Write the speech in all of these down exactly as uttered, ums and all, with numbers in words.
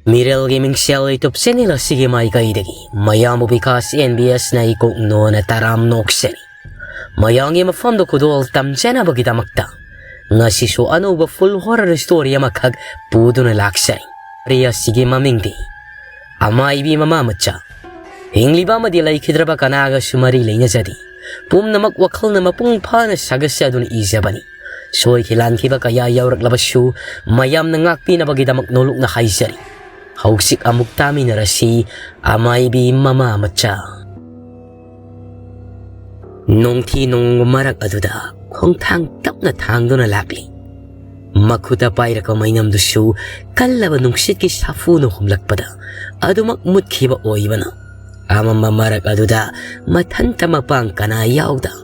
ꯃꯤꯔꯦꯜꯒꯤ ꯃꯤꯡꯁꯦꯜ YouTube channel ꯑꯁꯤꯒꯤ ꯃꯥꯏꯀꯩꯗꯒꯤ ꯃꯌꯥꯝꯕꯨ ꯕꯤꯀꯥꯁ ꯑꯦꯟ ꯕꯤ ꯑꯦꯁꯅ ꯏꯀꯣꯛ ꯅꯣꯟꯅ ꯇꯔꯥꯝ ꯅꯣꯛꯆꯔꯤ꯫ ꯃꯌꯥꯝꯒꯤ ꯃꯐꯝꯗ ꯈꯨꯗꯣꯜ ꯇꯝꯖꯅꯕꯒꯤꯗꯃꯛꯇ ꯉꯁꯤꯁꯨ ꯑꯅꯧꯕ ꯐꯨꯜ ꯍꯣꯔꯔ ꯁ꯭ꯇꯣꯔꯤ ꯑꯃꯈꯛ ꯄꯨꯗꯨꯅ ꯂꯥꯛꯆꯔꯤ꯫ ꯋꯥꯔꯤ ꯑꯁꯤꯒꯤ ꯃꯃꯤꯡꯗꯤ ꯑꯃꯥꯏꯕꯤ ꯃꯃꯥ ꯃꯆꯥ꯫ ꯍꯤꯡꯂꯤꯕ ꯑꯃꯗꯤ ꯂꯩꯈꯤꯗ꯭ꯔꯕ ꯀꯅꯥꯒꯁꯨ ꯃꯔꯤ ꯂꯩꯅꯖꯗꯦ꯫ ꯄꯨꯝꯅꯃꯛ ꯋꯥꯈꯜꯅ ꯃꯄꯨꯡ ꯐꯥꯅ ꯁꯥꯒꯠꯆꯗꯨꯅ ꯏꯖꯕꯅꯤ꯫ ꯁꯣꯏꯈꯤ ꯂꯥꯟꯈꯤꯕ ꯀꯌꯥ ꯌꯥꯎꯔꯛꯂꯕꯁꯨ ꯃꯌꯥꯝꯅ ꯉꯥꯛꯄꯤꯅꯕꯒꯤꯗꯃꯛ ꯅꯣꯂꯨꯛꯅ ꯍꯥꯏꯖꯔꯤ꯫ ꯍꯧꯖꯤꯛ ꯑꯃꯨꯛ ꯇꯥꯃꯤꯟꯅꯔꯁꯤ ꯑꯃꯥꯏꯕꯤ ꯃꯃꯥ ꯃꯆꯥ꯫ ꯅꯣꯡꯊꯤ ꯅꯣꯡ ꯃꯔꯛ ꯑꯗꯨꯗ ꯈꯣꯡꯊꯥꯡ ꯇꯞꯅ ꯊꯥꯡꯗꯨꯅ ꯂꯥꯛꯂꯤ꯫ ꯃꯈꯨꯠꯇ ꯄꯥꯏꯔꯛꯄ ꯃꯩꯅꯝꯗꯨꯁꯨ ꯀꯜꯂꯕ ꯅꯨꯡꯁꯤꯠꯀꯤ ꯁꯥꯐꯨꯅ ꯍꯨꯝꯂꯛꯄꯗ ꯑꯗꯨꯃꯛ ꯃꯨꯠꯈꯤꯕ ꯑꯣꯏꯕꯅ, ꯑꯃꯝꯕ ꯃꯔꯛ ꯑꯗꯨꯗ ꯃꯊꯟꯇ ꯃꯄꯥꯡ ꯀꯅꯥ ꯌꯥꯎꯗ,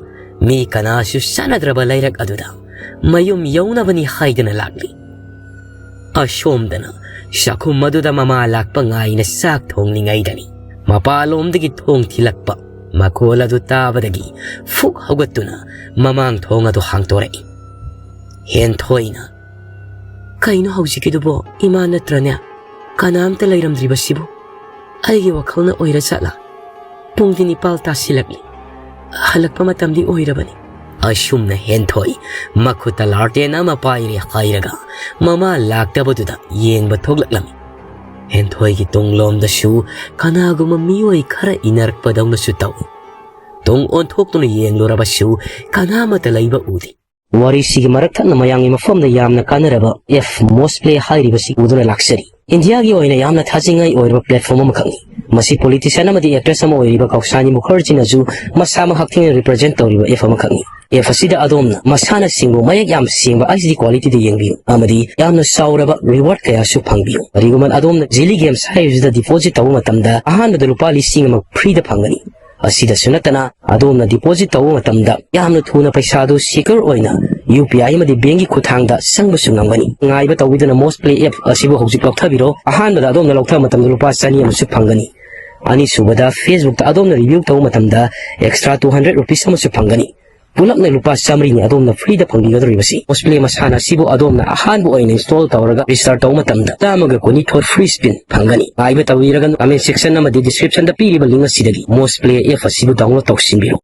ꯃꯤ ꯀꯅꯥꯁꯨ ꯆꯥꯟꯅꯗ꯭ꯔꯕ ꯂꯩꯔꯛ ꯑꯗꯨꯗ ꯃꯌꯨꯝ ꯌꯧꯅꯕꯅꯤ ꯍꯥꯏꯗꯨꯅ ꯂꯥꯛꯂꯤ꯫ ꯑꯁꯣꯝꯗꯅ ꯆꯥꯛꯈꯨꯝ ꯑꯗꯨꯗ ꯃꯃꯥ ꯂꯥꯛꯄ ꯉꯥꯏꯅ ꯆꯥꯛ ꯊꯣꯡꯂꯤꯉꯩꯗꯅꯤ, ꯃꯄꯥꯂꯣꯝꯗꯒꯤ ꯊꯣꯡ ꯊꯤꯜꯂꯛꯄ ꯃꯈꯣꯜ ꯑꯗꯨ ꯇꯥꯕꯗꯒꯤ ꯐꯨꯛ ꯍꯧꯒꯠꯇꯨꯅ ꯃꯃꯥꯡ ꯊꯣꯡ ꯑꯗꯨ ꯍꯥꯡꯇꯣꯔꯛꯏ꯫ ꯍꯦꯟꯊꯣꯏꯅ, "ꯀꯩꯅꯣ ꯍꯧꯖꯤꯛꯀꯤꯗꯨꯕꯣ? ꯏꯃꯥ ꯅꯠꯇ꯭ꯔꯅꯦ? ꯀꯅꯥꯝꯇ ꯂꯩꯔꯝꯗ꯭ꯔꯤꯕꯁꯤꯕꯨ? ꯑꯩꯒꯤ ꯋꯥꯈꯜꯅ ꯑꯣꯏꯔ ꯖꯥꯠꯂꯥ? ꯄꯨꯡꯗꯤ ꯅꯤꯄꯥꯜ ꯇꯥꯁꯤꯜꯂꯛꯂꯤ꯫ ꯍꯜꯂꯛꯄ ꯃꯇꯝꯗꯤ ꯑꯣꯏꯔꯕꯅꯤ꯫" ꯑꯁꯨꯝꯅ ꯍꯦꯟꯊꯣꯏ ꯃꯈꯨꯠꯇ ꯂꯥꯔꯇꯦꯟ ꯑꯃ ꯄꯥꯏꯔꯦ ꯍꯥꯏꯔꯒ ꯃꯃꯥ ꯂꯥꯛꯇꯕꯗꯨꯗ ꯌꯦꯡꯕ ꯊꯣꯛꯂꯛꯂꯝꯃꯤ꯫ ꯍꯦꯟꯊꯣꯏꯒꯤ ꯇꯨꯡꯂꯣꯝꯗꯁꯨ ꯀꯅꯥꯒꯨꯝꯕ ꯃꯤꯑꯣꯏ ꯈꯔ ꯏꯟꯅꯔꯛꯄꯗꯧꯅꯁꯨ ꯇꯧꯏ꯫ ꯇꯨꯡ ꯑꯣꯟꯊꯣꯛꯇꯨꯅ ꯌꯦꯡꯂꯨꯔꯕꯁꯨ ꯀꯅꯥꯃꯠꯇ ꯂꯩꯕ ꯎꯗꯦ꯫ ꯋꯥꯔꯤꯁꯤꯒꯤ ꯃꯔꯛ ꯊꯠꯅ ꯃꯌꯥꯝꯒꯤ ꯃꯐꯝꯗ ꯌꯥꯝꯅ ꯀꯥꯟꯅꯔꯕ ꯑꯦꯞ ꯃꯣꯁ ꯄ꯭ꯂꯦ ꯍꯥꯏꯔꯤꯕꯁꯤ ꯎꯗꯨꯅ ꯂꯥꯛꯆꯔꯤ꯫ ꯏꯟꯗꯤꯌꯥꯒꯤ ꯑꯣꯏꯅ ꯌꯥꯝꯅ ꯊꯥꯖꯅꯤꯡꯉꯥꯏ ꯑꯣꯏꯔꯕ ꯄ꯭ꯂꯦꯠꯐꯣꯝ ꯑꯃꯈꯛꯅꯤ꯫ ꯃꯁꯤ ꯄꯣꯂꯤꯇꯤꯁꯤꯌꯥꯟ ꯑꯃꯗꯤ ꯑꯦꯛꯇ꯭ꯔꯦꯁ ꯑꯃ ꯑꯣꯏꯔꯤꯕ ꯀꯧꯁꯥꯅꯤ ꯃꯨꯈꯔꯖꯤꯅꯁꯨ ꯃꯁꯥꯃꯛ ꯍꯛꯊꯦꯡꯅ ꯔꯤꯄ꯭ꯔꯖꯦꯟ ꯇꯧꯔꯤꯕ ꯑꯦꯞ ꯑꯃꯈꯛꯅꯤ꯫ ꯑꯦꯞ ꯑꯁꯤꯗ ꯑꯗꯣꯝꯅ ꯃꯁꯥꯅ ꯁꯤꯡꯕ ꯃꯌꯦꯛ ꯌꯥꯝ ꯁꯦꯡꯕ ꯑꯩꯆ ꯗꯤ ꯀ꯭ꯋꯥꯂꯤꯇꯤꯗ ꯌꯦꯡꯕꯤꯌꯨ ꯑꯃꯗꯤ ꯌꯥꯝꯅ ꯆꯥꯎꯔꯕ ꯔꯤꯋꯥꯔꯗ ꯀꯌꯥꯁꯨ ꯐꯪꯕꯤꯌꯨ꯫ ꯀꯔꯤꯒꯨꯝꯕ ꯑꯗꯣꯝꯅ ꯖꯤꯂꯤ ꯒꯦꯝꯁ ꯍꯥꯏꯔꯤꯕꯁꯤꯗ ꯗꯤꯄꯣꯖꯤꯠ ꯇꯧꯕ ꯃꯇꯝꯗ ꯑꯍꯥꯟꯕꯗ ꯂꯨꯄꯥ ꯂꯤꯁꯤꯡ ꯑꯃ ꯐ꯭ꯔꯤꯗ ꯐꯪꯒꯅꯤ꯫ ꯑꯁꯤꯗꯁꯨ ꯅꯠꯇꯅ ꯑꯗꯣꯝꯅ ꯗꯤꯄꯣꯖꯤꯠ ꯇꯧꯕ ꯃꯇꯝꯗ ꯌꯥꯝꯅ ꯊꯨꯅ ꯄꯩꯁꯥꯗꯨ ꯁꯦꯀ꯭ꯌꯣꯔ ꯑꯣꯏꯅ ꯌꯨ ꯄꯤ ꯑꯥꯏ ꯑꯃꯗꯤ ꯕꯦꯡꯒꯤ ꯈꯨꯠꯊꯥꯡꯗ ꯆꯪꯕꯁꯨ ꯉꯝꯒꯅꯤ꯫ ꯉꯥꯏꯕ ꯇꯧꯕꯤꯗꯨꯅ ꯃꯣꯁ ꯄ꯭ꯂꯦ ꯑꯦꯞ ꯑꯁꯤꯕꯨ ꯍꯧꯖꯤꯛ ꯂꯧꯊꯕꯤꯔꯣ꯫ ꯑꯍꯥꯟꯕꯗ ꯑꯗꯣꯝꯅ ꯂꯧꯊꯕ ꯃꯇꯝꯗ ꯂꯨꯄꯥ ꯆꯅꯤ ꯑꯃꯁꯨ ꯐꯪꯒꯅꯤ꯫ ꯑꯅꯤꯁꯨꯕꯗ, ꯐꯦꯁꯕꯨꯛꯇ ꯑꯗꯣꯝꯅ ꯔꯤꯚ꯭ꯌꯨ ꯇꯧꯕ ꯃꯇꯝꯗ ꯑꯦꯛꯁꯇ꯭ꯔꯥ ꯇꯨ ꯍꯟꯗ꯭ꯔꯦꯠ ꯔꯨꯄꯤꯁ ꯑꯃꯁꯨ ꯐꯪꯒꯅꯤ꯫ ꯄꯨꯂꯞꯅ ꯂꯨꯄꯥ ꯆꯥꯃꯔꯤꯅꯤ ꯑꯗꯣꯝꯅ ꯐ꯭ꯔꯤꯗ ꯐꯪꯕꯤꯒꯗꯧꯔꯤꯕꯁꯤ꯫ ꯃꯣꯁ ꯄ꯭ꯂꯦ ꯃꯁꯥꯟꯅ ꯑꯁꯤꯕꯨ ꯑꯗꯣꯝꯅ ꯑꯍꯥꯟꯕ ꯑꯣꯏꯅ ꯏꯟꯁꯇꯣꯜ ꯇꯧꯔꯒ ꯔꯦꯖꯤꯁꯇꯥꯔ ꯇꯧꯕ ꯃꯇꯝꯗ ꯆꯥꯝꯃꯒ ꯀꯨꯟꯅꯤꯊꯣꯏ ꯐ꯭ꯔꯤ ꯁ꯭ꯄꯤꯟ ꯐꯪꯒꯅꯤ꯫ ꯉꯥꯏꯕ ꯇꯧꯕꯤꯔꯒꯅꯨ, ꯀꯃꯦꯟ ꯁꯦꯛꯁꯟ ꯑꯃꯗꯤ ꯗꯤꯁꯀ꯭ꯔꯤꯞꯁꯟꯗ ꯄꯤꯔꯤꯕ ꯂꯤꯡ ꯑꯁꯤꯗꯒꯤ ꯃꯣꯁ ꯄ꯭ꯂꯦ ꯑꯦꯞ ꯑꯁꯤꯕꯨ ꯗꯥꯎꯟꯂꯣꯗ ꯇꯧꯁꯤꯟꯕꯤꯔꯣ꯫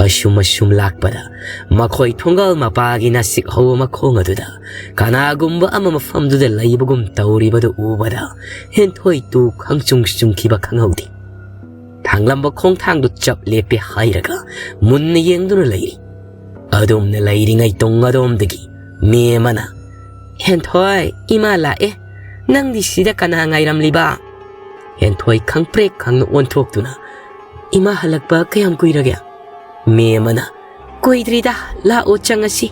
ꯑꯁꯨꯝ ꯑꯁꯨꯝ ꯂꯥꯛꯄꯗ ꯃꯈꯣꯏ ꯊꯣꯡꯒꯥꯜ ꯃꯄꯥꯒꯤ ꯅꯥꯁꯤꯛ ꯍꯧꯕ ꯃꯈꯣꯡ ꯑꯗꯨꯗ ꯀꯅꯥꯒꯨꯝꯕ ꯑꯃ ꯃꯐꯝꯗꯨꯗ ꯂꯩꯕꯒꯨꯝ ꯇꯧꯔꯤꯕꯗꯨ ꯎꯕꯗ ꯍꯦꯟꯊꯣꯏ ꯇꯨ ꯈꯪꯆꯨꯡ ꯆꯨꯡꯈꯤꯕ ꯈꯪꯍꯧꯗꯦ꯫ ꯊꯥꯡꯂꯝꯕ ꯈꯣꯡꯊꯥꯡꯗꯨ ꯆꯞ ꯂꯦꯞꯄꯦ ꯍꯥꯏꯔꯒ ꯃꯨꯟꯅ ꯌꯦꯡꯗꯨꯅ ꯂꯩꯔꯤ꯫ ꯑꯗꯨꯝꯅ ꯂꯩꯔꯤꯉꯩ ꯇꯨꯡ ꯑꯗꯣꯝꯗꯒꯤ ꯃꯤ ꯑꯃꯅ, "ꯍꯦꯟꯊꯣꯏ, ꯏꯃꯥ ꯂꯥꯛꯑꯦ꯫ ꯅꯪꯗꯤ ꯁꯤꯗ ꯀꯅꯥ ꯉꯥꯏꯔꯝꯂꯤꯕ?" ꯍꯦꯟꯊꯣꯏ ꯈꯪꯄ꯭ꯔꯦꯛ ꯈꯪꯅ ꯑꯣꯟꯊꯣꯛꯇꯨꯅ, "ꯏꯃꯥ ꯍꯜꯂꯛꯄ ꯀꯌꯥꯝ ꯀꯨꯏꯔꯒꯦ?" ꯃꯤ ꯑꯃꯅ, "ꯀꯨꯏꯗ꯭ꯔꯤꯗ, ꯂꯥꯛꯑꯣ ꯆꯪꯉꯁꯤ꯫"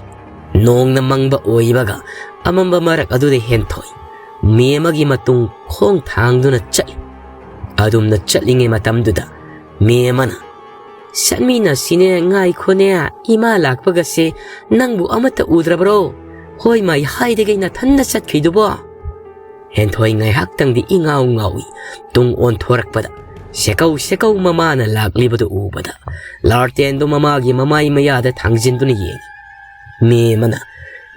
ꯅꯣꯡꯅ ꯃꯪꯕ ꯑꯣꯏꯕꯒ ꯑꯃꯝꯕ ꯃꯔꯛ ꯑꯗꯨꯗ ꯍꯦꯟꯊꯣꯏ ꯃꯤ ꯑꯃꯒꯤ ꯃꯇꯨꯡ ꯈꯣꯡ ꯊꯥꯡꯗꯨꯅ ꯆꯠꯂꯤ꯫ ꯑꯗꯨꯝꯅ ꯆꯠꯂꯤꯉꯩ ꯃꯇꯝꯗꯨꯗ ꯃꯤ ꯑꯃꯅ, "ꯆꯠꯃꯤꯟꯅꯁꯤꯅꯦ, ꯉꯥꯏꯈꯣꯅꯦ, ꯏꯃꯥ ꯂꯥꯛꯄꯒꯁꯦ ꯅꯪꯕꯨ ꯑꯃꯠꯇ ꯎꯗ꯭ꯔꯕ꯭ꯔꯣ? ꯍꯣꯏ ꯃꯥꯏ ꯍꯥꯏꯗꯒꯩ ꯅꯊꯟꯗ ꯆꯠꯈ꯭ꯔꯤꯗꯨꯕꯣ?" ꯍꯦꯟꯊꯣꯏ ꯉꯥꯏꯍꯥꯛꯇꯪꯗꯤ ꯏꯉꯥꯎ ꯉꯥꯎꯏ꯫ ꯇꯨꯡ ꯑꯣꯟꯊꯣꯔꯛꯄꯗ ꯁꯦꯀꯧ ꯁꯦꯀꯧ ꯃꯃꯥꯅ ꯂꯥꯛꯂꯤꯕꯗꯨ ꯎꯕꯗ ꯂꯥꯔꯇꯦꯟꯗꯨ ꯃꯃꯥꯒꯤ ꯃꯃꯥꯏ ꯃꯌꯥꯗ ꯊꯥꯡꯖꯤꯟꯗꯨꯅ ꯌꯦꯡꯉꯤ꯫ ꯃꯤ ꯑꯃꯅ,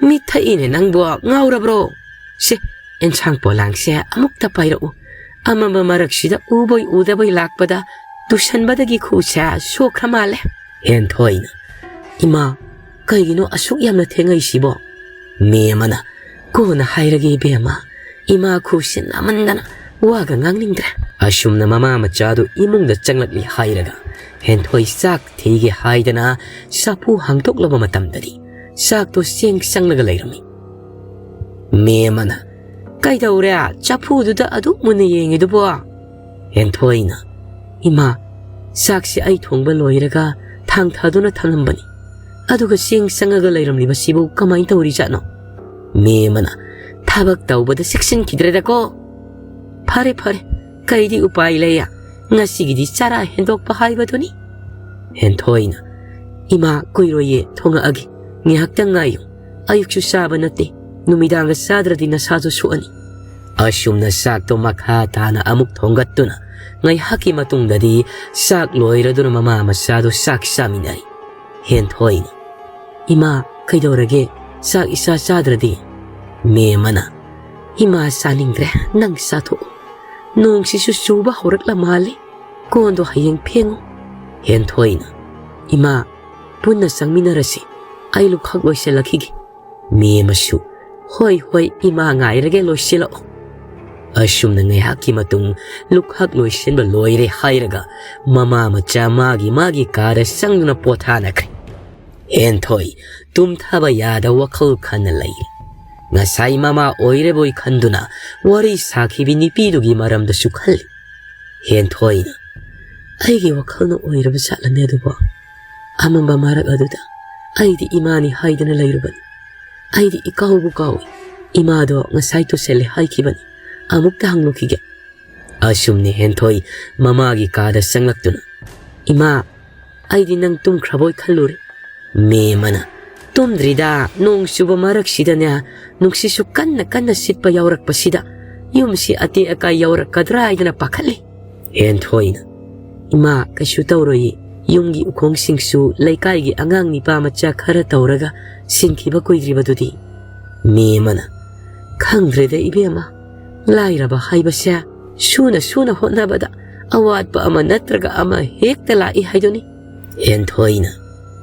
"ꯃꯤꯠ ꯊꯛꯏꯅꯦ ꯅꯪꯕꯨ, ꯉꯥꯎꯔꯕ꯭ꯔꯣ? ꯁꯦ, ꯑꯦꯟꯁꯥꯡ ꯄꯣꯂꯥꯡꯁꯦ ꯑꯃꯨꯛꯇ ꯄꯥꯏꯔꯛꯎ꯫ ꯑꯃꯝꯕ ꯃꯔꯛꯁꯤꯗ ꯎꯕꯣꯏ ꯎꯗꯕꯣꯏ ꯂꯥꯛꯄꯗ ꯇꯨꯁꯟꯕꯗꯒꯤ ꯈꯨꯁꯦ ꯁꯣꯛꯈ꯭ꯔ ꯃꯥꯜꯂꯦ꯫" ꯍꯦꯟꯊꯣꯏꯅ, "ꯏꯃꯥ, ꯀꯩꯒꯤꯅꯣ ꯑꯁꯨꯛ ꯌꯥꯝꯅ ꯊꯦꯡꯉꯩꯁꯤꯕꯣ?" ꯃꯤ ꯑꯃꯅ, "ꯀꯣꯟꯅ ꯍꯥꯏꯔꯒꯦ ꯏꯕꯦꯝꯃ, ꯏꯃꯥ ꯈꯨꯁꯤ ꯅꯥꯃꯟꯗꯅ ꯋꯥꯒ ꯉꯥꯡꯅꯤꯡꯗ꯭ꯔꯦ꯫" ꯑꯁꯨꯝꯅ ꯃꯃꯥ ꯃꯆꯥꯗꯨ ꯏꯃꯨꯡꯗ ꯆꯪꯂꯛꯂꯤ ꯍꯥꯏꯔꯒ ꯍꯦꯟꯊꯣꯏ ꯆꯥꯛ ꯊꯤꯒꯦ ꯍꯥꯏꯗꯅ ꯆꯐꯨ ꯍꯥꯡꯗꯣꯛꯂꯕ ꯃꯇꯝꯗꯗꯤ ꯆꯥꯛꯇꯣ ꯆꯦꯡ ꯆꯪꯂꯒ ꯂꯩꯔꯝꯃꯤ꯫ ꯃꯤ ꯑꯃꯅ, "ꯀꯩꯗꯧꯔꯦ? ꯆꯐꯨꯗꯨꯗ ꯑꯗꯨꯛ ꯃꯨꯟꯅ ꯌꯦꯡꯉꯤꯗꯨꯕꯣ?" ꯍꯦꯟꯊꯣꯏꯅ, "ꯏꯃꯥ, ꯆꯥꯛꯁꯤ ꯑꯩ ꯊꯣꯡꯕ ꯂꯣꯏꯔꯒ ꯊꯥꯡ ꯊꯥꯗꯨꯅ ꯊꯝꯂꯝꯕꯅꯤ꯫ ꯑꯗꯨꯒ ꯆꯦꯡ ꯆꯪꯉꯒ ꯂꯩꯔꯝꯂꯤꯕꯁꯤꯕꯨ ꯀꯃꯥꯏꯅ ꯇꯧꯔꯤꯖꯥꯠꯅꯣ?" ꯃꯤ ꯑꯃꯅ, "ꯊꯕꯛ ꯇꯧꯕꯗ ꯆꯦꯛꯁꯤꯟꯈꯤꯗ꯭ꯔꯦꯗꯀꯣ꯫ ꯐꯔꯦ, ꯐꯔꯦ, ꯀꯩꯗꯤ ꯎꯄꯥꯏ ꯂꯩ? ꯉꯁꯤꯒꯤꯗꯤ ꯆꯔꯥ ꯍꯦꯟꯗꯣꯛꯄ ꯍꯥꯏꯕꯗꯨꯅꯤ꯫" ꯍꯦꯟꯊꯣꯏꯅ, "ꯏꯃꯥ, ꯀꯨꯏꯔꯣꯏꯌꯦ, ꯊꯣꯡꯉꯛꯑꯒꯦ꯫ ꯉꯥꯏꯍꯥꯛꯇꯪ ꯉꯥꯏꯌꯨ꯫ ꯑꯌꯨꯛꯁꯨ ꯆꯥꯕ ꯅꯠꯇꯦ, ꯅꯨꯃꯤꯗꯥꯡꯒ ꯆꯥꯗ꯭ꯔꯗꯤ ꯅꯁꯥꯁꯨ ꯁꯣꯛꯑꯅꯤ꯫" ꯑꯁꯨꯝꯅ ꯆꯥꯛꯇꯣ ꯃꯈꯥ ꯇꯥꯅ ꯑꯃꯨꯛ ꯊꯣꯡꯒꯠꯇꯨꯅ ꯉꯥꯏꯍꯥꯛꯀꯤ ꯃꯇꯨꯡꯗꯗꯤ ꯆꯥꯛ ꯂꯣꯏꯔꯗꯨꯅ ꯃꯃꯥ ꯃꯆꯥꯗꯨ ꯆꯥꯛ ꯆꯥꯃꯤꯟꯅꯔꯤ꯫ ꯍꯦꯟꯊꯣꯏꯅ, "ꯏꯃꯥ, ꯀꯩꯗꯧꯔꯒꯦ? ꯆꯥꯛ ꯏꯆꯥ ꯆꯥꯗ꯭ꯔꯗꯤ?" ꯃꯦꯝꯃꯅ, "ꯏꯃꯥ ꯆꯥꯅꯤꯡꯗ꯭ꯔꯦ, ꯅꯪ ꯆꯥꯊꯣꯛꯑꯣ꯫ ꯅꯣꯡꯁꯤꯁꯨ ꯆꯨꯕ ꯍꯧꯔꯛꯂ ꯃꯥꯜꯂꯦ꯫ ꯀꯣꯟꯗꯣ ꯍꯌꯦꯡ ꯐꯦꯡꯉꯨ꯫" ꯍꯦꯟꯊꯣꯏꯅ, "ꯏꯃꯥ, ꯄꯨꯟꯅ ꯆꯪꯃꯤꯟꯅꯔꯁꯤ꯫ ꯑꯩ ꯂꯨꯈꯥꯛ ꯂꯣꯏꯁꯤꯜꯂꯛꯈꯤꯒꯦ꯫" ꯃꯦꯝꯃꯁꯨ, "ꯍꯣꯏ, ꯍꯣꯏ, ꯏꯃꯥ ꯉꯥꯏꯔꯒꯦ, ꯂꯣꯏꯁꯤꯜꯂꯛꯑꯣ꯫" ꯑꯁꯨꯝꯅ ꯉꯥꯏꯍꯥꯛꯀꯤ ꯃꯇꯨꯡ ꯂꯨꯈꯥꯛ ꯂꯣꯏꯁꯤꯟꯕ ꯂꯣꯏꯔꯦ ꯍꯥꯏꯔꯒ ꯃꯃꯥ ꯃꯆꯥ ꯃꯥꯒꯤ ꯃꯥꯒꯤ ꯀꯥꯗ ꯆꯪꯗꯨꯅ ꯄꯣꯊꯥꯅꯈ꯭ꯔꯦ꯫ ꯍꯦꯟꯊꯣꯏ ꯇꯨꯝꯊꯕ ꯌꯥꯗ ꯋꯥꯈꯜ ꯈꯟꯅ ꯂꯩꯔꯦ꯫ ꯉꯁꯥꯏ ꯃꯃꯥ ꯑꯣꯏꯔꯕꯣꯏ ꯈꯟꯗꯨꯅ ꯋꯥꯔꯤ ꯁꯥꯈꯤꯕꯤ ꯅꯨꯄꯤꯗꯨꯒꯤ ꯃꯔꯝꯗꯁꯨ ꯈꯜꯂꯤ꯫ ꯍꯦꯟꯊꯣꯏꯅ, "ꯑꯩꯒꯤ ꯋꯥꯈꯜꯅ ꯑꯣꯏꯔꯕ ꯖꯥꯠꯂꯅꯦ ꯑꯗꯨꯕꯣ? ꯑꯃꯝꯕ ꯃꯔꯛ ꯑꯗꯨꯗ ꯑꯩꯗꯤ ꯏꯃꯥꯅꯤ ꯍꯥꯏꯗꯅ ꯂꯩꯔꯨꯕꯅꯤ꯫ ꯑꯩꯗꯤ ꯏꯀꯥꯎꯕꯨ ꯀꯥꯎꯏ꯫ ꯏꯃꯥꯗꯣ ꯉꯁꯥꯏ ꯇꯨꯁꯜꯂꯦ ꯍꯥꯏꯈꯤꯕꯅꯤ꯫ ꯑꯃꯨꯛꯇ ꯍꯪꯂꯨꯈꯤꯒꯦ꯫" ꯑꯁꯨꯝꯅ ꯍꯦꯟꯊꯣꯏ ꯃꯃꯥꯒꯤ ꯀꯥꯗ ꯆꯪꯂꯛꯇꯨꯅ, "ꯏꯃꯥ, ꯑꯩꯗꯤ ꯅꯪ ꯇꯨꯝꯈ꯭ꯔꯕꯣꯏ ꯈꯜꯂꯨꯔꯦ꯫" ꯃꯦꯝꯃꯅ, "ꯇꯨꯝꯗ꯭ꯔꯤꯗ, ꯅꯣꯡ ꯆꯨꯕ ꯃꯔꯛꯁꯤꯗꯅꯦ, ꯅꯨꯡꯁꯤꯠꯁꯨ ꯀꯟꯅ ꯀꯟꯅ ꯁꯤꯠꯄ ꯌꯥꯎꯔꯛꯄꯁꯤꯗ ꯌꯨꯝꯁꯤ ꯑꯇꯦꯛ ꯑꯀꯥꯏ ꯌꯥꯎꯔꯛꯀꯗ꯭ꯔꯥ ꯍꯥꯏꯗꯅ ꯄꯥꯈꯠꯂꯤ꯫" ꯍꯦꯟꯊꯣꯏꯅ, "ꯏꯃꯥ, ꯀꯩꯁꯨ ꯇꯧꯔꯣꯏꯌꯦ꯫ ꯌꯨꯝꯒꯤ ꯎꯈꯣꯡꯁꯤꯡꯁꯨ ꯂꯩꯀꯥꯏꯒꯤ ꯑꯉꯥꯡ ꯅꯤꯄꯥ ꯃꯆꯥ ꯈꯔ ꯇꯧꯔꯒ ꯁꯤꯟꯈꯤꯕ ꯀꯨꯏꯗ꯭ꯔꯤꯕꯗꯨꯗꯤ꯫" ꯃꯦꯝꯃꯅ, "ꯈꯪꯗ꯭ꯔꯦꯗ ꯏꯕꯦꯝꯃ, ꯂꯥꯏꯔꯕ ꯍꯥꯏꯕꯁꯦ ꯁꯨꯅ ꯁꯨꯅ ꯍꯣꯠꯅꯕꯗ ꯑꯋꯥꯠꯄ ꯑꯃ ꯅꯠꯇ꯭ꯔꯒ ꯑꯃ ꯍꯦꯛꯇ ꯂꯥꯛꯏ ꯍꯥꯏꯗꯨꯅꯤ꯫" ꯍꯦꯟꯊꯣꯏꯅ,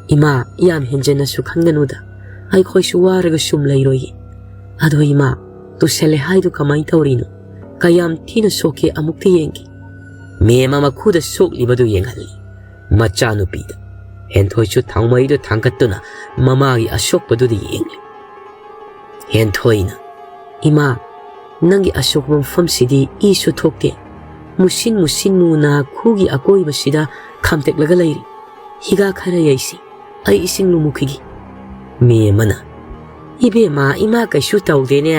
"ꯏꯃꯥ, ꯌꯥꯝ ꯍꯦꯟꯖꯟꯅꯁꯨ ꯈꯟꯒꯅꯨꯗ꯫ ꯑꯩꯈꯣꯏꯁꯨ ꯋꯥꯔꯒ ꯁꯨꯝ ꯂꯩꯔꯣꯏꯌꯦ꯫ ꯑꯗꯣ ꯏꯃꯥ, ꯇꯨꯁꯜꯂꯦ ꯍꯥꯏꯗꯨ ꯀꯃꯥꯏꯅ ꯇꯧꯔꯤꯅꯣ? ꯀꯌꯥꯝ ꯊꯤꯅ ꯁꯣꯛꯀꯦ, ꯑꯃꯨꯛꯇ ꯌꯦꯡꯒꯦ꯫" ꯃꯦꯝꯃ ꯃꯈꯨꯗ ꯁꯣꯛꯂꯤꯕꯗꯨ ꯌꯦꯡꯍꯜꯂꯤ꯫ ꯃꯆꯥꯅꯨꯄꯤꯗ ꯍꯦꯟꯊꯣꯏꯁꯨ ꯊꯥꯎꯃꯩꯗꯨ ꯊꯥꯡꯒꯠꯇꯨꯅ ꯃꯃꯥꯒꯤ ꯑꯁꯣꯛꯄꯗꯨꯗ ꯌꯦꯡꯂꯤ꯫ ꯍꯦꯟꯊꯣꯏꯅ, "ꯏꯃꯥ, ꯅꯪꯒꯤ ꯑꯁꯣꯛꯄ ꯃꯐꯝꯁꯤꯗꯤ ꯏꯁꯨ ꯊꯣꯛꯇꯦ꯫ ꯃꯨꯁꯤꯟ ꯃꯨꯁꯤꯟ ꯃꯨꯅ ꯈꯨꯒꯤ ꯑꯀꯣꯏꯕꯁꯤꯗ ꯈꯥꯝꯇꯦꯛꯂꯒ ꯂꯩꯔꯤ꯫ ꯍꯤꯒꯥ ꯈꯔ ꯌꯩꯁꯤ, ꯑꯩ ꯏꯁꯤꯡ ꯂꯨꯝꯃꯨꯈꯤꯒꯦ꯫" ꯃꯦꯝꯃꯅ, "ꯏꯕꯦꯝꯃ, ꯏꯃꯥ ꯀꯩꯁꯨ ꯇꯧꯗꯦꯅꯦ꯫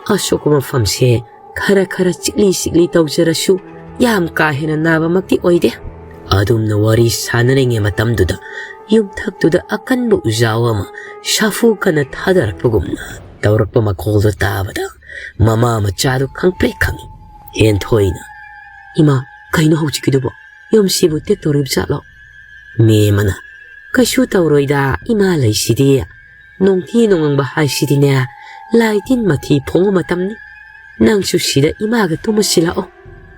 ꯑꯁꯣꯛꯄ ꯃꯐꯝꯁꯦ ꯈꯔ ꯈꯔ ꯆꯤꯛꯂꯤ ꯆꯤꯛꯂꯤ ꯇꯧꯖꯔꯁꯨ ꯌꯥꯝ ꯀꯥ ꯍꯦꯟꯅ ꯅꯥꯕꯃꯛꯇꯤ ꯑꯣꯏꯗꯦ꯫" ꯑꯗꯨꯝꯅ ꯋꯥꯔꯤ ꯁꯥꯟꯅꯔꯤꯉꯩ ꯃꯇꯝꯗꯨꯗ ꯌꯨꯝꯊꯛꯇꯨꯗ ꯑꯀꯟꯕ ꯎꯖꯥꯎ ꯑꯃ ꯁꯥꯐꯨ ꯀꯟꯅ ꯊꯥꯗꯔꯛꯄꯒꯨꯝꯅ ꯇꯧꯔꯛꯄ ꯃꯈꯣꯜꯗꯨ ꯇꯥꯕꯗ ꯃꯃꯥ ꯃꯆꯥꯗꯨ ꯈꯪꯄ꯭ꯔꯦꯛ ꯈꯪꯏ꯫ ꯍꯦꯟꯊꯣꯏꯅ, "ꯏꯃꯥ, ꯀꯩꯅꯣ ꯍꯧꯖꯤꯛꯀꯤꯗꯨꯕꯣ? ꯌꯨꯝꯁꯤꯕꯨ ꯇꯦꯛꯇꯧꯔꯤꯕ ꯖꯥꯠꯂꯣ?" ꯃꯦꯝꯃꯅ, "ꯀꯩꯁꯨ ꯇꯧꯔꯣꯏꯗ, ꯏꯃꯥ ꯂꯩꯁꯤꯗꯤ꯫ ꯅꯣꯡꯊꯤ ꯅꯣꯡꯉꯪꯕ ꯍꯥꯏꯁꯤꯗꯤꯅꯦ, ꯂꯥꯏ ꯇꯤꯟ ꯃꯊꯤ ꯐꯣꯡꯕ ꯃꯇꯝꯅꯤ꯫ ꯅꯪꯁꯨ ꯁꯤꯗ ꯏꯃꯥꯒ ꯇꯨꯝꯃꯁꯤ ꯂꯥꯛꯑꯣ꯫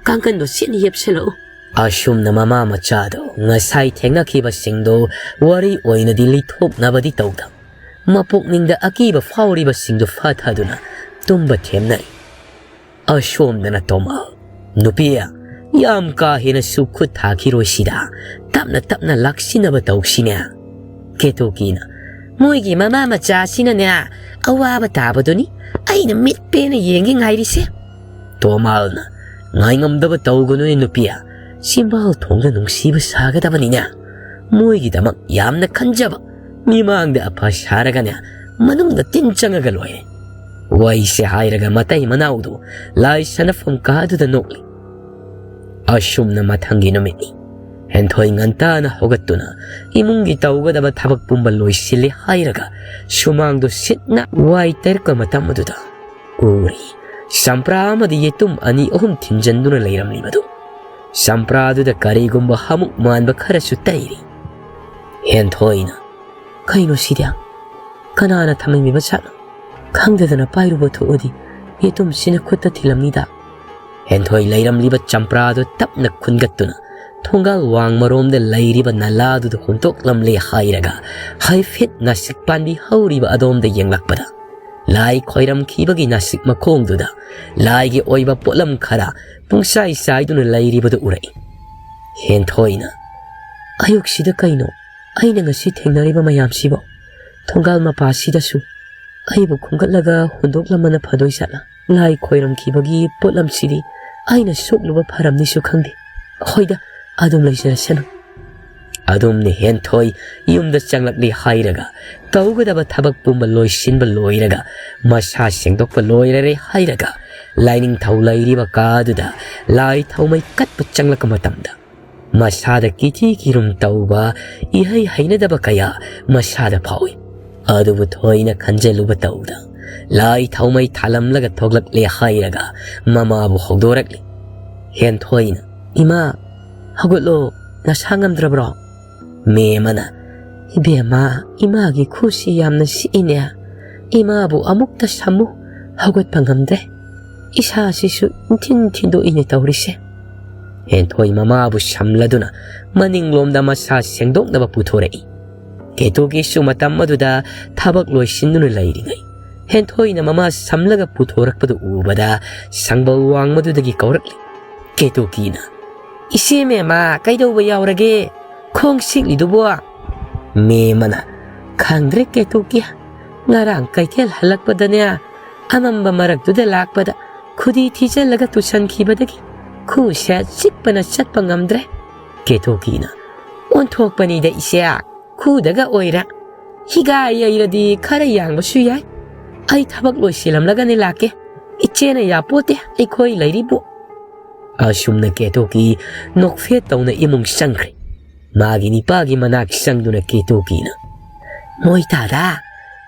ꯀꯥꯡꯒꯟꯗꯣ ꯁꯤꯠꯅ ꯌꯦꯞꯁꯤꯜꯂꯛꯎ"꯫ ꯑꯁꯨꯝꯅ ꯃꯃꯥ ꯃꯆꯥꯗꯣ ꯉꯁꯥꯏ ꯊꯦꯡꯅꯈꯤꯕꯁꯤꯡꯗꯣ ꯋꯥꯔꯤ ꯑꯣꯏꯅꯗꯤ ꯂꯤꯊꯣꯛꯅꯕꯗꯤ ꯇꯧꯗ, ꯃꯄꯨꯛꯅꯤꯡꯗ ꯑꯀꯤꯕ ꯐꯥꯎꯔꯤꯕꯁꯤꯡꯗꯨ ꯐꯥꯊꯗꯨꯅ ꯇꯨꯝꯕ ꯊꯦꯝꯅꯩ꯫ ꯑꯁꯣꯝꯗꯅ ꯇꯣꯃꯥ, "ꯅꯨꯄꯤ, ꯌꯥꯝ ꯀꯥ ꯍꯦꯟꯅꯁꯨ ꯈꯨꯠ ꯊꯥꯈꯤꯔꯣꯏꯁꯤꯗ, ꯇꯞꯅ ꯇꯞꯅ ꯂꯥꯛꯁꯤꯟꯅꯕ ꯇꯧꯁꯤꯅꯦ"꯫ ꯀꯦꯇꯣꯀꯤꯅ, "ꯃꯣꯏꯒꯤ ꯃꯃꯥ ꯃꯆꯥꯁꯤꯅꯅꯦ ꯑꯋꯥꯕ ꯇꯥꯕꯗꯨꯅꯤ ꯑꯩꯅ ꯃꯤꯠ ꯄꯦꯟꯅ ꯌꯦꯡꯒꯦ ꯉꯥꯏꯔꯤꯁꯦ"꯫ ꯇꯣꯃꯥꯜꯅ, "ꯉꯥꯏꯉꯝꯗꯕ ꯇꯧꯒꯅꯨꯅꯦ ꯅꯨꯄꯤ, ꯆꯤꯝꯕꯥꯜ ꯊꯣꯡꯗ ꯅꯨꯡꯁꯤꯕ ꯁꯥꯒꯗꯕꯅꯤꯅꯦ꯫ ꯃꯣꯏꯒꯤꯗꯃꯛ ꯌꯥꯝꯅ ꯈꯟꯖꯕ, ꯃꯤꯃꯥꯡꯗ ꯑꯐ ꯁꯥꯔꯒꯅꯦ ꯃꯅꯨꯡꯗ ꯇꯤꯟ ꯆꯪꯉꯒ ꯂꯣꯏꯔꯦ꯫ ꯋꯥꯏꯁꯦ" ꯍꯥꯏꯔꯒ ꯃꯇꯩ ꯃꯅꯥꯎꯗꯨ ꯂꯥꯏ ꯁꯥꯟꯅꯐꯝ ꯀꯥꯗꯨꯗ ꯅꯣꯛꯂꯤ꯫ ꯑꯁꯨꯝꯅ ꯃꯊꯪꯒꯤ ꯅꯨꯃꯤꯠꯅꯤ꯫ ꯍꯦꯟꯊꯣꯏ ꯉꯟꯇꯥꯅ ꯍꯧꯒꯠꯇꯨꯅ ꯏꯃꯨꯡꯒꯤ ꯇꯧꯒꯗꯕ ꯊꯕꯛ ꯄꯨꯝꯕ ꯂꯣꯏꯁꯤꯜꯂꯦ ꯍꯥꯏꯔꯒ ꯁꯨꯃꯥꯡꯗꯨ ꯁꯤꯠꯅ ꯋꯥꯏ ꯇꯩꯔꯛꯄ ꯃꯇꯝ ꯑꯗꯨꯗ ꯎꯔꯤ ꯆꯝꯄ꯭ꯔꯥ ꯑꯃꯗꯤ ꯌꯦꯇꯨꯝ ꯑꯅꯤ ꯑꯍꯨꯝ ꯊꯤꯟꯖꯟꯗꯨꯅ ꯂꯩꯔꯝꯂꯤꯕꯗꯨ꯫ ꯆꯝꯄ꯭ꯔꯥꯗꯨꯗ ꯀꯔꯤꯒꯨꯝꯕ ꯍꯥꯃꯨꯛ ꯃꯥꯟꯕ ꯈꯔꯁꯨ ꯇꯩꯔꯤ꯫ ꯍꯦꯟꯊꯣꯏꯅ, "ꯀꯩꯅꯣ ꯁꯤꯗꯤ? ꯀꯅꯥꯅ ꯊꯝꯂꯝꯃꯤꯕ ꯖꯥꯠꯅꯣ? ꯈꯪꯗꯗꯅ ꯄꯥꯏꯔꯨꯕ ꯊꯣꯛꯑꯗꯤ ꯌꯦꯇꯨꯝꯁꯤꯅ ꯈꯨꯠꯇ ꯊꯤꯜꯂꯝꯅꯤꯗ"꯫ ꯍꯦꯟꯊꯣꯏ ꯂꯩꯔꯝꯂꯤꯕ ꯆꯝꯄ꯭ꯔꯥꯗꯨ ꯇꯞꯅ ꯈꯨꯟꯒꯠꯇꯨꯅ ꯊꯣꯡꯒꯥꯜ ꯋꯥꯡꯃꯔꯣꯝꯗ ꯂꯩꯔꯤꯕ ꯅꯂꯥꯗꯨꯗ ꯍꯨꯟꯗꯣꯛꯂꯝꯂꯦ ꯍꯥꯏꯔꯒ ꯍꯥꯏꯐꯦꯠ ꯅꯥꯁꯤꯛ ꯄꯥꯟꯕꯤ ꯍꯧꯔꯤꯕ ꯑꯗꯣꯝꯗ ꯌꯦꯡꯂꯛꯄꯗ ꯂꯥꯏ ꯈꯣꯏꯔꯝꯈꯤꯕꯒꯤ ꯅꯥꯁꯤꯛ ꯃꯈꯣꯡꯗꯨꯗ ꯂꯥꯏꯒꯤ ꯑꯣꯏꯕ ꯄꯣꯠꯂꯝ ꯈꯔ ꯄꯨꯡꯆꯥꯏ ꯆꯥꯏꯗꯨꯅ ꯂꯩꯔꯤꯕꯗꯨ ꯎꯔꯛꯏ꯫ ꯍꯦꯟꯊꯣꯏꯅ, "ꯑꯌꯨꯛꯁꯤꯗ ꯀꯩꯅꯣ ꯑꯩꯅ ꯉꯁꯤ ꯊꯦꯡꯅꯔꯤꯕ ꯃꯌꯥꯝꯁꯤꯕꯣ? ꯊꯣꯡꯒꯥꯜ ꯃꯄꯥꯁꯤꯗꯁꯨ ꯑꯩꯕꯨ ꯈꯣꯝꯒꯠꯂꯒ ꯍꯨꯟꯗꯣꯛꯂꯝꯕꯅ ꯐꯗꯣꯏ ꯖꯥꯠꯂꯥ? ꯂꯥꯏ ꯈꯣꯏꯔꯝꯈꯤꯕꯒꯤ ꯄꯣꯠꯂꯝꯁꯤꯗꯤ ꯑꯩꯅ ꯁꯣꯛꯂꯨꯕ ꯐꯔꯝꯅꯤꯁꯨ ꯈꯪꯗꯦ꯫ ꯍꯣꯏꯗ, ꯑꯗꯨꯝ ꯂꯩꯖꯔꯁꯅꯨ"꯫ ꯑꯗꯨꯝꯅ ꯍꯦꯟꯊꯣꯏ ꯌꯨꯝꯗ ꯆꯪꯂꯛꯂꯤ ꯍꯥꯏꯔꯒ ꯇꯧꯒꯗꯕ ꯊꯕꯛ ꯄꯨꯝꯕ ꯂꯣꯏꯁꯤꯟꯕ ꯂꯣꯏꯔꯒ ꯃꯁꯥ ꯁꯦꯡꯗꯣꯛꯄ ꯂꯣꯏꯔꯔꯦ ꯍꯥꯏꯔꯒ ꯂꯥꯏꯅꯤꯡꯊꯧ ꯂꯩꯔꯤꯕ ꯀꯥꯗꯨꯗ ꯂꯥꯏ ꯊꯥꯎꯃꯩ ꯀꯠꯄ ꯆꯪꯂꯛꯄ ꯃꯇꯝꯗ ꯃꯁꯥꯗ ꯀꯤꯊꯤ ꯀꯤꯔꯨꯝ ꯇꯧꯕ ꯏꯍꯩ ꯍꯩꯅꯗꯕ ꯀꯌꯥ ꯃꯁꯥꯗ ꯐꯥꯎꯏ꯫ ꯑꯗꯨꯕꯨ ꯊꯣꯏꯅ ꯈꯟꯖꯤꯜꯂꯨꯕ ꯇꯧꯗ ꯂꯥꯏ ꯊꯥꯎꯃꯩ ꯊꯥꯂꯝꯂꯒ ꯊꯣꯛꯂꯛꯂꯦ ꯍꯥꯏꯔꯒ ꯃꯃꯥꯕꯨ ꯍꯧꯗꯣꯔꯛꯂꯤ꯫ ꯍꯦꯟꯊꯣꯏꯅ, "ꯏꯃꯥ, ꯍꯧꯒꯠꯂꯣ, ꯅꯁꯥ ꯉꯝꯗ꯭ꯔꯕ꯭ꯔꯣ?" ꯃꯦꯝꯃꯅ, "ꯏꯕꯦꯝꯃ, ꯏꯃꯥꯒꯤ ꯈꯨꯁꯤ ꯌꯥꯝꯅ ꯁꯤꯛꯏꯅꯦ꯫ ꯏꯃꯥꯕꯨ ꯑꯃꯨꯛꯇ ꯁꯝꯃꯨ, ꯍꯧꯒꯠꯄ ꯉꯝꯗ꯭ꯔꯦ꯫ ꯏꯁꯥꯁꯤꯁꯨ ꯏꯟꯊꯤꯟ ꯊꯤꯟꯗꯣꯛꯏꯅꯦ ꯇꯧꯔꯤꯁꯦ"꯫ ꯍꯦꯟꯊꯣꯏ ꯃꯃꯥꯕꯨ ꯁꯝꯂꯗꯨꯅ ꯃꯅꯤꯡꯂꯣꯝꯗ ꯃꯁꯥ ꯁꯦꯡꯗꯣꯛꯅꯕ ꯄꯨꯊꯣꯔꯛꯏ꯫ ꯀꯦꯇꯨꯀꯤꯁꯨ ꯃꯇꯝ ꯑꯗꯨꯗ ꯊꯕꯛ ꯂꯣꯏꯁꯤꯟꯗꯨꯅ ꯂꯩꯔꯤꯉꯩ, ꯍꯦꯟꯊꯣꯏꯅ ꯃꯃꯥ ꯁꯝꯂꯒ ꯄꯨꯊꯣꯔꯛꯄꯗꯨ ꯎꯕꯗ ꯁꯪꯕꯜ ꯋꯥꯡꯃꯗꯨꯗꯒꯤ ꯀꯧꯔꯛꯂꯤ꯫ ꯀꯦꯇꯨꯀꯤꯅ, "ꯏꯆꯦ ꯃꯦꯃꯥ, ꯀꯩꯗꯧꯕ ꯌꯥꯎꯔꯒꯦ? ꯈꯣꯡ ꯁꯤꯛꯂꯤꯗꯨꯕꯣ?" ꯃꯦꯃꯅ, "ꯈꯪꯗ꯭ꯔꯦ ꯀꯦꯇꯨꯀꯤ, ꯉꯔꯥꯡ ꯀꯩꯊꯦꯜ ꯍꯜꯂꯛꯄꯗꯅꯦ, ꯑꯃꯝꯕ ꯃꯔꯛꯇꯨꯗ ꯂꯥꯛꯄꯗ ꯈꯨꯗꯤ ꯊꯤꯖꯤꯜꯂꯒ ꯇꯨꯁꯟꯈꯤꯕꯗꯒꯤ ꯈꯨꯁꯦ ꯆꯤꯛꯄꯅ ꯆꯠꯄ ꯉꯝꯗ꯭ꯔꯦ"꯫ ꯀꯦꯇꯨꯀꯤꯅ, "ꯑꯣꯟꯊꯣꯛꯄꯅꯤꯗ ꯏꯆꯦ, ꯈꯨꯗꯒ ꯑꯣꯏꯔꯦ꯫ ꯍꯤꯒꯥ ꯌꯩꯔꯗꯤ ꯈꯔ ꯌꯥꯡꯕꯁꯨ ꯌꯥꯏ꯫ ꯑꯩ ꯊꯕꯛ ꯂꯣꯏꯁꯤꯜꯂꯝꯂꯒꯅꯦ ꯂꯥꯛꯀꯦ꯫ ꯏꯆꯦꯅ ꯌꯥꯄꯣꯠꯇꯦ ꯑꯩꯈꯣꯏ ꯂꯩꯔꯤꯕꯨ"꯫ ꯑꯁꯨꯝꯅ ꯀꯦꯇꯨꯀꯤ ꯅꯣꯛꯐꯦꯠ ꯇꯧꯅ ꯏꯃꯨꯡ ꯆꯪꯈ꯭ꯔꯦ꯫ ꯃꯥꯒꯤ ꯅꯤꯄꯥꯒꯤ ꯃꯅꯥꯛ ꯆꯪꯗꯨꯅ ꯀꯦꯇꯨꯀꯤꯅ, "ꯃꯣꯏ ꯇꯥꯗ,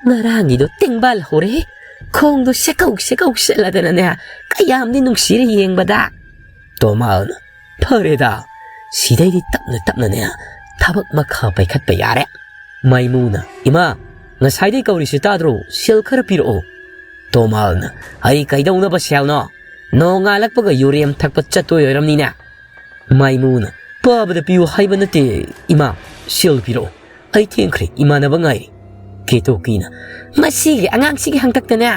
ꯉꯔꯥꯡꯒꯤꯗꯣ ꯇꯦꯡꯕꯥꯜ ꯍꯧꯔꯦ꯫ ꯈꯣꯡꯗꯣ ꯁꯦꯀꯧ ꯁꯦꯀꯧ ꯆꯠꯂꯗꯅꯅꯦ, ꯀꯌꯥꯝꯗꯤ ꯅꯨꯡꯁꯤꯔꯦ ꯌꯦꯡꯕꯗ"꯫ ꯇꯣꯃꯥꯜꯅ, "ꯐꯔꯦꯗ, ꯁꯤꯗꯩꯗꯤ ꯇꯞꯅ ꯇꯞꯅꯅꯦ ꯊꯕꯛ ꯃꯈꯥ ꯄꯥꯏꯈꯠꯄ ꯌꯥꯔꯦ"꯫ ꯃꯥꯏꯃꯨꯅ, "ꯏꯃꯥ, ꯉꯁꯥꯏꯗꯩ ꯀꯧꯔꯤꯁꯤ ꯇꯥꯗ꯭ꯔꯣ? ꯁꯦꯜ ꯈꯔ ꯄꯤꯔꯛꯑꯣ"꯫ ꯇꯣꯃꯥꯜꯅ, "ꯑꯩ ꯀꯩꯗꯧꯅꯕ ꯁꯦꯜꯅꯣ? ꯅꯣꯡꯉꯥꯜꯂꯛꯄꯒ ꯌꯨꯔꯦꯝ ꯊꯛꯄ ꯆꯠꯇꯣꯏ ꯑꯣꯏꯔꯝꯅꯤꯅꯦ"꯫ ꯃꯥꯏꯃꯨꯅ, "ꯄꯥꯕꯗ ꯄꯤꯌꯨ ꯍꯥꯏꯕ ꯅꯠꯇꯦ, ꯏꯃꯥ, ꯁꯦꯜ ꯄꯤꯔꯛꯑꯣ꯫ ꯑꯩ ꯊꯦꯡꯈ꯭ꯔꯦ, ꯏꯃꯥꯟꯅꯕ ꯉꯥꯏꯔꯤ"꯫ ꯀꯦꯇꯨꯀꯤꯅ, "ꯃꯁꯤꯒꯤ ꯑꯉꯥꯡꯁꯤꯒꯤ ꯍꯪꯇꯛꯇꯅꯦ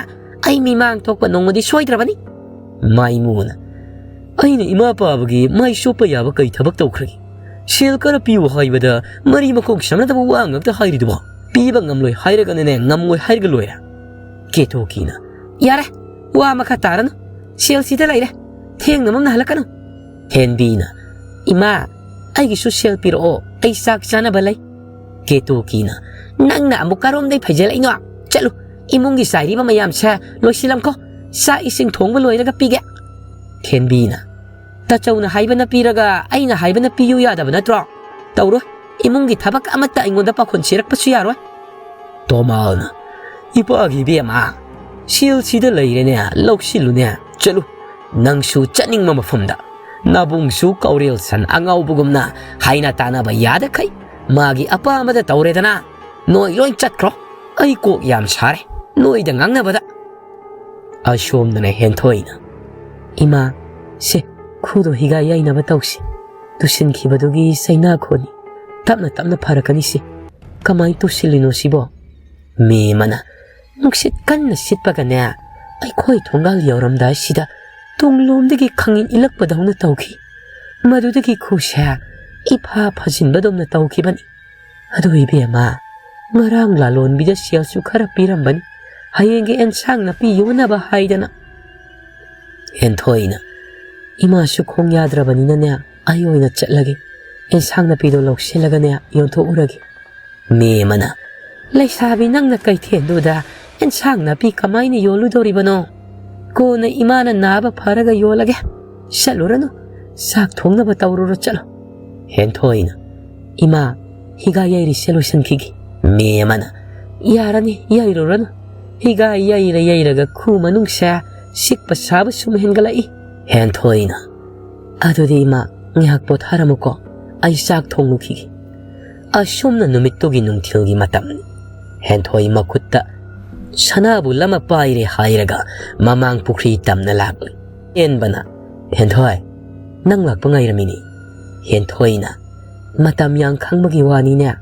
ꯑꯩ ꯃꯤꯃꯥꯡ ꯊꯣꯛꯄ ꯅꯣꯡꯃꯗꯤ ꯁꯣꯏꯗ꯭ꯔꯕꯅꯤ"꯫ ꯃꯥꯏꯃꯨꯅ, "ꯑꯩꯅ ꯏꯃꯥ ꯄꯥꯕꯒꯤ ꯃꯥꯏ ꯆꯣꯞꯄ ꯌꯥꯕ ꯀꯩ ꯊꯕꯛ ꯇꯧꯈ꯭ꯔꯒꯦ? ꯁꯦꯜ ꯈꯔ ꯄꯤꯌꯨ ꯍꯥꯏꯕꯗ ꯃꯔꯤ ꯃꯈꯣꯡ ꯁꯝꯅꯗꯕ ꯋꯥ ꯉꯥꯛꯇ ꯍꯥꯏꯔꯤꯗꯨꯕꯣ? ꯄꯤꯕ ꯉꯝꯂꯣꯏ ꯍꯥꯏꯔꯒꯅꯅꯦ, ꯉꯝꯃꯣꯏ ꯍꯥꯏꯔꯒ ꯂꯣꯏꯔꯦ"꯫ ꯀꯦꯇꯨꯀꯤꯅ, "ꯌꯥꯔꯦ, ꯋꯥ ꯃꯈꯥ ꯇꯥꯔꯅꯨ꯫ ꯁꯦꯜ ꯁꯤꯗ ꯂꯩꯔꯦ꯫ ꯊꯦꯡꯅ ꯃꯝꯅ ꯍꯜꯂꯛꯀꯅꯨ"꯫ ꯍꯦꯟꯕꯤꯅ, "ꯏꯃꯥ, ꯑꯩꯒꯤꯁꯨ ꯁꯦꯜ ꯄꯤꯔꯛꯑꯣ, ꯑꯩ ꯆꯥꯛ ꯆꯥꯅꯕ ꯂꯩ"꯫ ꯀꯦꯇꯨꯀꯤꯅ, "ꯅꯪꯅ ꯑꯃꯨꯛ ꯀꯔꯣꯝꯗꯩ ꯐꯩꯖꯜꯂꯛꯏꯅꯣ? ꯆꯠꯂꯨ, ꯏꯃꯨꯡꯒꯤ ꯆꯥꯏꯔꯤꯕ ꯃꯌꯥꯝꯁꯦ ꯂꯣꯏꯁꯤꯜꯂꯝꯈꯣ꯫ ꯆꯥꯛ ꯏꯁꯤꯡ ꯊꯣꯡꯕ ꯂꯣꯏꯔꯒ ꯄꯤꯒꯦ"꯫ ꯍꯦꯟꯕꯤꯅ, "ꯇꯥꯆꯧꯅ ꯍꯥꯏꯕꯅ ꯄꯤꯔꯒ ꯑꯩꯅ ꯍꯥꯏꯕꯅ ꯄꯤꯌꯨ ꯌꯥꯗꯕ ꯅꯠꯇ꯭ꯔꯣ? ꯇꯧꯔꯣꯏ, ꯏꯃꯨꯡꯒꯤ ꯊꯕꯛ ꯑꯃꯠꯇ ꯑꯩꯉꯣꯟꯗ ꯄꯥꯈꯣꯟ ꯁꯤꯔꯛꯄꯁꯨ ꯌꯥꯔꯣꯏ"꯫ ꯇꯣꯃꯥꯜꯅ, "ꯏꯄꯥꯒꯤ ꯏꯕꯦꯝꯃ, ꯁꯦꯜ ꯁꯤꯗ ꯂꯩꯔꯦꯅꯦ, ꯂꯧꯁꯤꯜꯂꯨꯅꯦ, ꯆꯠꯂꯨ꯫ ꯅꯪꯁꯨ ꯆꯠꯅꯤꯡꯕ ꯃꯐꯝꯗ꯫ ꯅꯕꯨꯡꯁꯨ ꯀꯧꯔꯦꯜ ꯁꯟ ꯑꯉꯥꯎꯕꯒꯨꯝꯅ ꯍꯥꯏꯅ ꯇꯥꯅꯕ ꯌꯥꯗꯈꯩ ꯃꯥꯒꯤ ꯑꯄꯥꯝꯕꯗ ꯇꯧꯔꯦꯗꯅ꯫ ꯅꯣꯏ ꯂꯣꯏ ꯆꯠꯈ꯭ꯔꯣ꯫ ꯑꯩ ꯀꯣꯛ ꯌꯥꯝ ꯁꯥꯔꯦ ꯅꯣꯏꯗ ꯉꯥꯡꯅꯕꯗ꯫ ꯑꯁꯣꯝꯗꯅ ꯍꯦꯟꯊꯣꯏꯅ, "ꯏꯃꯥ, ꯁꯦ, ꯈꯨꯗꯣ ꯍꯤꯒꯥꯏ ꯌꯩꯅꯕ ꯇꯧꯁꯤ꯫ ꯇꯨꯁꯤꯟꯈꯤꯕꯗꯨꯒꯤ ꯆꯩꯅꯥꯈꯣꯅꯤ꯫ ꯇꯞꯅ ꯇꯞꯅ ꯐꯔꯛꯀꯅꯤꯁꯦ꯫ ꯀꯃꯥꯏ ꯇꯨꯁꯤꯜꯂꯤꯅꯣ ꯁꯤꯕꯣ?" ꯃꯦꯃꯅ, ꯅꯨꯡꯁꯤꯠ ꯀꯟꯅ ꯁꯤꯠꯄꯒꯅꯦ, ꯑꯩꯈꯣꯏ ꯊꯣꯡꯒꯥꯜ ꯌꯧꯔꯝꯗꯥꯏꯁꯤꯗ ꯇꯨꯡꯂꯣꯝꯗꯒꯤ ꯈꯪꯏꯟ ꯏꯜꯂꯛꯄꯗꯧꯅ ꯇꯧꯈꯤ꯫ ꯃꯗꯨꯗꯒꯤ ꯈꯨꯁꯦ ꯏꯐꯥ ꯐꯖꯤꯟꯕꯗꯧꯅ ꯇꯧꯈꯤꯕꯅꯤ꯫ ꯑꯗꯨ ꯏꯕꯦꯝꯃ, ꯉꯔꯥꯡ ꯂꯥꯂꯣꯟꯕꯤꯗ ꯁꯦꯜꯁꯨ ꯈꯔ ꯄꯤꯔꯝꯕꯅꯤ, ꯍꯌꯦꯡꯒꯤ ꯑꯦꯟꯁꯥꯡ ꯅꯥꯄꯤ ꯌꯣꯟꯅꯕ ꯍꯥꯏꯗꯅ꯫ ꯍꯦꯟꯊꯣꯏꯅ, ꯏꯃꯥꯁꯨ ꯈꯣꯡ ꯌꯥꯗ꯭ꯔꯕꯅꯤꯅꯅꯦ, ꯑꯩ ꯑꯣꯏꯅ ꯆꯠꯂꯒꯦ꯫ ꯑꯦꯟꯁꯥꯡ ꯅꯥꯄꯤꯗꯣ ꯂꯧꯁꯤꯜꯂꯒꯅꯦ, ꯌꯣꯟꯊꯣꯛꯎꯔꯒꯦ꯫ ꯃꯦꯃꯅ, ꯂꯩꯁꯥꯕꯤ, ꯅꯪꯅ ꯀꯩꯊꯦꯜꯗꯨꯗ ꯑꯦꯟꯁꯥꯡ ꯅꯥꯄꯤ ꯀꯃꯥꯏꯅ ꯌꯣꯜꯂꯨꯗꯧꯔꯤꯕꯅꯣ? ꯀꯣꯟꯅ ꯏꯃꯥꯅ ꯅꯥꯕ ꯐꯔꯒ ꯌꯣꯜꯂꯒꯦ꯫ ꯆꯠꯂꯨꯔꯅꯨ, ꯆꯥꯛ ꯊꯣꯡꯅꯕ ꯇꯧꯔꯨꯔꯣ, ꯆꯠꯂꯣ꯫ ꯍꯦꯟꯊꯣꯏꯅ, ꯏꯃꯥ, ꯍꯤꯒꯥ ꯌꯩꯔꯤꯁꯦ ꯂꯣꯏꯁꯤꯟꯈꯤꯒꯦ꯫ ꯃꯦꯃꯅ, ꯌꯥꯔꯅꯤ, ꯌꯩꯔꯨꯔꯅꯨ꯫ ꯍꯤꯒꯥ ꯌꯩꯔ ꯌꯩꯔꯒ ꯈꯨ ꯃꯅꯨꯡꯁꯦ ꯆꯤꯛꯄ ꯁꯥꯕ ꯁꯨꯝ ꯍꯦꯟꯒꯠꯂꯛꯏ꯫ ꯍꯦꯟꯊꯣꯏꯅ, ꯑꯗꯨꯗꯤ ꯏꯃꯥ, ꯉꯥꯏꯍꯥꯛ ꯄꯣꯊꯥꯔꯝꯃꯨꯀꯣ, ꯑꯩ ꯆꯥꯛ ꯊꯣꯡꯂꯨꯈꯤꯒꯦ꯫ ꯑꯁꯨꯝꯅ ꯅꯨꯃꯤꯠꯇꯨꯒꯤ ꯅꯨꯡꯊꯤꯜꯒꯤ ꯃꯇꯝꯅꯤ꯫ ꯍꯦꯟꯊꯣꯏ ꯃꯈꯨꯠꯇ ꯁꯅꯥꯕꯨꯜ ꯑꯃ ꯄꯥꯏꯔꯦ ꯍꯥꯏꯔꯒ ꯃꯃꯥꯡ ꯄꯨꯈ꯭ꯔꯤ ꯇꯝꯅ ꯂꯥꯛꯂꯤ꯫ ꯍꯦꯟꯕꯅ, ꯍꯦꯟꯊꯣꯏ, ꯅꯪ ꯂꯥꯛꯄ ꯉꯥꯏꯔꯝꯃꯤꯅꯤ꯫ ꯍꯦꯟꯊꯣꯏꯅ, ꯃꯇꯝ ꯌꯥꯝ ꯈꯪꯕꯒꯤ ꯋꯥꯅꯤꯅꯦ,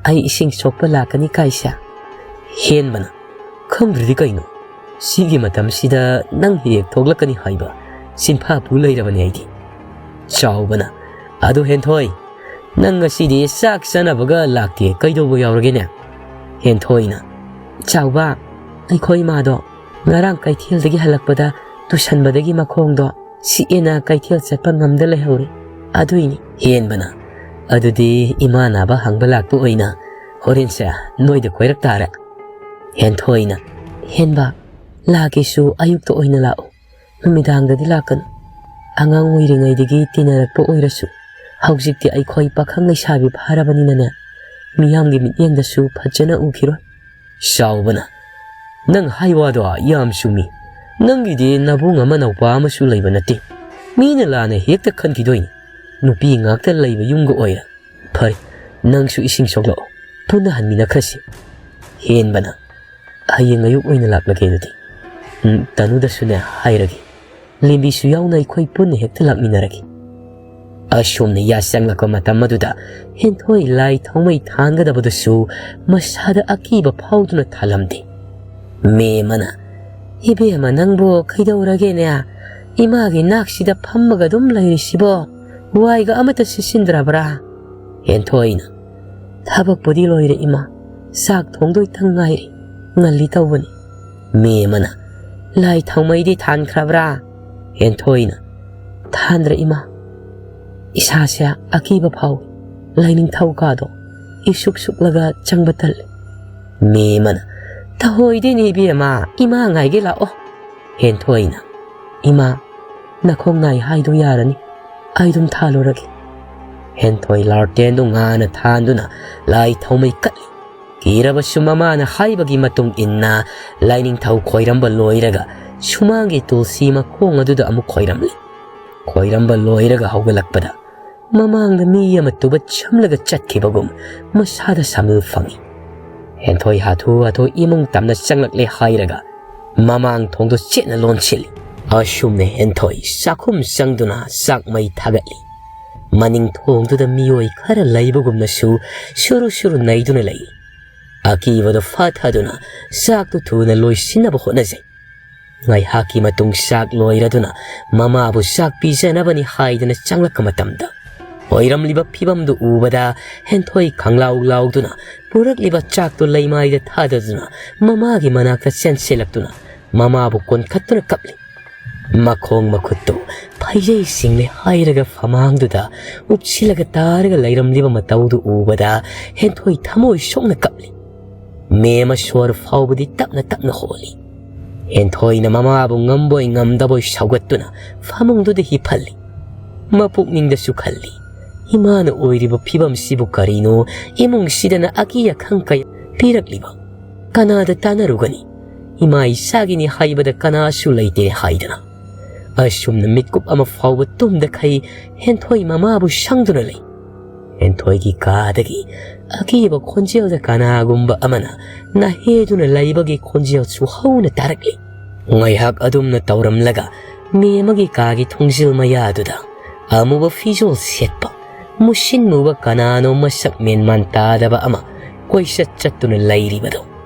ꯑꯩ ꯏꯁꯤꯡ ꯁꯣꯛꯄ ꯂꯥꯛꯀꯅꯤ ꯀꯥꯏꯁꯦ꯫ ꯍꯦꯟꯕꯅ, ꯈꯪꯗ꯭ꯔꯗꯤ ꯀꯩꯅꯣ? ꯁꯤꯒꯤ ꯃꯇꯝꯁꯤꯗ ꯅꯪ ꯍꯦꯛ ꯊꯣꯛꯂꯛꯀꯅꯤ ꯍꯥꯏꯕ ꯆꯤꯟꯐꯥ ꯄꯨ ꯂꯩꯔꯕꯅꯦ ꯑꯩꯗꯤ꯫ ꯆꯥꯎꯕꯅ, ꯑꯗꯨ ꯍꯦꯟꯊꯣꯏ, ꯅꯪ ꯉꯁꯤꯗꯤ ꯆꯥꯛ ꯆꯥꯅꯕꯒ ꯂꯥꯛꯇꯦ, ꯀꯩꯗꯧꯕ ꯌꯥꯎꯔꯒꯦꯅꯦ? ꯍꯦꯟꯊꯣꯏꯅ, ꯆꯥꯎꯕ, ꯑꯩꯈꯣꯏ ꯏꯃꯥꯗꯣ ꯉꯔꯥꯡ ꯀꯩꯊꯦꯜꯗꯒꯤ ꯍꯜꯂꯛꯄꯗ ꯇꯨꯁꯟꯕꯗꯒꯤ ꯃꯈꯣꯡꯗꯣ ꯁꯤꯛꯑꯦꯅ ꯀꯩꯊꯦꯜ ꯆꯠꯄ ꯉꯝꯗ ꯂꯩꯍꯧꯔꯦ, ꯑꯗꯨꯏꯅꯤ꯫ ꯍꯦꯟꯕꯅ, ꯑꯗꯨꯗꯤ ꯏꯃꯥ ꯅꯥꯕ ꯍꯪꯕ ꯂꯥꯛꯄ ꯑꯣꯏꯅ ꯍꯣꯔꯦꯟꯁꯦ ꯅꯣꯏꯗ ꯀꯣꯏꯔꯛ ꯇꯥꯔꯦ꯫ ꯍꯦꯟꯊꯣꯏꯅ, ꯍꯦꯟꯕ, ꯂꯥꯛꯀꯦꯁꯨ ꯑꯌꯨꯛꯇ ꯑꯣꯏꯅ ꯂꯥꯛꯎ, ꯅꯨꯃꯤꯗꯥꯡꯗꯗꯤ ꯂꯥꯛꯀꯅꯨ꯫ ꯑꯉꯥꯡ ꯑꯣꯏꯔꯤꯉꯩꯗꯒꯤ ꯇꯤꯟꯅꯔꯛꯄ ꯑꯣꯏꯔꯁꯨ ꯍꯧꯖꯤꯛꯇꯤ ꯑꯩꯈꯣꯏ ꯄꯥꯈꯪ ꯂꯩꯁꯥꯕꯤ ꯐꯥꯔꯕꯅꯤꯅꯅꯦ, ꯃꯤꯌꯥꯝꯒꯤ ꯃꯤꯠꯌꯦꯡꯗꯁꯨ ꯐꯖꯅ ꯎꯈꯤꯔꯣꯏ꯫ ꯆꯥꯎꯕꯅ, ꯅꯪ ꯍꯥꯏ ꯋꯥꯗꯣ ꯌꯥꯝ ꯆꯨꯝꯃꯤ꯫ ꯅꯪꯒꯤꯗꯤ ꯅꯕꯨꯡ ꯑꯃ ꯅꯧꯄꯥ ꯑꯃꯁꯨ ꯂꯩꯕ ꯅꯠꯇꯦ꯫ ꯃꯤꯅ ꯂꯥꯟꯅ ꯍꯦꯛꯇ ꯈꯟꯈꯤꯗꯣꯏꯅꯤ꯫ ꯅꯨꯄꯤ ꯉꯥꯛꯇ ꯂꯩꯕ ꯌꯨꯝꯒ ꯑꯣꯏꯔꯦ꯫ ꯐꯔꯦ, "ꯅꯪꯁꯨ ꯏꯁꯤꯡ ꯁꯣꯛꯂꯛꯑꯣ, ꯄꯨꯟꯅ ꯍꯟꯃꯤꯟꯅꯈ꯭ꯔꯁꯤ꯫" ꯍꯦꯟꯕꯅ, "ꯍꯌꯦꯡ ꯑꯌꯨꯛ ꯑꯣꯏꯅ ꯂꯥꯛꯂꯒꯦ ꯑꯗꯨꯗꯤ꯫ ꯎꯝ, ꯇꯅꯨꯗꯁꯨꯅꯦ ꯍꯥꯏꯔꯒꯦ꯫ ꯂꯦꯝꯕꯤꯁꯨ ꯌꯥꯎꯅ ꯑꯩꯈꯣꯏ ꯄꯨꯟꯅ ꯍꯦꯛꯇ ꯂꯥꯛꯃꯤꯟꯅꯔꯒꯦ꯫" ꯑꯁꯨꯝꯅ ꯌꯥꯆꯪꯂꯛꯄ ꯃꯇꯝ ꯑꯗꯨꯗ ꯍꯦꯟꯊꯣꯏ ꯂꯥꯏ ꯊꯥꯎꯃꯩ ꯊꯥꯟꯒꯗꯕꯗꯨꯁꯨ ꯃꯁꯥꯗ ꯑꯀꯤꯕ ꯐꯥꯎꯗꯨꯅ ꯊꯥꯜꯂꯝꯗꯦ꯫ ꯃꯦꯝꯃꯅ, "ꯏꯕꯦꯝꯃ, ꯅꯪꯕꯨ ꯀꯩꯗꯧꯔꯒꯦꯅꯦ? ꯏꯃꯥꯒꯤ ꯅꯥꯛꯁꯤꯗ ꯐꯝꯃꯒ ꯑꯗꯨꯝ ꯂꯩꯔꯤꯁꯤꯕꯣ? ꯋꯥꯏꯒ ꯑꯃꯠꯇ ꯁꯤꯠꯆꯤꯟꯗ꯭ꯔꯕ꯭ꯔꯥ?" ꯍꯦꯟꯊꯣꯏꯅ, "ꯊꯕꯛꯄꯨꯗꯤ ꯂꯣꯏꯔꯦ ꯏꯃꯥ, ꯆꯥꯛ ꯊꯣꯡꯗꯣꯏꯇꯪ ꯉꯥꯏꯔꯦ, ꯉꯜꯂꯤ ꯇꯧꯕꯅꯤ꯫" ꯃꯦꯝꯃꯅ, "ꯂꯥꯏ ꯊꯥꯎꯃꯩꯗꯤ ꯊꯥꯟꯈ꯭ꯔꯕ꯭ꯔꯥ?" ꯍꯦꯟꯊꯣꯏꯅ, "ꯊꯥꯟꯗ꯭ꯔꯦ ꯏꯃꯥ, ꯏꯁꯥꯁꯦ ꯑꯀꯤꯕ ꯐꯥꯎꯏ, ꯂꯥꯏꯅꯤꯡꯊꯧ ꯀꯥꯗꯣ ꯏꯁꯨꯛ ꯁꯨꯛꯂꯒ ꯆꯪꯕ ꯇꯜꯂꯤ꯫" ꯃꯦꯝꯃꯅ, "ꯇꯧꯍꯣꯏꯗꯦꯅꯦ ꯏꯕꯦꯝꯃ, ꯏꯃꯥ ꯉꯥꯏꯒꯦ ꯂꯥꯛꯑꯣ꯫" ꯍꯦꯟꯊꯣꯏꯅ, "ꯏꯃꯥ, ꯅꯈꯣꯡ ꯅꯥꯏ ꯍꯥꯏꯗꯣ ꯌꯥꯔꯅꯤ, ꯑꯩ ꯑꯗꯨꯝ ꯊꯥꯜꯂꯨꯔꯒꯦ꯫" ꯍꯦꯟꯊꯣꯏ ꯂꯥꯔꯇꯦꯟꯗꯨ ꯉꯥꯅ ꯊꯥꯟꯗꯨꯅ ꯂꯥꯏ ꯊꯥꯎꯃꯩ ꯀꯠꯂꯤ꯫ ꯀꯤꯔꯕꯁꯨ ꯃꯃꯥꯅ ꯍꯥꯏꯕꯒꯤ ꯃꯇꯨꯡ ꯏꯟꯅ ꯂꯥꯏꯅꯤꯡꯊꯧ ꯈꯣꯏꯔꯝꯕ ꯂꯣꯏꯔꯒ ꯁꯨꯃꯥꯡꯒꯤ ꯇꯨꯜꯁꯤ ꯃꯈꯣꯡ ꯑꯗꯨꯗ ꯑꯃꯨꯛ ꯈꯣꯏꯔꯝꯂꯤ꯫ ꯈꯣꯏꯔꯝꯕ ꯂꯣꯏꯔꯒ ꯍꯧꯒꯠꯂꯛꯄꯗ ꯃꯃꯥꯡꯗ ꯃꯤ ꯑꯃ ꯇꯨꯕꯠ ꯁꯝꯂꯒ ꯆꯠꯈꯤꯕꯒꯨꯝ ꯃꯁꯥꯗ ꯁꯥꯃꯤꯜ ꯐꯪꯏ꯫ ꯍꯦꯟꯊꯣꯏ ꯍꯥꯊꯨ ꯍꯥꯊꯨ ꯏꯃꯨꯡ ꯇꯝꯅ ꯆꯪꯂꯛꯂꯦ ꯍꯥꯏꯔꯒ ꯃꯃꯥꯡ ꯊꯣꯡꯗꯣ ꯆꯦꯠꯅ ꯂꯣꯟꯁꯤꯜꯂꯤ꯫ ꯑꯁꯨꯝꯅ ꯍꯦꯟꯊꯣꯏ ꯆꯥꯛꯈꯨꯝ ꯆꯪꯗꯨꯅ ꯆꯥꯛ ꯃꯩ ꯊꯥꯒꯠꯂꯤ꯫ ꯃꯅꯤꯡ ꯊꯣꯡꯗꯨꯗ ꯃꯤꯑꯣꯏ ꯈꯔ ꯂꯩꯕꯒꯨꯝꯅꯁꯨ ꯁꯨꯔꯨ ꯁꯨꯔꯨ ꯅꯩꯗꯨꯅ ꯂꯩ꯫ ꯑꯀꯤꯕꯗꯨ ꯐꯥꯊꯗꯨꯅ ꯆꯥꯛꯇꯨ ꯊꯨꯅ ꯂꯣꯏꯁꯤꯟꯅꯕ ꯍꯣꯠꯅꯖꯩ꯫ ꯉꯥꯏꯍꯥꯛꯀꯤ ꯃꯇꯨꯡ ꯆꯥꯛ ꯂꯣꯏꯔꯗꯨꯅ ꯃꯃꯥꯕꯨ ꯆꯥꯛ ꯄꯤꯖꯅꯕꯅꯤ ꯍꯥꯏꯗꯨꯅ ꯆꯪꯂꯛꯄ ꯃꯇꯝꯗ, ꯑꯣꯏꯔꯝꯂꯤꯕ ꯐꯤꯕꯝꯗꯨ ꯎꯕꯗ ꯍꯦꯟꯊꯣꯏ ꯈꯪꯂꯥꯎ ꯂꯥꯎꯗꯨꯅ ꯄꯨꯔꯛꯂꯤꯕ ꯆꯥꯛꯇꯨ ꯂꯩꯃꯥꯏꯗ ꯊꯥꯗꯗꯨꯅ ꯃꯃꯥꯒꯤ ꯃꯅꯥꯛꯇ ꯆꯦꯟꯁꯤꯜꯂꯛꯇꯨꯅ ꯃꯃꯥꯕꯨ ꯀꯣꯟꯈꯠꯇꯨꯅ ꯀꯞꯂꯤ꯫ ꯃꯈꯣꯡ ꯃꯈꯨꯠꯇꯨ ꯐꯩꯖꯩ ꯁꯤꯡꯂꯦ ꯍꯥꯏꯔꯒ ꯐꯃꯥꯡꯗꯨꯗ ꯎꯞꯁꯤꯜꯂꯒ ꯇꯥꯔꯒ ꯂꯩꯔꯝꯂꯤꯕ ꯃꯇꯧꯗꯨ ꯎꯕꯗ ꯍꯦꯟꯊꯣꯏ ꯊꯃꯣꯏ ꯁꯣꯛꯅ ꯀꯞꯂꯤ꯫ ꯃꯦꯝꯃ ꯁꯣꯔ ꯐꯥꯎꯕꯗꯤ ꯇꯞꯅ ꯇꯞꯅ ꯍꯣꯜꯂꯤ꯫ ꯍꯦꯟꯊꯣꯏꯅ ꯃꯃꯥꯕꯨ ꯉꯝꯕꯣꯏ ꯉꯝꯗꯕꯣꯏ ꯁꯧꯒꯠꯇꯨꯅ ꯐꯃꯨꯡꯗꯨꯗ ꯍꯤꯞꯍꯜꯂꯤ꯫ ꯃꯄꯨꯛꯅꯤꯡꯗꯁꯨ ꯈꯜꯂꯤ, "ꯏꯃꯥꯅ ꯑꯣꯏꯔꯤꯕ ꯐꯤꯕꯝꯁꯤꯕꯨ ꯀꯔꯤꯅꯣ? ꯏꯃꯨꯡꯁꯤꯗꯅ ꯑꯀꯤ ꯑꯈꯪ ꯀꯌꯥ ꯄꯤꯔꯛꯂꯤꯕ? ꯀꯅꯥꯗ ꯇꯥꯟꯅꯔꯨꯒꯅꯤ? ꯏꯃꯥ ꯏꯆꯥꯒꯤꯅꯤ ꯍꯥꯏꯕꯗ ꯀꯅꯥꯁꯨ ꯂꯩꯇꯦ" ꯍꯥꯏꯗꯅ꯫ ꯑꯁꯨꯝꯅ ꯃꯤꯠꯀꯨꯞ ꯑꯃ ꯐꯥꯎꯕ ꯇꯨꯝꯗꯈꯩ ꯍꯦꯟꯊꯣꯏ ꯃꯃꯥꯕꯨ ꯁꯪꯗꯨꯅ ꯂꯩ꯫ ꯍꯦꯟꯊꯣꯏꯒꯤ ꯀꯥꯗꯒꯤ ꯑꯀꯤꯕ ꯈꯣꯟꯖꯦꯜꯗ ꯀꯅꯥꯒꯨꯝꯕ ꯑꯃꯅ ꯅꯥꯍꯦꯗꯨꯅ ꯂꯩꯕꯒꯤ ꯈꯣꯟꯖꯦꯜꯁꯨ ꯍꯧꯅ ꯇꯥꯔꯛꯂꯤ꯫ ꯉꯥꯏꯍꯥꯛ ꯑꯗꯨꯝꯅ ꯇꯧꯔꯝꯂꯒ ꯃꯦꯝꯃꯒꯤ ꯀꯥꯒꯤ ꯊꯣꯡꯖꯤꯜ ꯃꯌꯥꯗꯨꯗ ꯑꯃꯨꯕ ꯐꯤꯖꯣꯜ ꯁꯦꯠꯄ, ꯃꯨꯁꯤꯟ ꯃꯨꯕ ꯀꯅꯥꯅꯣ ꯃꯁꯛ ꯃꯦꯟꯃꯥꯟ ꯇꯥꯗꯕ ꯑꯃ ꯀꯣꯏꯆꯠ ꯆꯠꯇꯨꯅ ꯂꯩꯔꯤꯕꯗꯨ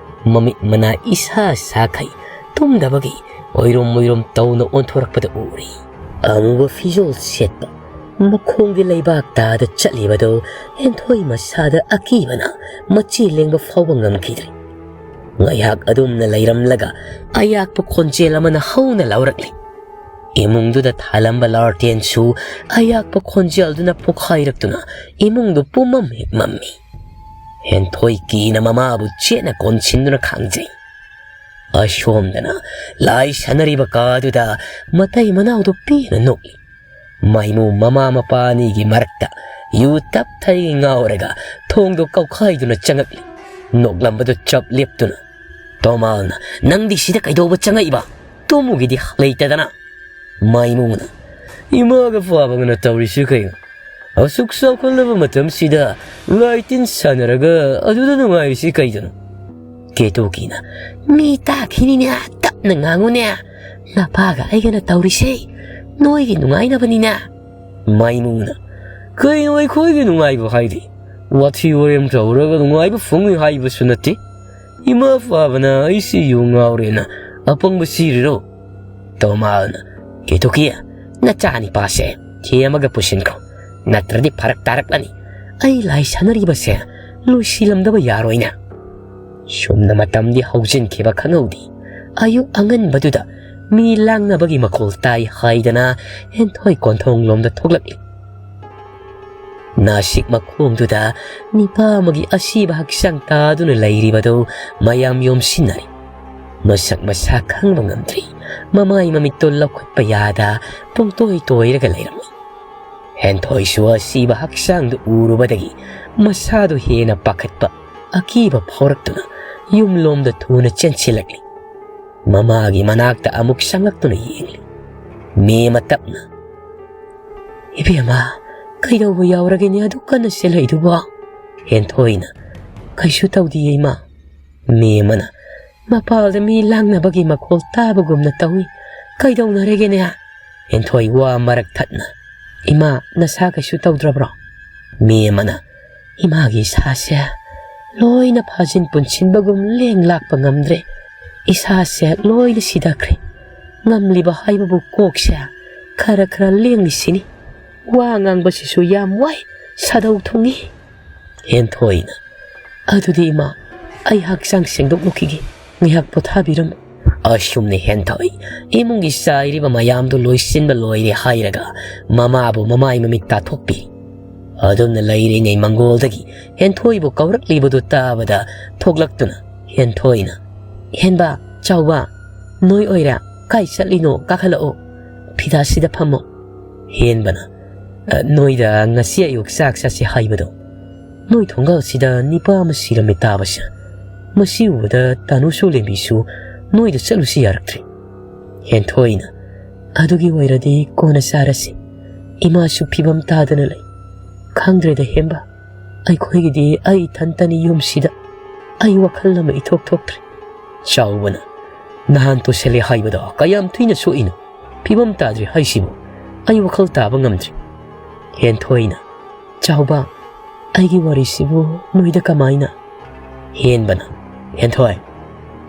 ꯃꯃꯤꯠ ꯃꯅꯥ ꯏꯁꯥ ꯁꯥꯈꯩ ꯇꯨꯝꯗꯕꯒꯤ ꯑꯣꯏꯔꯣꯝ ꯑꯣꯏꯔꯣꯝ ꯇꯧꯅ ꯑꯣꯟꯊꯣꯔꯛꯄꯗ ꯎꯔꯤ꯫ ꯑꯃꯨꯕ ꯐꯤꯖꯣꯜ ꯁꯦꯠꯄ, ꯃꯈꯣꯡꯒꯤ ꯂꯩꯕꯥꯛ ꯇꯥꯗ ꯆꯠꯂꯤꯕꯗꯨ ꯍꯦꯟꯊꯣꯏ ꯃꯁꯥꯗ ꯑꯀꯤꯕꯅ ꯃꯆꯤ ꯂꯦꯡꯕ ꯐꯥꯎꯕ ꯉꯝꯈꯤꯗ꯭ꯔꯦ꯫ ꯉꯥꯏꯍꯥꯛ ꯑꯗꯨꯝꯅ ꯂꯩꯔꯝꯂꯒ ꯑꯌꯥꯛꯄ ꯈꯣꯟꯖꯦꯜ ꯑꯃꯅ ꯍꯧꯅ ꯂꯥꯎꯔꯛꯂꯤ꯫ ꯏꯃꯨꯡꯗꯨꯗ ꯊꯥꯜꯂꯝꯕ ꯂꯥꯔꯇꯦꯟꯁꯨ ꯑꯌꯥꯛꯄ ꯈꯣꯟꯖꯦꯜꯗꯨꯅ ꯄꯣꯈꯥꯏꯔꯛꯇꯨꯅ ꯏꯃꯨꯡꯗꯨ ꯄꯨꯝꯃꯝ ꯍꯦꯛ ꯃꯝꯃꯤ꯫ ꯍꯦꯟꯊꯣꯏ ꯀꯤꯅ ꯃꯃꯥꯕꯨ ꯆꯦꯠꯅ ꯀꯣꯟꯁꯤꯟꯗꯨꯅ ꯈꯥꯡꯖꯩ꯫ ꯑꯁꯣꯝꯗꯅ ꯂꯥꯏ ꯁꯥꯟꯅꯔꯤꯕ ꯀꯥꯗꯨꯗ ꯃꯇꯩ ꯃꯅꯥꯎꯗꯨ ꯄꯦꯟꯅ ꯅꯣꯛꯂꯤ꯫ ꯃꯥꯏꯃꯨ ꯃꯃꯥ ꯃꯄꯥ ꯑꯅꯤꯒꯤ ꯃꯔꯛꯇ ꯌꯨ ꯇꯞ ꯊꯩ ꯉꯥꯎꯔꯒ ꯊꯣꯡꯗꯣ ꯀꯧꯈꯥꯏꯗꯨꯅ ꯆꯪꯉꯛꯂꯤ꯫ ꯅꯣꯛꯂꯝꯕꯗꯨ ꯆꯞ ꯂꯦꯞꯇꯨꯅ, "ꯇꯣꯃꯥꯜꯅ, ꯅꯪꯗꯤ ꯁꯤꯗ ꯀꯩꯗꯧꯕ ꯆꯪꯉꯛꯏꯕ? ꯇꯨꯝꯃꯨꯒꯤꯗꯤ ꯂꯩꯇꯗꯅ?" ꯃꯥꯏꯃꯨꯅ, "ꯏꯃꯥꯒ ꯐꯥꯕꯒꯅ ꯇꯧꯔꯤꯁꯤ ꯀꯩꯅꯣ? ꯑꯁꯨꯛ ꯆꯥꯎꯈꯠꯂꯕ ꯃꯇꯝꯁꯤꯗ ꯂꯥꯏ ꯇꯤꯟ ꯁꯥꯟꯅꯔꯒ ꯑꯗꯨꯗ ꯅꯨꯡꯉꯥꯏꯔꯤꯁꯤ ꯀꯩꯗꯅꯣ?" ꯀꯦꯇꯨꯀꯤꯅ, "ꯃꯤ ꯇꯥꯈꯤꯅꯤꯅꯦ, ꯇꯞꯅ ꯉꯥꯡꯉꯨꯅꯦ꯫ ꯅꯄꯥꯒ ꯑꯩꯒꯅ ꯇꯧꯔꯤꯁꯦ ꯅꯣꯏꯒꯤ ꯅꯨꯡꯉꯥꯏꯅꯕꯅꯤꯅꯦ꯫" ꯃꯥꯏꯃꯨꯅ, "ꯀꯩꯅꯣ ꯑꯩꯈꯣꯏꯒꯤ ꯅꯨꯡꯉꯥꯏꯕ ꯍꯥꯏꯗꯤ? ꯋꯥꯊꯤ ꯋꯥꯔꯦꯝ ꯇꯧꯔꯒ ꯅꯨꯡꯉꯥꯏꯕ ꯐꯪꯉꯤ ꯍꯥꯏꯕꯁꯨ ꯅꯠꯇꯦ꯫ ꯏꯃꯥ ꯐꯥꯕꯅ ꯑꯩꯁꯤ ꯌꯨ ꯉꯥꯎꯔꯦꯅ ꯑꯄꯪꯕ ꯁꯤꯔꯤꯔꯣ?" ꯇꯣꯃꯥꯜꯅ, "ꯀꯦꯇꯨꯀꯤ, ꯅꯆꯥꯅꯤꯄꯥꯁꯦ ꯊꯦꯝꯃꯒ ꯄꯨꯁꯤꯟꯈ꯭ꯔꯣ, ꯅꯠꯇ꯭ꯔꯗꯤ ꯐꯔꯛ ꯇꯥꯔꯛꯂꯅꯤ꯫ ꯑꯩ ꯂꯥꯏ ꯁꯥꯟꯅꯔꯤꯕꯁꯦ ꯂꯣꯏꯁꯤꯜꯂꯝꯗꯕ ꯌꯥꯔꯣꯏꯅꯦ꯫" ꯁꯨꯝꯅ ꯃꯇꯝꯗꯤ ꯍꯧꯖꯤꯟꯈꯤꯕ ꯈꯪꯍꯧꯗꯦ꯫ ꯑꯌꯨꯛ ꯑꯉꯟꯕꯗꯨꯗ ꯃꯤ ꯂꯥꯡꯅꯕꯒꯤ ꯃꯈꯣꯜ ꯇꯥꯏ ꯍꯥꯏꯗꯅ ꯍꯦꯟꯊꯣꯏ ꯀꯣꯟꯊꯣꯡꯂꯣꯝꯗ ꯊꯣꯛꯂꯛꯂꯤ꯫ ꯅꯥꯁꯤꯛ ꯃꯈꯣꯡꯗꯨꯗ ꯅꯤꯄꯥ ꯑꯃꯒꯤ ꯑꯁꯤꯕ ꯍꯛꯆꯥꯡ ꯇꯥꯗꯨꯅ ꯂꯩꯔꯤꯕꯗꯨ ꯃꯌꯥꯝ ꯌꯣꯝꯁꯤꯟꯅꯔꯤ꯫ ꯃꯁꯛ ꯃꯁꯥ ꯈꯪꯕ ꯉꯝꯗ꯭ꯔꯤ꯫ ꯃꯃꯥꯏ ꯃꯃꯤꯠꯇꯨ ꯂꯧꯈꯠꯄ ꯌꯥꯗ ꯄꯨꯡꯇꯣꯏ ꯇꯣꯏꯔꯒ ꯂꯩꯔꯝꯃꯤ꯫ ꯍꯦꯟꯊꯣꯏꯁꯨ ꯑꯁꯤꯕ ꯍꯛꯆꯥꯡꯗꯨ ꯎꯔꯨꯕꯗꯒꯤ ꯃꯁꯥꯗꯨ ꯍꯦꯟꯅ ꯄꯥꯈꯠꯄ, ꯑꯀꯤꯕ ꯐꯥꯎꯔꯛꯇꯨꯅ ꯌꯨꯝꯂꯣꯝꯗ ꯊꯨꯅ ꯆꯦꯟꯁꯤꯜꯂꯛꯂꯤ꯫ ꯃꯃꯥꯒꯤ ꯃꯅꯥꯛꯇ ꯑꯃꯨꯛ ꯆꯪꯂꯛꯇꯨꯅ ꯌꯦꯡꯂꯤ꯫ ꯃꯦꯝꯃ ꯇꯞꯅ, "ꯏꯕꯦꯝꯃ, "ꯀꯩꯗꯧꯕ ꯌꯥꯎꯔꯒꯦꯅꯦ ꯑꯗꯨꯛ ꯀꯟꯅ ꯆꯦꯜꯂꯛꯏꯗꯨꯕꯣ?" ꯍꯦꯟꯊꯣꯏꯅ, "ꯀꯩꯁꯨ ꯇꯧꯗꯤꯌꯦ ꯏꯃꯥ꯫" ꯃꯦꯝꯃꯅ, "ꯃꯄꯥꯜꯗ ꯃꯤ ꯂꯥꯡꯅꯕꯒꯤ ꯃꯈꯣꯜ ꯇꯥꯕꯒꯨꯝꯅ ꯇꯧꯏ꯫ ꯀꯩꯗꯧꯅꯔꯒꯦꯅꯦ?" ꯍꯦꯟꯊꯣꯏ ꯋꯥ ꯃꯔꯛ ꯊꯠꯅ, "ꯏꯃꯥ, ꯅꯁꯥ ꯀꯩꯁꯨ ꯇꯧꯗ꯭ꯔꯕ꯭ꯔꯣ?" ꯃꯦꯝꯃꯅ, "ꯏꯃꯥꯒꯤ ꯏꯁꯥꯁꯦ ꯂꯣꯏꯅ ꯐꯥꯖꯤꯟ ꯄꯨꯟꯁꯤꯟꯕꯒꯨꯝ ꯂꯦꯡ ꯂꯥꯛꯄ ꯉꯝꯗ꯭ꯔꯦ꯫ ꯏꯁꯥꯁꯦ ꯂꯣꯏꯅ ꯁꯤꯊꯈ꯭ꯔꯦ꯫ ꯉꯝꯂꯤꯕ ꯍꯥꯏꯕꯕꯨ ꯀꯣꯛꯁꯦ ꯈꯔ ꯈꯔ ꯂꯦꯡꯂꯤꯁꯤꯅꯤ꯫ ꯋꯥ ꯉꯥꯡꯕꯁꯤꯁꯨ ꯌꯥꯝ ꯋꯥꯏ, ꯁꯥꯗꯧ ꯊꯨꯡꯏ꯫" ꯍꯦꯟꯊꯣꯏꯅ, "ꯑꯗꯨꯗꯤ ꯏꯃꯥ, ꯑꯩ ꯍꯛꯆꯥꯡ ꯁꯦꯡꯗꯣꯛꯂꯨꯈꯤꯒꯦ, ꯉꯥꯏꯍꯥꯛ ꯄꯣꯊꯥꯕꯤꯔꯝꯃꯨ꯫" ꯑꯁꯨꯝꯅ ꯍꯦꯟꯊꯣꯏ ꯏꯃꯨꯡꯒꯤ ꯆꯥꯏꯔꯤꯕ ꯃꯌꯥꯝꯗꯨ ꯂꯣꯏꯁꯤꯟꯕ ꯂꯣꯏꯔꯦ ꯍꯥꯏꯔꯒ ꯃꯃꯥꯕꯨ ꯃꯃꯥꯏ ꯃꯃꯤꯠ ꯇꯥꯊꯣꯛꯄꯤ꯫ ꯑꯗꯨꯝꯅ ꯂꯩꯔꯤꯉꯩ ꯃꯪꯒꯣꯜꯗꯒꯤ ꯍꯦꯟꯊꯣꯏꯕꯨ ꯀꯧꯔꯛꯂꯤꯕꯗꯨ ꯇꯥꯕꯗ ꯊꯣꯛꯂꯛꯇꯨꯅ ꯍꯦꯟꯊꯣꯏꯅ, "ꯍꯦꯟꯕ, ꯆꯥꯎꯕ, ꯅꯣꯏ ꯑꯣꯏꯔꯦ꯫ ꯀꯥꯏ ꯆꯠꯂꯤꯅꯣ? ꯀꯥꯈꯠꯂꯛꯑꯣ꯫ ꯐꯤꯗꯥꯁꯤꯗ ꯐꯝꯃꯣ꯫" ꯍꯦꯟꯕꯅ, "ꯑ, ꯅꯣꯏꯗ ꯉꯁꯤ ꯑꯌꯨꯛ ꯆꯥꯛ ꯆꯥꯁꯤ ꯍꯥꯏꯕꯗꯣ, ꯅꯣꯏ ꯊꯣꯡꯒꯥꯜꯁꯤꯗ ꯅꯤꯄꯥ ꯑꯃ ꯁꯤꯔꯝꯃꯤ ꯇꯥꯕꯁꯦ꯫ ꯃꯁꯤ ꯎꯕꯗ ꯇꯥꯅꯨꯁꯨ ꯂꯦꯝꯕꯤꯁꯨ ꯅꯣꯏꯗ ꯆꯠꯂꯨꯁꯤ ꯌꯥꯔꯛꯇ꯭ꯔꯦ꯫" ꯍꯦꯟꯊꯣꯏꯅ, "ꯑꯗꯨꯒꯤ ꯑꯣꯏꯔꯗꯤ ꯀꯣꯟꯅ ꯆꯥꯔꯁꯤ꯫ ꯏꯃꯥꯁꯨ ꯐꯤꯕꯝ ꯇꯥꯗꯅ ꯂꯩ꯫ ꯈꯪꯗ꯭ꯔꯦꯗ ꯍꯦꯝꯕ, ꯑꯩꯈꯣꯏꯒꯤꯗꯤ ꯑꯩ ꯏꯊꯟꯇꯅꯤ ꯌꯨꯝꯁꯤꯗ꯫ ꯑꯩ ꯋꯥꯈꯜ ꯑꯃ ꯏꯊꯣꯛ ꯊꯣꯛꯇ꯭ꯔꯦ꯫" ꯆꯥꯎꯕꯅ, "ꯅꯍꯥꯟ ꯇꯣꯁꯜꯂꯦ ꯍꯥꯏꯕꯗꯣ ꯀꯌꯥꯝ ꯊꯤꯅ ꯁꯣꯛꯏꯅꯣ? ꯐꯤꯕꯝ ꯇꯥꯗ꯭ꯔꯤ ꯍꯥꯏꯁꯤꯕꯨ? ꯑꯩ ꯋꯥꯈꯜ ꯇꯥꯕ ꯉꯝꯗ꯭ꯔꯤ꯫" ꯍꯦꯟꯊꯣꯏꯅ, "ꯆꯥꯎꯕ, ꯑꯩꯒꯤ ꯋꯥꯔꯤꯁꯤꯕꯨ ꯅꯣꯏꯗ ꯀꯃꯥꯏꯅ?" ꯍꯦꯟꯕꯅ, "ꯍꯦꯟꯊꯣꯏ,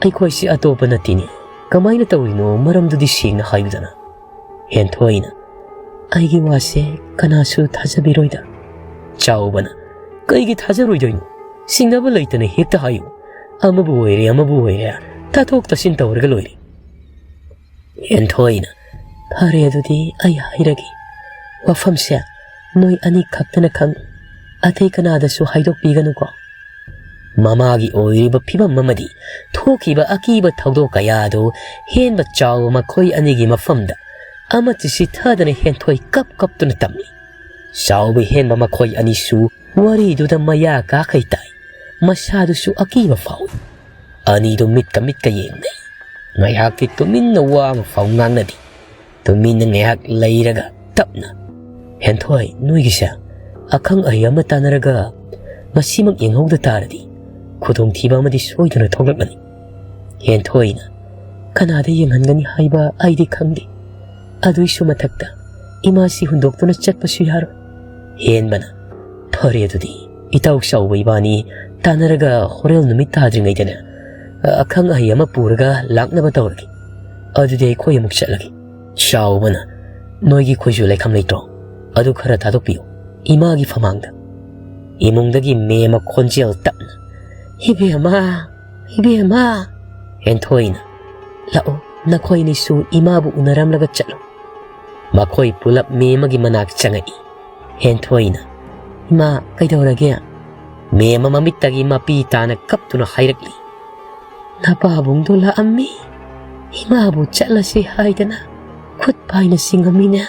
ꯑꯩꯈꯣꯏꯁꯤ ꯑꯇꯣꯞꯄ ꯅꯠꯇꯦꯅꯦ꯫ ꯀꯃꯥꯏꯅ ꯇꯧꯔꯤꯅꯣ? ꯃꯔꯝꯗꯨꯗꯤ ꯁꯦꯡꯅ ꯍꯥꯏꯌꯨꯗꯅ꯫" ꯍꯦꯟꯊꯣꯏꯅ, "ꯑꯩꯒꯤ ꯋꯥꯁꯦ ꯀꯅꯥꯁꯨ ꯊꯥꯖꯕꯤꯔꯣꯏꯗ꯫" ꯆꯥꯎꯕꯅ, "ꯀꯩꯒꯤ ꯊꯥꯖꯔꯣꯏꯗꯣꯏꯅꯣ? ꯆꯤꯡꯅꯕ ꯂꯩꯇꯅ ꯍꯦꯛꯇ ꯍꯥꯏꯌꯨ꯫ ꯑꯃꯕꯨ ꯑꯣꯏꯔꯦ, ꯑꯃꯕꯨ ꯑꯣꯏꯔꯦ, ꯇꯥꯊꯣꯛ ꯇꯥꯁꯤꯟ ꯇꯧꯔꯒ ꯂꯣꯏꯔꯦ꯫" ꯍꯦꯟꯊꯣꯏꯅ, "ꯐꯔꯦ, ꯑꯗꯨꯗꯤ ꯑꯩ ꯍꯥꯏꯔꯒꯦ꯫ ꯋꯥꯐꯝꯁꯦ ꯅꯣꯏ ꯑꯅꯤ ꯈꯛꯇꯅ ꯈꯪ, ꯑꯇꯩ ꯀꯅꯥꯗꯁꯨ ꯍꯥꯏꯗꯣꯛꯄꯤꯒꯅꯨꯀꯣ꯫" ꯃꯃꯥꯒꯤ ꯑꯣꯏꯔꯤꯕ ꯐꯤꯕꯝ ꯑꯃꯗꯤ ꯊꯣꯛꯈꯤꯕ ꯑꯀꯤꯕ ꯊꯧꯗꯣꯛ ꯀꯌꯥꯗꯨ ꯍꯦꯟꯕ ꯆꯥꯎꯕ ꯃꯈꯣꯏ ꯑꯅꯤꯒꯤ ꯃꯐꯝꯗ ꯑꯃꯠꯇ ꯆꯤꯊꯗꯅ ꯍꯦꯟꯊꯣꯏ ꯀꯞ ꯀꯞꯇꯨꯅ ꯇꯝꯂꯤ꯫ ꯆꯥꯎꯕ ꯍꯦꯟꯕ ꯃꯈꯣꯏ ꯑꯅꯤꯁꯨ ꯋꯥꯔꯤꯗꯨꯗ ꯃꯌꯥ ꯀꯥꯈꯩ ꯇꯥꯏ꯫ ꯃꯁꯥꯗꯨꯁꯨ ꯑꯀꯤꯕ ꯐꯥꯎꯏ꯫ ꯑꯅꯤꯗꯨ ꯃꯤꯠꯀ ꯃꯤꯠꯀ ꯌꯦꯡꯅꯩ꯫ ꯉꯥꯏꯍꯥꯛꯇꯤ ꯇꯨꯃꯤꯟꯅ ꯋꯥ ꯑꯃ ꯐꯥꯎ ꯉꯥꯡꯅꯗꯦ꯫ ꯇꯨꯃꯤꯟꯅ ꯉꯥꯏꯍꯥꯛ ꯂꯩꯔꯒ ꯇꯞꯅ, "ꯍꯦꯟꯊꯣꯏ, ꯅꯣꯏꯒꯤꯁꯦ ꯑꯈꯪ ꯑꯍꯩ ꯑꯃ ꯇꯥꯟꯅꯔꯒ ꯃꯁꯤꯃꯛ ꯌꯦꯡꯍꯧꯗ ꯇꯥꯔꯗꯤ ꯈꯨꯗꯣꯡꯊꯤꯕ ꯑꯃꯗꯤ ꯁꯣꯏꯗꯅ ꯊꯣꯛꯂꯛꯂꯅꯤ꯫" ꯍꯦꯟꯊꯣꯏꯅ, "ꯀꯅꯥꯗ ꯌꯦꯡꯍꯟꯒꯅꯤ ꯍꯥꯏꯕ ꯑꯩꯗꯤ ꯈꯪꯗꯦ꯫ ꯑꯗꯨꯏꯁꯨ ꯃꯊꯛꯇ ꯏꯃꯥꯁꯤ ꯍꯨꯟꯗꯣꯛꯇꯨꯅ ꯆꯠꯄꯁꯨ ꯌꯥꯔꯣꯏ꯫" ꯍꯦꯟꯕꯅ, "ꯐꯔꯦ ꯑꯗꯨꯗꯤ, ꯏꯇꯥꯎ ꯆꯥꯎꯕ ꯏꯕꯥꯅꯤ ꯇꯥꯟꯅꯔꯒ ꯍꯣꯔꯦꯟ ꯅꯨꯃꯤꯠ ꯇꯥꯗ꯭ꯔꯤꯉꯩꯗꯅꯦ, ꯑꯈꯪ ꯑꯍꯩ ꯑꯃ ꯄꯨꯔꯒ ꯂꯥꯛꯅꯕ ꯇꯧꯔꯒꯦ꯫ ꯑꯗꯨꯗꯤ ꯑꯩꯈꯣꯏ ꯑꯃꯨꯛ ꯆꯠꯂꯒꯦ꯫" ꯆꯥꯎꯕꯅ, "ꯅꯣꯏꯒꯤ ꯈꯣꯏꯖꯨ ꯂꯩꯈꯝ ꯂꯩꯇ꯭ꯔꯣ? ꯑꯗꯨ ꯈꯔ ꯊꯥꯗꯣꯛꯄꯤꯌꯨ, ꯏꯃꯥꯒꯤ ꯐꯃꯥꯡꯗ꯫" ꯏꯃꯨꯡꯗꯒꯤ ꯃꯦꯝꯃ ꯈꯣꯟꯖꯦꯜ ꯇꯞꯅ, "ꯏꯕꯦꯝꯃ, ꯏꯕꯦꯝꯃ!" ꯍꯦꯟꯊꯣꯏꯅ, "ꯂꯥꯛꯑꯣ, ꯅꯈꯣꯏ ꯑꯅꯤꯁꯨ ꯏꯃꯥꯕꯨ ꯎꯅꯔꯝꯂꯒ ꯆꯠꯂꯣ꯫" ꯃꯈꯣꯏ ꯄꯨꯂꯞ ꯃꯦꯝꯃꯒꯤ ꯃꯅꯥꯛ ꯆꯪꯉꯛꯏ꯫ ꯍꯦꯟꯊꯣꯏꯅ, "ꯏꯃꯥ, ꯀꯩꯗꯧꯔꯒꯦ?" ꯃꯦꯝꯃ ꯃꯃꯤꯠꯇꯒꯤ ꯃꯄꯤ ꯇꯥꯅ ꯀꯞꯇꯨꯅ ꯍꯥꯏꯔꯛꯂꯤ, "ꯅꯄꯥꯕꯨꯡꯗꯣ ꯂꯥꯛꯑꯝꯃꯤ, ꯏꯃꯥꯕꯨ ꯆꯠꯂꯁꯤ ꯍꯥꯏꯗꯅ ꯈꯨꯠ ꯄꯥꯏꯅ ꯆꯤꯡꯉꯝꯃꯤꯅꯦ꯫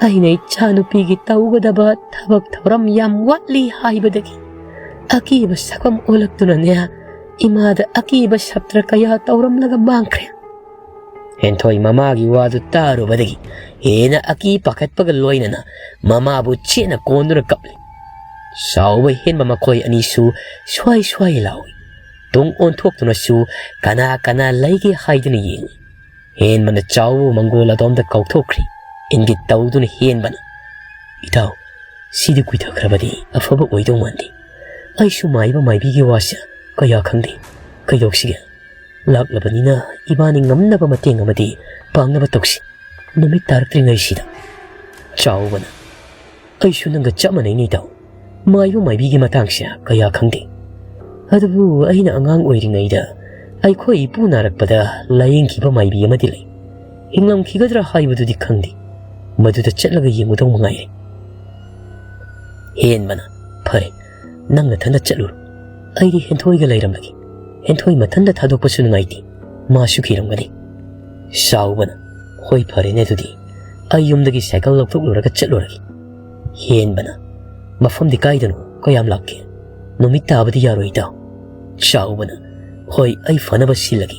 ꯑꯩꯅ ꯏꯆꯥꯅꯨꯄꯤꯒꯤ ꯇꯧꯒꯗꯕ ꯊꯕꯛ ꯊꯧꯔꯝ ꯌꯥꯝ ꯋꯥꯠꯂꯤ ꯍꯥꯏꯕꯗꯒꯤ ꯑꯀꯤꯕ ꯁꯛꯐꯝ ꯑꯣꯜꯂꯛꯇꯨꯅꯅꯦ, ꯏꯃꯥꯗ ꯑꯀꯤꯕ ꯁꯞꯇ꯭ꯔ ꯀꯌꯥ ꯇꯧꯔꯝꯂꯒ ꯃꯥꯡꯈ꯭ꯔꯦ꯫" ꯍꯦꯟꯊꯣꯏ ꯃꯃꯥꯒꯤ ꯋꯥꯗꯨ ꯇꯥꯔꯨꯕꯗꯒꯤ ꯍꯦꯟꯅ ꯑꯀꯤ ꯄꯥꯈꯠꯄꯒ ꯂꯣꯏꯅꯅ ꯃꯃꯥꯕꯨ ꯆꯦꯠꯅ ꯀꯣꯟꯗꯨꯅ ꯀꯞꯂꯤ꯫ ꯆꯥꯎꯕ ꯍꯦꯟꯕ ꯃꯈꯣꯏ ꯑꯅꯤꯁꯨ ꯁ꯭ꯋꯥꯏ ꯁ꯭ꯋꯥꯏ ꯂꯥꯎꯏ꯫ ꯇꯨꯡ ꯑꯣꯟꯊꯣꯛꯇꯨꯅꯁꯨ ꯀꯅꯥ ꯀꯅꯥ ꯂꯩꯒꯦ ꯍꯥꯏꯗꯨꯅ ꯌꯦꯡꯏ꯫ ꯍꯦꯟꯕꯅ ꯆꯥꯎꯕ ꯃꯪꯒꯣꯜ ꯑꯗꯣꯝꯗ ꯀꯧꯊꯣꯛꯈ꯭ꯔꯤ꯫ ꯏꯪꯒꯤꯠ ꯇꯧꯗꯨꯅ ꯍꯦꯟꯕꯅ, "ꯏꯇꯥꯎ, ꯁꯤꯗꯤ ꯀꯨꯏꯊꯈ꯭ꯔꯕꯗꯤ ꯑꯐꯕ ꯑꯣꯏꯗꯧ ꯃꯥꯟꯗꯦ꯫ ꯑꯩꯁꯨ ꯃꯥꯏꯕ ꯃꯥꯏꯕꯤꯒꯤ ꯋꯥꯁꯦ ꯀꯌꯥ ꯈꯪꯗꯦ꯫ ꯀꯩꯗꯧꯁꯤꯒꯦ? ꯂꯥꯛꯂꯕꯅꯤꯅ ꯏꯕꯥꯅꯤ ꯉꯝꯅꯕ ꯃꯇꯦꯡ ꯑꯃꯗꯤ ꯄꯥꯡꯅꯕ ꯇꯧꯁꯤ, ꯅꯨꯃꯤꯠ ꯇꯥꯔꯛꯇ꯭ꯔꯤꯉꯩꯁꯤꯗ꯫" ꯆꯥꯎꯕꯅ, "ꯑꯩꯁꯨ ꯅꯪꯒ ꯆꯞ ꯃꯥꯟꯅꯩꯅꯦ ꯏꯇꯥꯎ꯫ ꯃꯥꯏꯕ ꯃꯥꯏꯕꯤꯒꯤ ꯃꯇꯥꯡꯁꯦ ꯀꯌꯥ ꯈꯪꯗꯦ꯫ ꯑꯗꯨꯕꯨ ꯑꯩꯅ ꯑꯉꯥꯡ ꯑꯣꯏꯔꯤꯉꯩꯗ ꯑꯩꯈꯣꯏ ꯏꯄꯨ ꯅꯥꯔꯛꯄꯗ ꯂꯥꯌꯦꯡꯈꯤꯕ ꯃꯥꯏꯕꯤ ꯑꯃꯗꯤ ꯂꯩ꯫ ꯍꯤꯡꯂꯝꯈꯤꯒꯗ꯭ꯔꯥ ꯍꯥꯏꯕꯗꯨꯗꯤ ꯈꯪꯗꯦ꯫ ꯃꯗꯨꯗ ꯆꯠꯂꯒ ꯌꯦꯡꯉꯨꯗꯧ ꯃꯉꯥꯏꯔꯦ꯫" ꯍꯦꯟꯕꯅ, "ꯐꯔꯦ, ꯅꯪ ꯅꯊꯟꯗ ꯆꯠꯂꯨꯔꯣ꯫ ꯑꯩꯗꯤ ꯍꯦꯟꯊꯣꯏꯒ ꯂꯩꯔꯝꯂꯒꯦ꯫ ꯍꯦꯟꯊꯣꯏ ꯃꯊꯟꯗ ꯊꯥꯗꯣꯛꯄꯁꯨ ꯅꯨꯡꯉꯥꯏꯇꯦ꯫ ꯃꯥꯁꯨ ꯀꯤꯔꯝꯒꯅꯤ꯫" ꯆꯥꯎꯕꯅ, "ꯍꯣꯏ, ꯐꯔꯦꯅꯦ ꯑꯗꯨꯗꯤ꯫ ꯑꯩ ꯌꯨꯝꯗꯒꯤ ꯁꯥꯏꯀꯜ ꯂꯧꯊꯣꯛꯂꯨꯔꯒ ꯆꯠꯂꯨꯔꯒꯦ꯫" ꯍꯦꯟꯕꯅ, "ꯃꯐꯝꯗꯤ ꯀꯥꯏꯗꯅꯣ? ꯀꯌꯥꯝ ꯂꯥꯞꯀꯦ? ꯅꯨꯃꯤꯠ ꯇꯥꯕꯗꯤ ꯌꯥꯔꯣꯏ ꯏꯇꯥꯎ꯫" ꯆꯥꯎꯕꯅ, "ꯍꯣꯏ, ꯑꯩ ꯐꯅꯕ ꯁꯤꯜꯂꯒꯦ꯫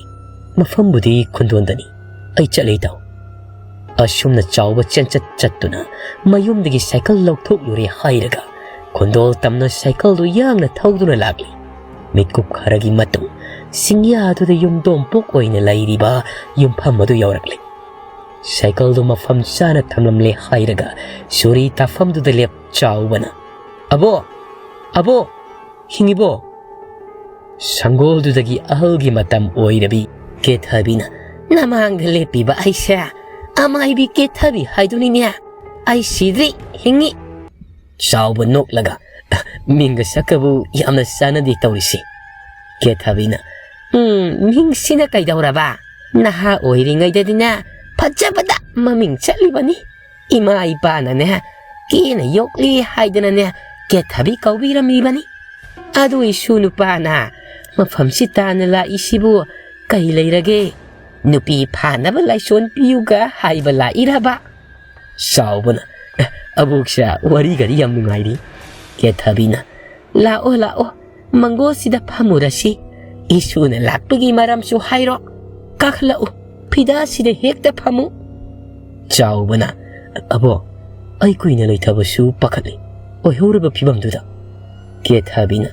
ꯃꯐꯝꯕꯨꯗꯤ ꯈꯨꯟꯗꯣꯟꯗꯅꯤ꯫ ꯑꯩ ꯆꯠꯂꯦ ꯏꯇꯥꯎ꯫" ꯑꯁꯨꯝꯅ ꯆꯥꯎꯕ ꯆꯦꯟꯆꯠ ꯆꯠꯇꯨꯅ ꯃꯌꯨꯝꯗꯒꯤ ꯁꯥꯏꯀꯜ ꯂꯧꯊꯣꯛꯂꯨꯔꯦ ꯍꯥꯏꯔꯒ ꯈꯨꯟꯗꯣꯜ ꯇꯝꯅ ꯁꯥꯏꯀꯜꯗꯨ ꯌꯥꯡꯅ ꯊꯧꯗꯨꯅ ꯂꯥꯛꯂꯤ꯫ ꯃꯤꯠꯀꯨꯞ ꯈꯔꯒꯤ ꯃꯇꯨꯡ ꯁꯤꯡꯌꯥꯗꯨꯗ ꯌꯨꯝꯗꯣꯡꯄꯣꯛ ꯑꯣꯏꯅ ꯂꯩꯔꯤꯕ ꯌꯨꯝꯐꯝ ꯑꯗꯨ ꯌꯧꯔꯛꯂꯦ꯫ ꯁꯥꯏꯀꯜꯗꯨ ꯃꯐꯝ ꯆꯥꯅ ꯊꯝꯂꯝꯂꯦ ꯍꯥꯏꯔꯒ ꯁꯣꯔꯤ ꯇꯥꯐꯝꯗꯨꯗ ꯂꯦꯞ ꯆꯥꯎꯕꯅ, "ꯑꯕꯣ! ꯑꯕꯣ! ꯍꯤꯡꯉꯤꯕꯣ?" ꯁꯪꯒꯣꯜꯗꯨꯗꯒꯤ ꯑꯍꯜꯒꯤ ꯃꯇꯝ ꯑꯣꯏꯔꯕꯤ ꯀꯦꯊꯕꯤꯅ, "ꯅꯃꯥꯡꯗ ꯂꯦꯞꯄꯤꯕ ꯑꯩꯁꯦ ꯑꯃꯥꯏꯕꯤ ꯀꯦꯊꯕꯤ ꯍꯥꯏꯗꯨꯅꯤꯅꯦ꯫ ꯑꯩ ꯁꯤꯗ꯭ꯔꯤ, ꯍꯤꯡꯉꯤ꯫" ꯆꯥꯎꯕ ꯅꯣꯛꯂꯒ, "ꯃꯤꯡꯒ ꯁꯛꯀꯕꯨ ꯌꯥꯝꯅ ꯆꯥꯟꯅꯗꯦ ꯇꯧꯔꯤꯁꯤ꯫" ꯀꯦꯊꯕꯤꯅ, "ꯎꯝ, ꯃꯤꯡꯁꯤꯅ ꯀꯩꯗꯧꯔꯕ? ꯅꯍꯥ ꯑꯣꯏꯔꯤꯉꯩꯗꯗꯤꯅꯦ ꯐꯖꯕꯗ ꯃꯃꯤꯡ ꯆꯠꯂꯤꯕꯅꯤ꯫ ꯏꯃꯥ ꯏꯄꯥꯅꯅꯦ ꯀꯦꯅ ꯌꯣꯛꯂꯤ ꯍꯥꯏꯗꯅꯅꯦ ꯀꯦꯊꯕꯤ ꯀꯧꯕꯤꯔꯝꯃꯤꯕꯅꯤ꯫ ꯑꯗꯨ ꯏꯁꯨ ꯅꯨꯄꯥꯅ ꯃꯐꯝꯁꯤ ꯇꯥꯅ ꯂꯥꯛꯏꯁꯤꯕꯨ ꯀꯩ ꯂꯩꯔꯒꯦ? ꯅꯨꯄꯤ ꯐꯥꯅꯕ ꯂꯥꯏꯁꯣꯟ ꯄꯤꯌꯨꯒ ꯍꯥꯏꯕ ꯂꯥꯛꯏꯔꯕ?" ꯆꯥꯎꯕꯅ, "ꯑꯦ, ꯑꯕꯣꯛꯁꯦ ꯋꯥꯔꯤꯒꯗꯤ ꯌꯥꯝ ꯅꯨꯡꯉꯥꯏꯔꯤ꯫" ꯀꯦꯊꯕꯤꯅ, "ꯂꯥꯛꯑꯣ, ꯂꯥꯛꯑꯣ, ꯃꯪꯒꯣꯜꯁꯤꯗ ꯐꯝꯃꯨꯔꯁꯤ꯫ ꯏꯁꯨꯅ ꯂꯥꯛꯄꯒꯤ ꯃꯔꯝꯁꯨ ꯍꯥꯏꯔꯣ꯫ ꯀꯥꯈꯠꯂꯛꯎ, ꯐꯤꯗꯥꯁꯤꯗ ꯍꯦꯛꯇ ꯐꯝꯃꯨ꯫" ꯆꯥꯎꯕꯅ, "ꯑꯕꯣ, ꯑꯩ ꯀꯨꯏꯅ ꯂꯩꯊꯕꯁꯨ ꯄꯥꯈꯠꯂꯤ, ꯑꯣꯏꯍꯧꯔꯕ ꯐꯤꯕꯝꯗꯨꯗ꯫" ꯀꯦꯊꯕꯤꯅ,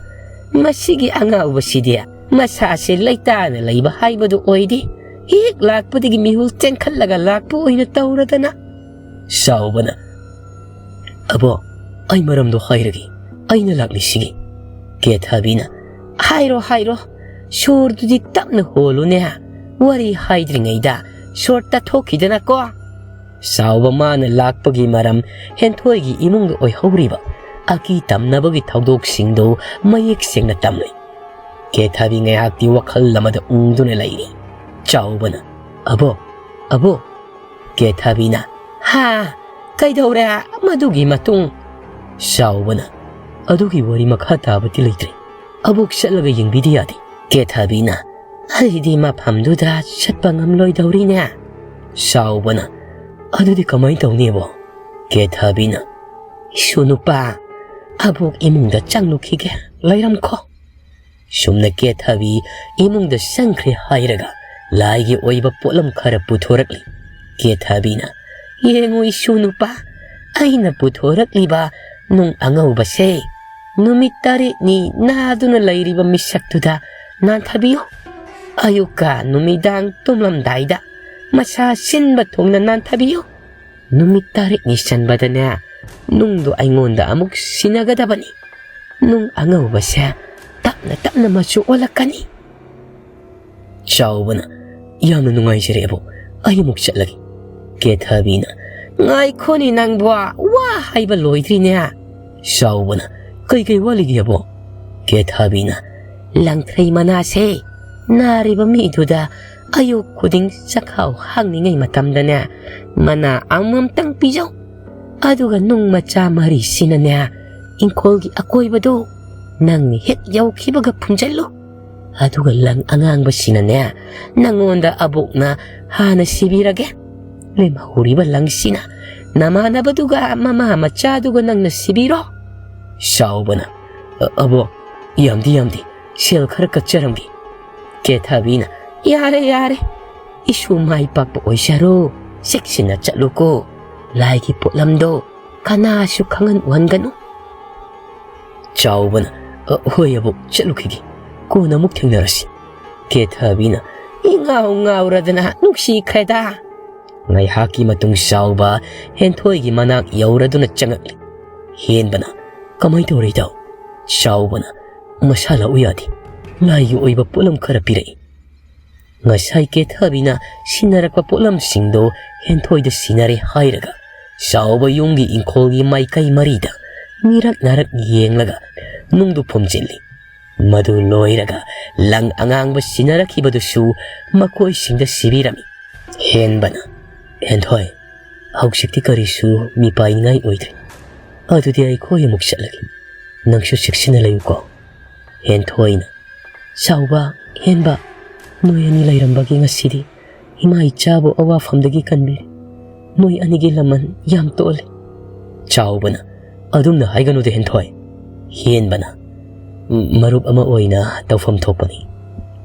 "ꯃꯁꯤꯒꯤ ꯑꯉꯥꯎꯕꯁꯤꯗꯤ ꯃꯁꯥꯁꯦ ꯂꯩꯇꯥꯅ ꯂꯩꯕ ꯍꯥꯏꯕꯗꯨ ꯑꯣꯏꯗꯦ꯫ ꯍꯦꯛ ꯂꯥꯛꯄꯗꯒꯤ ꯃꯤꯍꯨꯜ ꯆꯦꯟꯈꯠꯂꯒ ꯂꯥꯛꯄ ꯑꯣꯏꯅ ꯇꯧꯔꯗꯅ꯫" ꯆꯥꯎꯕꯅ, "ꯑꯕꯣ, ꯑꯩ ꯃꯔꯝꯗꯣ ꯍꯥꯏꯔꯒꯦ, ꯑꯩꯅ ꯂꯥꯛꯂꯤꯁꯤꯒꯤ꯫" ꯀꯦꯊꯕꯤꯅ, "ꯍꯥꯏꯔꯣ, ꯍꯥꯏꯔꯣ, ꯁꯣꯔꯗꯨꯗꯤ ꯇꯞꯅ ꯍꯣꯜꯂꯨꯅꯦ, ꯋꯥꯔꯤ ꯍꯥꯏꯗ꯭ꯔꯤꯉꯩꯗ ꯁꯣꯔ ꯇꯠꯊꯣꯛꯈꯤꯗꯅꯀꯣ꯫" ꯆꯥꯎꯕ ꯃꯥꯅ ꯂꯥꯛꯄꯒꯤ ꯃꯔꯝ ꯍꯦꯟꯊꯣꯏꯒꯤ ꯏꯃꯨꯡꯗ ꯑꯣꯏꯍꯧꯔꯤꯕ ꯑꯀꯤ ꯇꯝꯅꯕꯒꯤ ꯊꯧꯗꯣꯛꯁꯤꯡꯗꯨ ꯃꯌꯦꯛ ꯁꯦꯡꯅ ꯇꯝꯂꯤ꯫ ꯀꯦꯊꯕꯤ ꯉꯥꯏꯍꯥꯛꯇꯤ ꯋꯥꯈꯜ ꯑꯃꯗ ꯎꯪꯗꯨꯅ ꯂꯩꯔꯤ꯫ ꯆꯥꯎꯕꯅ, "ꯑꯕꯣ, ꯑꯕꯣ!" ꯀꯦꯊꯕꯤꯅ, "ꯍꯥ? ꯀꯩꯗꯧꯔꯦ ꯃꯗꯨꯒꯤ ꯃꯇꯨꯡ?" ꯆꯥꯎꯕꯅ, "ꯑꯗꯨꯒꯤ ꯋꯥꯔꯤ ꯃꯈꯥ ꯇꯥꯕꯗꯤ ꯂꯩꯇ꯭ꯔꯦ꯫ ꯑꯕꯣꯛ ꯆꯠꯂꯒ ꯌꯦꯡꯕꯤꯗ ꯌꯥꯗꯦ꯫" ꯀꯦꯊꯕꯤꯅ, "ꯑꯩꯗꯤ ꯃꯐꯝꯗꯨꯗ ꯆꯠꯄ ꯉꯝꯂꯣꯏꯗꯧꯔꯤꯅꯦ꯫" ꯆꯥꯎꯕꯅ, "ꯑꯗꯨꯗꯤ ꯀꯃꯥꯏꯅ ꯇꯧꯅꯤꯕꯣ?" ꯀꯦꯊꯕꯤꯅ, "ꯏꯁꯨ ꯅꯨꯄꯥ, ꯑꯕꯣꯛ ꯏꯃꯨꯡꯗ ꯆꯪꯂꯨꯈꯤꯒꯦ, ꯂꯩꯔꯝꯈꯣ꯫" ꯁꯨꯝꯅ ꯀꯦꯊꯕꯤ ꯏꯃꯨꯡꯗ ꯆꯪꯈ꯭ꯔꯦ ꯍꯥꯏꯔꯒ ꯂꯥꯏꯒꯤ ꯑꯣꯏꯕ ꯄꯣꯠꯂꯝ ꯈꯔ ꯄꯨꯊꯣꯔꯛꯂꯤ꯫ ꯀꯦꯊꯕꯤꯅ, ꯌꯦꯡꯉꯨ ꯏꯁꯨ ꯅꯨꯄꯥ, ꯑꯩꯅ ꯄꯨꯊꯣꯔꯛꯂꯤꯕ ꯅꯨꯡ ꯑꯉꯧꯕꯁꯦ ꯅꯨꯃꯤꯠ ꯇꯔꯦꯠꯅꯤ ꯅꯥꯗꯨꯅ ꯂꯩꯔꯤꯕ ꯃꯤꯁꯛꯇꯨꯗ ꯅꯥꯟꯊꯕꯤꯌꯨ꯫ ꯑꯌꯨꯛꯀ ꯅꯨꯃꯤꯗꯥꯡ ꯇꯨꯝꯂꯝꯗꯥꯏꯗ ꯃꯁꯥ ꯁꯤꯟꯕ ꯊꯨꯡꯅ ꯅꯥꯟꯊꯕꯤꯌꯨ꯫ ꯅꯨꯃꯤꯠ ꯇꯔꯦꯠꯅꯤ ꯆꯟꯕꯗꯅꯦ, ꯅꯨꯡꯗꯣ ꯑꯩꯉꯣꯟꯗ ꯑꯃꯨꯛ ꯁꯤꯟꯅꯒꯗꯕꯅꯤ꯫ ꯅꯨꯡ ꯑꯉꯧꯕꯁꯦ ꯇꯞꯅ ꯇꯞꯅ ꯃꯆꯨ ꯑꯣꯜꯂꯛꯀꯅꯤ꯫ ꯆꯥꯎꯕꯅ, "ꯌꯥꯝꯅ ꯅꯨꯡꯉꯥꯏꯖꯔꯦ ꯑꯕꯣꯛ, ꯑꯩ ꯑꯃꯨꯛ ꯆꯠꯂꯒꯦ꯫" ꯀꯦꯊꯕꯤꯅ, "ꯉꯥꯏꯈꯣꯅꯦ ꯅꯪꯕꯣ, ꯋꯥ ꯍꯥꯏꯕ ꯂꯣꯏꯗ꯭ꯔꯤꯅꯦ꯫" ꯆꯥꯎꯕꯅ, "ꯀꯩ ꯀꯩ ꯋꯥꯠꯂꯤꯒꯦ ꯑꯕꯣꯛ?" ꯀꯦꯊꯕꯤꯅ, "ꯂꯪꯊ꯭ꯔꯩ ꯃꯅꯥꯁꯦ ꯅꯥꯔꯤꯕ ꯃꯤꯗꯨꯗ ꯑꯌꯨꯛ ꯈꯨꯗꯤꯡ ꯆꯈꯥꯎ ꯍꯥꯡꯂꯤꯉꯩ ꯃꯇꯝꯗꯅꯦ, ꯃꯅꯥ ꯑꯃꯃꯝꯇꯪ ꯄꯤꯖꯧ꯫ ꯑꯗꯨꯒ ꯅꯨꯡ ꯃꯆꯥ ꯃꯔꯤꯁꯤꯅꯅꯦ, ꯏꯪꯈꯣꯜꯒꯤ ꯑꯀꯣꯏꯕꯗꯨ ꯅꯪꯅ ꯍꯦꯛ ꯌꯧꯈꯤꯕꯒ ꯐꯨꯝꯖꯤꯜꯂꯨ꯫ ꯑꯗꯨꯒ ꯂꯪ ꯑꯉꯥꯡꯕꯁꯤꯅꯅꯦ, ꯅꯪꯉꯣꯟꯗ ꯑꯕꯣꯛꯅ ꯍꯥꯟꯅ ꯁꯤꯕꯤꯔꯒꯦ꯫ ꯂꯦꯝꯍꯧꯔꯤꯕ ꯂꯪꯁꯤꯅ ꯅꯃꯥꯟꯅꯕꯗꯨꯒ ꯃꯃꯥ ꯃꯆꯥꯗꯨꯒ ꯅꯪꯅ ꯁꯤꯕꯤꯔꯣ꯫" ꯆꯥꯎꯕꯅ, "ꯑ-, ꯑꯕꯣꯛ, ꯌꯥꯝꯗꯤ ꯌꯥꯝꯗꯦ, ꯁꯦꯜ ꯈꯔ ꯀꯠꯆꯔꯝꯒꯦ꯫" ꯀꯦꯊꯕꯤꯅ, "ꯌꯥꯔꯦ, ꯌꯥꯔꯦ, ꯏꯁꯨ ꯃꯥꯏ ꯄꯥꯛꯄ ꯑꯣꯏꯖꯔꯣ, ꯆꯦꯛꯁꯤꯟꯅ ꯆꯠꯂꯨꯀꯣ, ꯂꯥꯏꯒꯤ ꯄꯣꯠꯂꯝꯗꯣ ꯀꯅꯥꯁꯨ ꯈꯪꯍꯟ ꯎꯍꯟꯒꯅꯨ꯫" ꯆꯥꯎꯕꯅ, "ꯑ, ꯍꯣꯏ ꯑꯕꯣꯛ, ꯆꯠꯂꯨꯈꯤꯒꯦ, ꯀꯣꯟꯅ ꯑꯃꯨꯛ ꯊꯦꯡꯅꯔꯁꯤ꯫" ꯀꯦꯊꯕꯤꯅ, "ꯏꯉꯥꯎ ꯉꯥꯎꯔꯗꯅ ꯅꯨꯡꯁꯤꯈ꯭ꯔꯦꯗ꯫" ꯉꯥꯏꯍꯥꯛꯀꯤ ꯃꯇꯨꯡ ꯆꯥꯎꯕ ꯍꯦꯟꯊꯣꯏꯒꯤ ꯃꯅꯥꯛ ꯌꯧꯔꯗꯨꯅ ꯆꯪꯉꯛꯂꯤ꯫ ꯍꯦꯟꯕꯅ, "ꯀꯃꯥꯏ ꯇꯧꯔꯦ ꯏꯇꯥꯎ?" ꯆꯥꯎꯕꯅ, "ꯃꯁꯥ ꯂꯥꯛꯎ ꯌꯥꯗꯦ, ꯂꯥꯏꯒꯤ ꯑꯣꯏꯕ ꯄꯣꯠꯂꯝ ꯈꯔ ꯄꯤꯔꯛꯏ꯫" ꯉꯁꯥꯏ ꯀꯦꯊꯕꯤꯅ ꯁꯤꯟꯅꯔꯛꯄ ꯄꯣꯠꯂꯝꯁꯤꯡꯗꯣ ꯍꯦꯟꯊꯣꯏꯗ ꯁꯤꯟꯅꯔꯦ ꯍꯥꯏꯔꯒ, ꯆꯥꯎꯕ ꯌꯨꯝꯒꯤ ꯏꯪꯈꯣꯜꯒꯤ ꯃꯥꯏꯀꯩ ꯃꯔꯤꯗ ꯃꯤꯔꯛ ꯅꯥꯔꯛ ꯌꯦꯡꯂꯒ ꯅꯨꯡꯗꯨ ꯐꯨꯝꯖꯤꯜꯂꯤ꯫ ꯃꯗꯨ ꯂꯣꯏꯔꯒ ꯂꯪ ꯑꯉꯥꯡꯕ ꯁꯤꯟꯅꯔꯛꯈꯤꯕꯗꯨꯁꯨ ꯃꯈꯣꯏꯁꯤꯡꯗ ꯁꯤꯕꯤꯔꯝꯃꯤ꯫ ꯍꯦꯟꯕꯅ, "ꯍꯦꯟꯊꯣꯏ, ꯍꯧꯖꯤꯛꯇꯤ ꯀꯔꯤꯁꯨ ꯃꯤꯄꯥꯏꯅꯤꯡꯉꯥꯏ ꯑꯣꯏꯗ꯭ꯔꯦ꯫ ꯑꯗꯨꯗꯤ ꯑꯩꯈꯣꯏ ꯑꯃꯨꯛ ꯆꯠꯂꯒꯦ꯫ ꯅꯪꯁꯨ ꯆꯦꯛꯁꯤꯟꯅ ꯂꯩꯌꯨꯀꯣ꯫" ꯍꯦꯟꯊꯣꯏꯅ, "ꯆꯥꯎꯕ, ꯍꯦꯟꯕ, ꯅꯣꯏ ꯑꯅꯤ ꯂꯩꯔꯝꯕꯒꯤ ꯉꯁꯤꯗꯤ ꯏꯃꯥ ꯏꯆꯥꯕꯨ ꯑꯋꯥꯐꯝꯗꯒꯤ ꯀꯟꯕꯤꯔꯦ꯫ ꯅꯣꯏ ꯑꯅꯤꯒꯤ ꯂꯃꯟ ꯌꯥꯝ ꯇꯣꯜꯂꯦ꯫" ꯆꯥꯎꯕꯅ, "ꯑꯗꯨꯝꯅ ꯍꯥꯏꯒꯅꯨꯗ ꯍꯦꯟꯊꯣꯏ꯫" ꯍꯦꯟꯕꯅ, "ꯃꯔꯨꯞ ꯑꯃ ꯑꯣꯏꯅ ꯇꯧꯐꯝ ꯊꯣꯛꯄꯅꯤ꯫"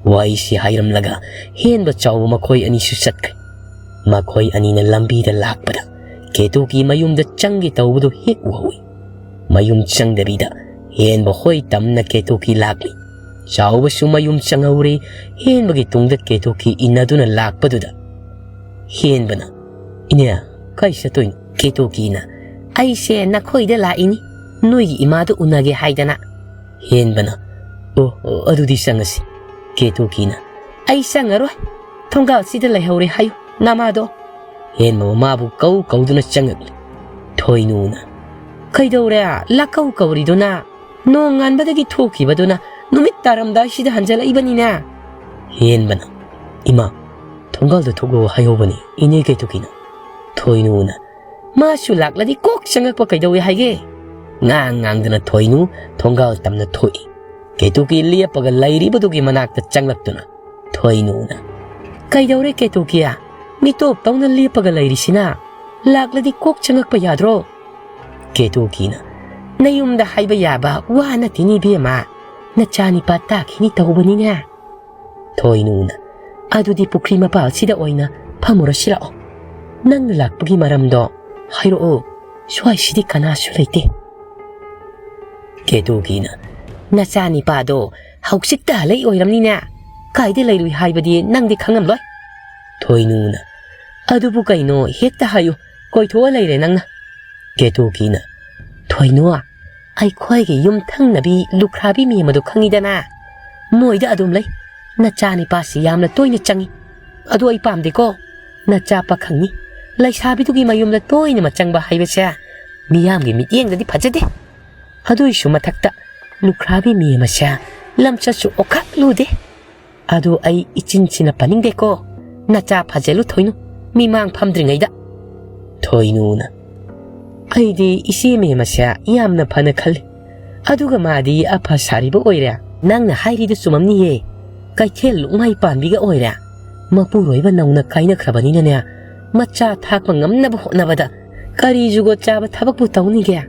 ꯋꯥꯍꯩꯁꯤ ꯍꯥꯏꯔꯝꯂꯒ ꯍꯦꯟꯕ ꯆꯥꯎꯕ ꯃꯈꯣꯏ ꯑꯅꯤꯁꯨ ꯆꯠꯈ꯭ꯔꯦ꯫ ꯃꯈꯣꯏ ꯑꯅꯤꯅ ꯂꯝꯕꯤꯗ ꯂꯥꯛꯄꯗ ꯀꯦꯇꯨꯀꯤ ꯃꯌꯨꯝꯗ ꯆꯪꯒꯦ ꯇꯧꯕꯗꯨ ꯍꯦꯛ ꯎꯍꯧꯏ꯫ ꯃꯌꯨꯝ ꯆꯪꯗꯕꯤꯗ ꯍꯦꯟꯕ ꯍꯣꯏ ꯇꯝꯅ ꯀꯦꯇꯨꯀꯤ ꯂꯥꯛꯂꯤ꯫ ꯆꯥꯎꯕꯁꯨ ꯃꯌꯨꯝ ꯆꯪꯍꯧꯔꯦ꯫ ꯍꯦꯟꯕꯒꯤ ꯇꯨꯡꯗ ꯀꯦꯇꯨꯀꯤ ꯏꯟꯅꯗꯨꯅ ꯂꯥꯛꯄꯗꯨꯗ ꯍꯦꯟꯕꯅ, "ꯏꯅꯦ, ꯀꯥꯏ ꯆꯠꯇꯣꯏꯅꯣ?" ꯀꯦꯇꯨꯀꯤꯅ, "ꯑꯩꯁꯦ ꯅꯈꯣꯏꯗ ꯂꯥꯛꯏꯅꯤ, ꯅꯣꯏꯒꯤ ꯏꯃꯥꯗꯨ ꯎꯅꯒꯦ ꯍꯥꯏꯗꯅ꯫" ꯍꯦꯟꯕꯅ, "ꯑꯣ, ꯑꯣ, ꯑꯗꯨꯗꯤ ꯆꯪꯉꯁꯤ꯫" ꯀꯦꯇꯨꯀꯤꯅ, "ꯑꯩ ꯆꯪꯉꯔꯣꯏ, ꯊꯣꯡꯒꯥꯜꯁꯤꯗ ꯂꯩꯍꯧꯔꯦ ꯍꯥꯏꯌꯨ ꯅꯃꯥꯗꯣ꯫" ꯍꯦꯟꯕ ꯃꯃꯥꯕꯨ ꯀꯧ ꯀꯧꯗꯨꯅ ꯆꯪꯉꯛꯂꯤ꯫ ꯊꯣꯏꯅꯨꯅ, "ꯀꯩꯗꯧꯔꯦ ꯂꯥꯛꯀꯧ ꯀꯧꯔꯤꯗꯨꯅ? ꯅꯣꯡꯉꯥꯟꯕꯗꯒꯤ ꯊꯣꯛꯈꯤꯕꯗꯨꯅ ꯅꯨꯃꯤꯠ ꯇꯥꯔꯝꯗꯥꯏꯁꯤꯗ ꯍꯟꯖꯜꯂꯛꯏꯕꯅꯤꯅꯦ꯫" ꯍꯦꯟꯕꯅ, "ꯏꯃꯥ, ꯊꯣꯡꯒꯥꯜꯗ ꯊꯣꯛꯂꯣ ꯍꯥꯏꯍꯧꯕꯅꯤ ꯏꯅꯦ ꯀꯦꯇꯨꯀꯤꯅ꯫" ꯊꯣꯏꯅꯨꯅ, "ꯃꯥꯁꯨ ꯂꯥꯛꯂꯗꯤ ꯀꯣꯛ ꯆꯪꯉꯛꯄ ꯀꯩꯗꯧꯋꯦ ꯍꯥꯏꯒꯦ?" ꯉꯥꯡ ꯉꯥꯡꯗꯅ ꯊꯣꯏꯅꯨ ꯊꯣꯡꯒꯥꯜ ꯇꯝꯅ ꯊꯣꯛꯏ꯫ ꯀꯦꯇꯨꯀꯤ ꯂꯦꯞꯄꯒ ꯂꯩꯔꯤꯕꯗꯨꯒꯤ ꯃꯅꯥꯛꯇ ꯆꯪꯂꯛꯇꯨꯅ ꯊꯣꯏꯅꯨꯅ, "ꯀꯩꯗꯧꯔꯦ ꯀꯦꯇꯨꯀꯤ? ꯃꯤꯇꯣꯞ ꯇꯧꯅ ꯂꯦꯞꯄꯒ ꯂꯩꯔꯤꯁꯤꯅ? ꯂꯥꯛꯂꯗꯤ ꯀꯣꯛ ꯆꯪꯉꯛꯄ ꯌꯥꯗ꯭ꯔꯣ?" ꯀꯦꯇꯨꯀꯤꯅ, "ꯅꯌꯨꯝꯗ ꯍꯥꯏꯕ ꯌꯥꯕ ꯋꯥ ꯅꯠꯇꯦꯅꯦ ꯏꯕꯦꯝꯃ, ꯅꯆꯥꯅꯤꯄꯥ ꯇꯥꯈꯤꯅꯤ ꯇꯧꯕꯅꯤꯅꯦ꯫" ꯊꯣꯏꯅꯨꯅ, "ꯑꯗꯨꯗꯤ ꯄꯨꯈ꯭ꯔꯤ ꯃꯄꯥꯜꯁꯤꯗ ꯑꯣꯏꯅ ꯐꯝꯃꯨꯔꯁꯤ ꯂꯥꯛꯑꯣ꯫ ꯅꯪꯅ ꯂꯥꯛꯄꯒꯤ ꯃꯔꯝꯗꯣ ꯍꯥꯏꯔꯛꯑꯣ, ꯁ꯭ꯋꯥꯏꯁꯤꯗꯤ ꯀꯅꯥꯁꯨ ꯂꯩꯇꯦ꯫" ꯀꯦꯇꯨꯀꯤꯅ, "ꯅꯆꯥꯅꯤꯄꯥꯗꯣ ꯍꯧꯖꯤꯛꯇ ꯍꯜꯂꯛꯏ ꯑꯣꯏꯔꯝꯅꯤꯅꯦ꯫ ꯀꯥꯏꯗ ꯂꯩꯔꯨꯏ ꯍꯥꯏꯕꯗꯤ ꯅꯪꯗꯤ ꯈꯪꯉꯝꯂꯣꯏ꯫" ꯊꯣꯏꯅꯨꯅ, "ꯑꯗꯨꯕꯨ ꯀꯩꯅꯣ, ꯍꯦꯛꯇ ꯍꯥꯏꯌꯨ, ꯀꯣꯏꯊꯣꯛꯑ ꯂꯩꯔꯦ ꯅꯪꯅ꯫" ꯀꯦꯇꯨꯀꯤꯅ, "ꯊꯣꯏꯅꯨ, ꯑꯩꯈꯣꯏꯒꯤ ꯌꯨꯝꯊꯪꯅꯕꯤ ꯂꯨꯈ꯭ꯔꯥꯕꯤ ꯃꯦꯝ ꯑꯗꯨ ꯈꯪꯉꯤꯗꯅ? ꯃꯣꯏꯗ ꯑꯗꯨꯝ ꯂꯩ꯫ ꯅꯆꯥꯅꯤꯄꯥꯁꯤ ꯌꯥꯝꯅ ꯇꯣꯏꯅ ꯆꯪꯉꯤ꯫ ꯑꯗꯨ ꯑꯩ ꯄꯥꯝꯗꯦꯀꯣ꯫ ꯅꯆꯥ ꯄꯥꯈꯪꯅꯤ꯫ ꯂꯩꯁꯥꯕꯤꯗꯨꯒꯤ ꯃꯌꯨꯝꯗ ꯇꯣꯏꯅ ꯃꯆꯪꯕ ꯍꯥꯏꯕꯁꯦ ꯃꯤꯌꯥꯝꯒꯤ ꯃꯤꯠꯌꯦꯡꯗꯗꯤ ꯐꯖꯗꯦ꯫ ꯑꯗꯨꯏꯁꯨ ꯃꯊꯛꯇ ꯂꯨꯈ꯭ꯔꯥꯕꯤ ꯃꯦꯝ ꯑꯁꯦ ꯂꯝꯆꯠꯁꯨ ꯑꯣꯈꯥꯛ ꯂꯨꯗꯦ꯫ ꯑꯗꯨ ꯑꯩ ꯏꯆꯤꯟ ꯆꯤꯟꯅ ꯄꯟꯅꯤꯡꯗꯦꯀꯣ꯫ ꯅꯆꯥ ꯐꯖꯜꯂꯨ ꯊꯣꯏꯅꯨ, ꯃꯤꯃꯥꯡ ꯐꯝꯗ꯭ꯔꯤꯉꯩꯗ꯫" ꯊꯣꯏꯅꯨꯅ, "ꯑꯩꯗꯤ ꯏꯆꯦ ꯃꯦꯝ ꯑꯁꯦ ꯌꯥꯝꯅ ꯐꯅ ꯈꯜꯂꯤ꯫ ꯑꯗꯨꯒ ꯃꯥꯗꯤ ꯑꯐ ꯁꯥꯔꯤꯕ ꯑꯣꯏꯔꯦ꯫ ꯅꯪꯅ ꯍꯥꯏꯔꯤꯗꯨ ꯆꯨꯝꯃꯝꯅꯤꯌꯦ꯫ ꯀꯩꯊꯦꯜ ꯂꯨꯛꯃꯥꯏ ꯄꯥꯟꯕꯤꯒ ꯑꯣꯏꯔꯦ꯫ ꯃꯄꯨꯔꯣꯏꯕ ꯅꯧꯅ ꯀꯥꯏꯅꯈ꯭ꯔꯕꯅꯤꯅꯅꯦ, ꯃꯆꯥ ꯊꯥꯛꯄ ꯉꯝꯅꯕ ꯍꯣꯠꯅꯕꯗ ꯀꯔꯤ ꯖꯨꯒꯣꯠ ꯆꯥꯕ ꯊꯕꯛꯄꯨ ꯇꯧꯅꯤꯒꯦ?"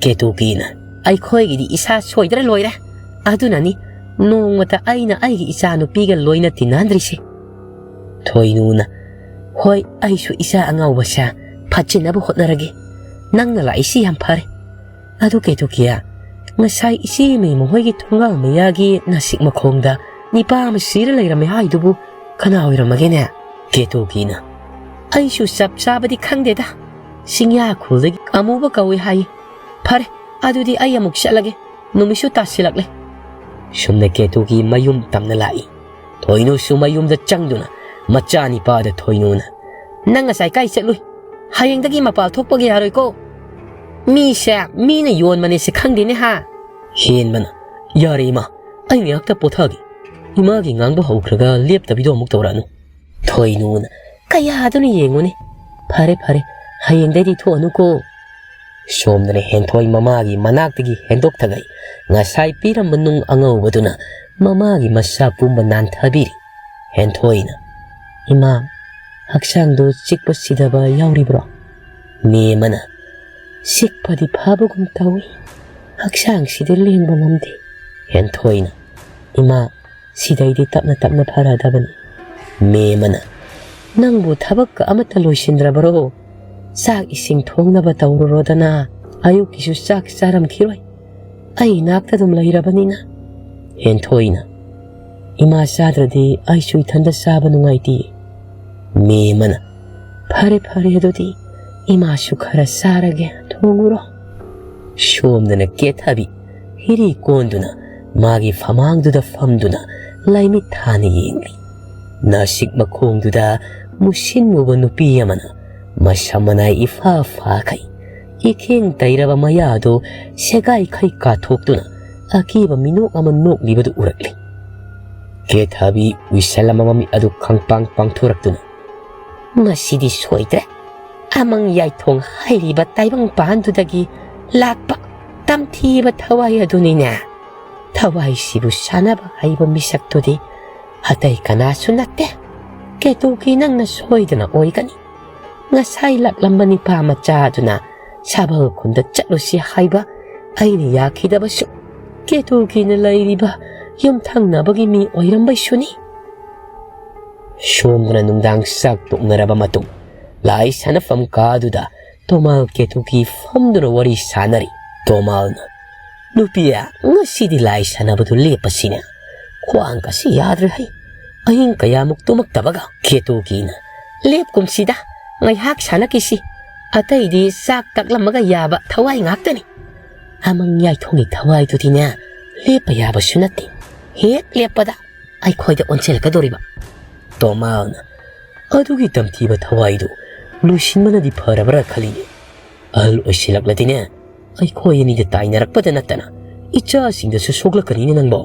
ꯀꯦꯇꯨꯀꯤꯅ, "ꯑꯩꯈꯣꯏꯒꯤꯗꯤ ꯏꯁꯥ ꯁꯣꯏꯗ꯭ꯔ ꯂꯣꯏꯔꯦ꯫ ꯑꯗꯨꯅꯅꯤ ꯅꯣꯡꯃꯇ ꯑꯩꯅ ꯑꯩꯒꯤ ꯏꯆꯥ ꯅꯨꯄꯤꯒ ꯂꯣꯏꯅ ꯇꯤꯟꯅꯍꯟꯗ꯭ꯔꯤꯁꯦ꯫" ꯊꯣꯏꯅꯨꯅ, "ꯍꯣꯏ, ꯑꯩꯁꯨ ꯏꯆꯥ ꯑꯉꯥꯎꯕꯁꯦ ꯐꯠꯆꯤꯟꯅꯕ ꯍꯣꯠꯅꯔꯒꯦ꯫ ꯅꯪꯅ ꯂꯥꯛꯏꯁꯤ ꯌꯥꯝ ꯐꯔꯦ꯫ ꯑꯗꯨ ꯀꯦꯇꯨꯀꯤꯌꯥ, ꯉꯁꯥꯏ ꯏꯆꯦ ꯏꯃꯩ ꯃꯈꯣꯏꯒꯤ ꯊꯣꯡꯒꯥꯜ ꯃꯌꯥꯒꯤ ꯅꯥꯁꯤꯛ ꯃꯈꯣꯡꯗ ꯅꯤꯄꯥ ꯑꯃ ꯁꯤꯔ ꯂꯩꯔꯝꯃꯦ ꯍꯥꯏꯗꯨꯕꯨ ꯀꯅꯥ ꯑꯣꯏꯔꯝꯃꯒꯦꯅꯦ?" ꯀꯦꯇꯨꯀꯤꯅ, "ꯑꯩꯁꯨ ꯆꯞ ꯆꯥꯕꯗꯤ ꯈꯪꯗꯦꯗ꯫ ꯆꯤꯡꯌꯥ ꯈꯨꯜꯗꯒꯤ ꯑꯃꯨꯕ ꯀꯧꯏ ꯍꯥꯏꯌꯦ꯫ ꯐꯔꯦ, ꯑꯗꯨꯗꯤ ꯑꯩ ꯑꯃꯨꯛ ꯆꯠꯂꯒꯦ꯫ ꯅꯨꯃꯤꯠꯁꯨ ꯇꯥꯁꯤꯜꯂꯛꯂꯦ꯫" ꯁꯨꯝꯅ ꯀꯦꯇꯨꯀꯤ ꯃꯌꯨꯝ ꯇꯝꯅ ꯂꯥꯛꯏ꯫ ꯊꯣꯏꯅꯨꯁꯨ ꯃꯌꯨꯝꯗ ꯆꯪꯗꯨꯅ ꯃꯆꯥꯅꯤꯄꯥꯗ ꯊꯣꯏꯅꯨꯅ, "ꯅꯪ ꯉꯁꯥꯏ ꯀꯥꯏ ꯆꯠꯂꯨꯏ? ꯍꯌꯦꯡꯗꯒꯤ ꯃꯄꯥꯜ ꯊꯣꯛꯄꯒ ꯌꯥꯔꯣꯏꯀꯣ꯫ ꯃꯤꯁꯦ ꯃꯤꯅ ꯌꯣꯟꯕꯅꯦꯁꯦ ꯈꯪꯗꯦꯅꯦ ꯍꯥ?" ꯍꯦꯟꯕꯅ, "ꯌꯥꯔꯦ ꯏꯃꯥ, ꯑꯩ ꯉꯥꯏꯍꯥꯛꯇ ꯄꯣꯊꯥꯒꯦ꯫ ꯏꯃꯥꯒꯤ ꯉꯥꯡꯕ ꯍꯧꯈ꯭ꯔꯒ ꯂꯦꯞꯇꯕꯤꯗꯣ ꯑꯃꯨꯛ ꯇꯧꯔꯛꯑꯅꯨ꯫" ꯊꯣꯏꯅꯨꯅ, "ꯀꯌꯥꯗꯨꯅ ꯌꯦꯡꯉꯨꯅꯦ꯫ ꯐꯔꯦ ꯐꯔꯦ, ꯍꯌꯦꯡꯗꯩꯗꯤ ꯊꯣꯛꯑꯅꯨꯀꯣ꯫" ꯁꯣꯝꯗꯅ ꯍꯦꯟꯊꯣꯏ ꯃꯃꯥꯒꯤ ꯃꯅꯥꯛꯇꯒꯤ ꯍꯦꯟꯗꯣꯛꯊꯒꯩ ꯉꯁꯥꯏ ꯄꯤꯔꯝꯕ ꯅꯨꯡ ꯑꯉꯧꯕꯗꯨꯅ ꯃꯃꯥꯒꯤ ꯃꯁꯥ ꯄꯨꯝꯕ ꯅꯥꯟꯊꯕꯤꯔꯤ꯫ ꯍꯦꯟꯊꯣꯏꯅ, "ꯏꯃꯥ, ꯍꯛꯆꯥꯡꯗꯨ ꯆꯤꯛꯄ ꯁꯤꯗꯕ ꯌꯥꯎꯔꯤꯕ꯭ꯔꯣ?" ꯃꯦꯝꯃꯅ, "ꯆꯤꯛꯄꯗꯤ ꯐꯥꯕꯒꯨꯝ ꯇꯧꯏ, ꯍꯛꯆꯥꯡꯁꯤꯗꯤ ꯂꯦꯡꯕ ꯉꯝꯗꯦ꯫" ꯍꯦꯟꯊꯣꯏꯅ, "ꯏꯃꯥ, ꯁꯤꯗꯩꯗꯤ ꯇꯞꯅ ꯇꯞꯅ ꯐꯔꯗꯕꯅꯤ꯫" ꯃꯦꯝꯃꯅ, "ꯅꯪꯕꯨ ꯊꯕꯛꯀ ꯑꯃꯠꯇ ꯂꯣꯏꯁꯤꯟꯗ꯭ꯔꯕꯔꯣ? ꯆꯥꯛ ꯏꯁꯤꯡ ꯊꯣꯡꯅꯕ ꯇꯧꯔꯨꯔꯣꯗꯅ, ꯑꯌꯨꯛꯀꯤꯁꯨ ꯆꯥꯛ ꯆꯥꯔꯝꯈꯤꯔꯣꯏ꯫ ꯑꯩ ꯏꯅꯥꯛꯇ ꯑꯗꯨꯝ ꯂꯩꯔꯕꯅꯤꯅ꯫" ꯍꯦꯟꯊꯣꯏꯅ, "ꯏꯃꯥ ꯆꯥꯗ꯭ꯔꯗꯤ ꯑꯩꯁꯨ ꯏꯊꯟꯗ ꯆꯥꯕ ꯅꯨꯡꯉꯥꯏꯇꯦ꯫" ꯃꯦꯝꯃꯅ, "ꯐꯔꯦ ꯐꯔꯦ, ꯑꯗꯨꯗꯤ ꯏꯃꯥꯁꯨ ꯈꯔ ꯆꯥꯔꯒꯦ, ꯊꯣꯡꯉꯨꯔꯣ꯫" ꯁꯣꯝꯗꯅ ꯀꯦꯊꯕꯤ ꯍꯤꯔꯤ ꯀꯣꯟꯗꯨꯅ ꯃꯥꯒꯤ ꯐꯃꯥꯡꯗꯨꯗ ꯐꯝꯗꯨꯅ ꯂꯥꯏꯃꯤꯠ ꯊꯥꯅ ꯌꯦꯡꯂꯤ꯫ ꯅꯥꯁꯤꯛ ꯃꯈꯣꯡꯗꯨꯗ ꯃꯨꯁꯤꯟ ꯃꯨꯕ ꯅꯨꯄꯤ ꯑꯃꯅ ꯃꯁꯝ ꯃꯅꯥꯏ ꯏꯐꯥ ꯐꯥꯈꯩ, ꯏꯈꯦꯡ ꯇꯩꯔꯕ ꯃꯌꯥꯗꯨ ꯁꯦꯒꯥꯏꯈꯩ ꯀꯥꯊꯣꯛꯇꯨꯅ ꯑꯀꯤꯕ ꯃꯤꯅꯣꯛ ꯑꯃ ꯅꯣꯛꯂꯤꯕꯗꯨ ꯎꯔꯛꯂꯤ꯫ ꯀꯦꯊꯕꯤ ꯎꯏꯁꯜꯂꯝꯕ ꯃꯃꯤꯠ ꯑꯗꯨ ꯈꯪꯄꯥꯡ ꯄꯥꯡꯊꯣꯔꯛꯇꯨꯅ, "ꯃꯁꯤꯗꯤ ꯁꯣꯏꯗ꯭ꯔꯦ꯫ ꯑꯃꯪ ꯌꯥꯏꯊꯣꯡ ꯍꯥꯏꯔꯤꯕ ꯇꯥꯏꯕꯪ ꯄꯥꯟꯗꯨꯗꯒꯤ ꯂꯥꯛꯄ ꯇꯝꯊꯤꯕ ꯊꯋꯥꯏ ꯑꯗꯨꯅꯤꯅꯦ꯫ ꯊꯋꯥꯏꯁꯤꯕꯨ ꯁꯥꯟꯅꯕ ꯍꯩꯕ ꯃꯤꯁꯛꯇꯨꯗꯤ ꯑꯇꯩ ꯀꯅꯥꯁꯨ ꯅꯠꯇꯦ꯫ ꯀꯦꯇꯨꯀꯤ, ꯅꯪꯅ ꯁꯣꯏꯗꯅ ꯑꯣꯏꯒꯅꯤ꯫ ꯉꯁꯥꯏ ꯂꯥꯛꯂꯝꯕ ꯅꯤꯄꯥ ꯃꯆꯥ ꯑꯗꯨꯅ ꯁꯥꯕꯜ ꯈꯨꯟꯗ ꯆꯠꯂꯨꯁꯤ ꯍꯥꯏꯕ ꯑꯩꯅ ꯌꯥꯈꯤꯗꯕꯁꯨ ꯀꯦꯇꯨꯀꯤꯅ ꯂꯩꯔꯤꯕ ꯌꯨꯝꯊꯪꯅꯕꯒꯤ ꯃꯤ ꯑꯣꯏꯔꯝꯕꯩꯁꯨꯅꯤ꯫" ꯁꯣꯝꯗꯅ ꯅꯨꯡꯗꯥꯡ ꯆꯥꯛ ꯇꯣꯛꯅꯔꯕ ꯃꯇꯨꯡ ꯂꯥꯏ ꯁꯥꯟꯅꯐꯝ ꯀꯥꯗꯨꯗ ꯇꯣꯃꯥꯜ ꯀꯦꯇꯨꯀꯤ ꯐꯝꯗꯨꯅ ꯋꯥꯔꯤ ꯁꯥꯟꯅꯔꯤ꯫ ꯇꯣꯃꯥꯜꯅ, "ꯅꯨꯄꯤ, ꯉꯁꯤꯗꯤ ꯂꯥꯏ ꯁꯥꯟꯅꯕꯗꯨ ꯂꯦꯞꯄꯁꯤꯅꯦ꯫ ꯈ꯭ꯋꯥꯡꯒꯁꯤ ꯌꯥꯗ꯭ꯔꯦ ꯍꯩ꯫ ꯑꯍꯤꯡ ꯀꯌꯥꯃꯨꯛ ꯇꯨꯝꯃꯛꯇꯕꯒ?" ꯀꯦꯇꯨꯀꯤꯅ, "ꯂꯦꯞꯀꯨꯝꯁꯤꯗ, ꯉꯥꯏꯍꯥꯛ ꯁꯥꯟꯅꯈꯤꯁꯤ꯫ ꯑꯇꯩꯗꯤ ꯆꯥꯛ ꯇꯛꯂꯝꯃꯒ ꯌꯥꯕ ꯊꯋꯥꯏ ꯉꯥꯛꯇꯅꯤ꯫ ꯑꯃꯪ ꯌꯥꯏꯊꯣꯡꯒꯤ ꯊꯋꯥꯏꯗꯨꯗꯤꯅꯦ, ꯂꯦꯞꯄ ꯌꯥꯕꯁꯨ ꯅꯠꯇꯦ꯫ ꯍꯦꯛ ꯂꯦꯞꯄꯗ ꯑꯩꯈꯣꯏꯗ ꯑꯣꯟꯁꯤꯜꯂꯛꯀꯗꯧꯔꯤꯕ꯫" ꯇꯣꯃꯥꯜꯅ, "ꯑꯗꯨꯒꯤ ꯇꯝꯊꯤꯕ ꯊꯋꯥꯏꯗꯨ ꯂꯣꯏꯁꯤꯟꯕꯅꯗꯤ ꯐꯔꯕ꯭ꯔꯥ ꯈꯜꯂꯤꯅꯦ꯫ ꯑꯍꯜ ꯑꯣꯏꯁꯤꯜꯂꯛꯂꯗꯤꯅꯦ, ꯑꯩꯈꯣꯏ ꯑꯅꯤꯗ ꯇꯥꯏꯅꯔꯛꯄꯗ ꯅꯠꯇꯅ ꯏꯆꯥꯁꯤꯡꯗꯁꯨ ꯁꯣꯛꯂꯛꯀꯅꯤꯅꯦ ꯅꯪꯕꯣ꯫"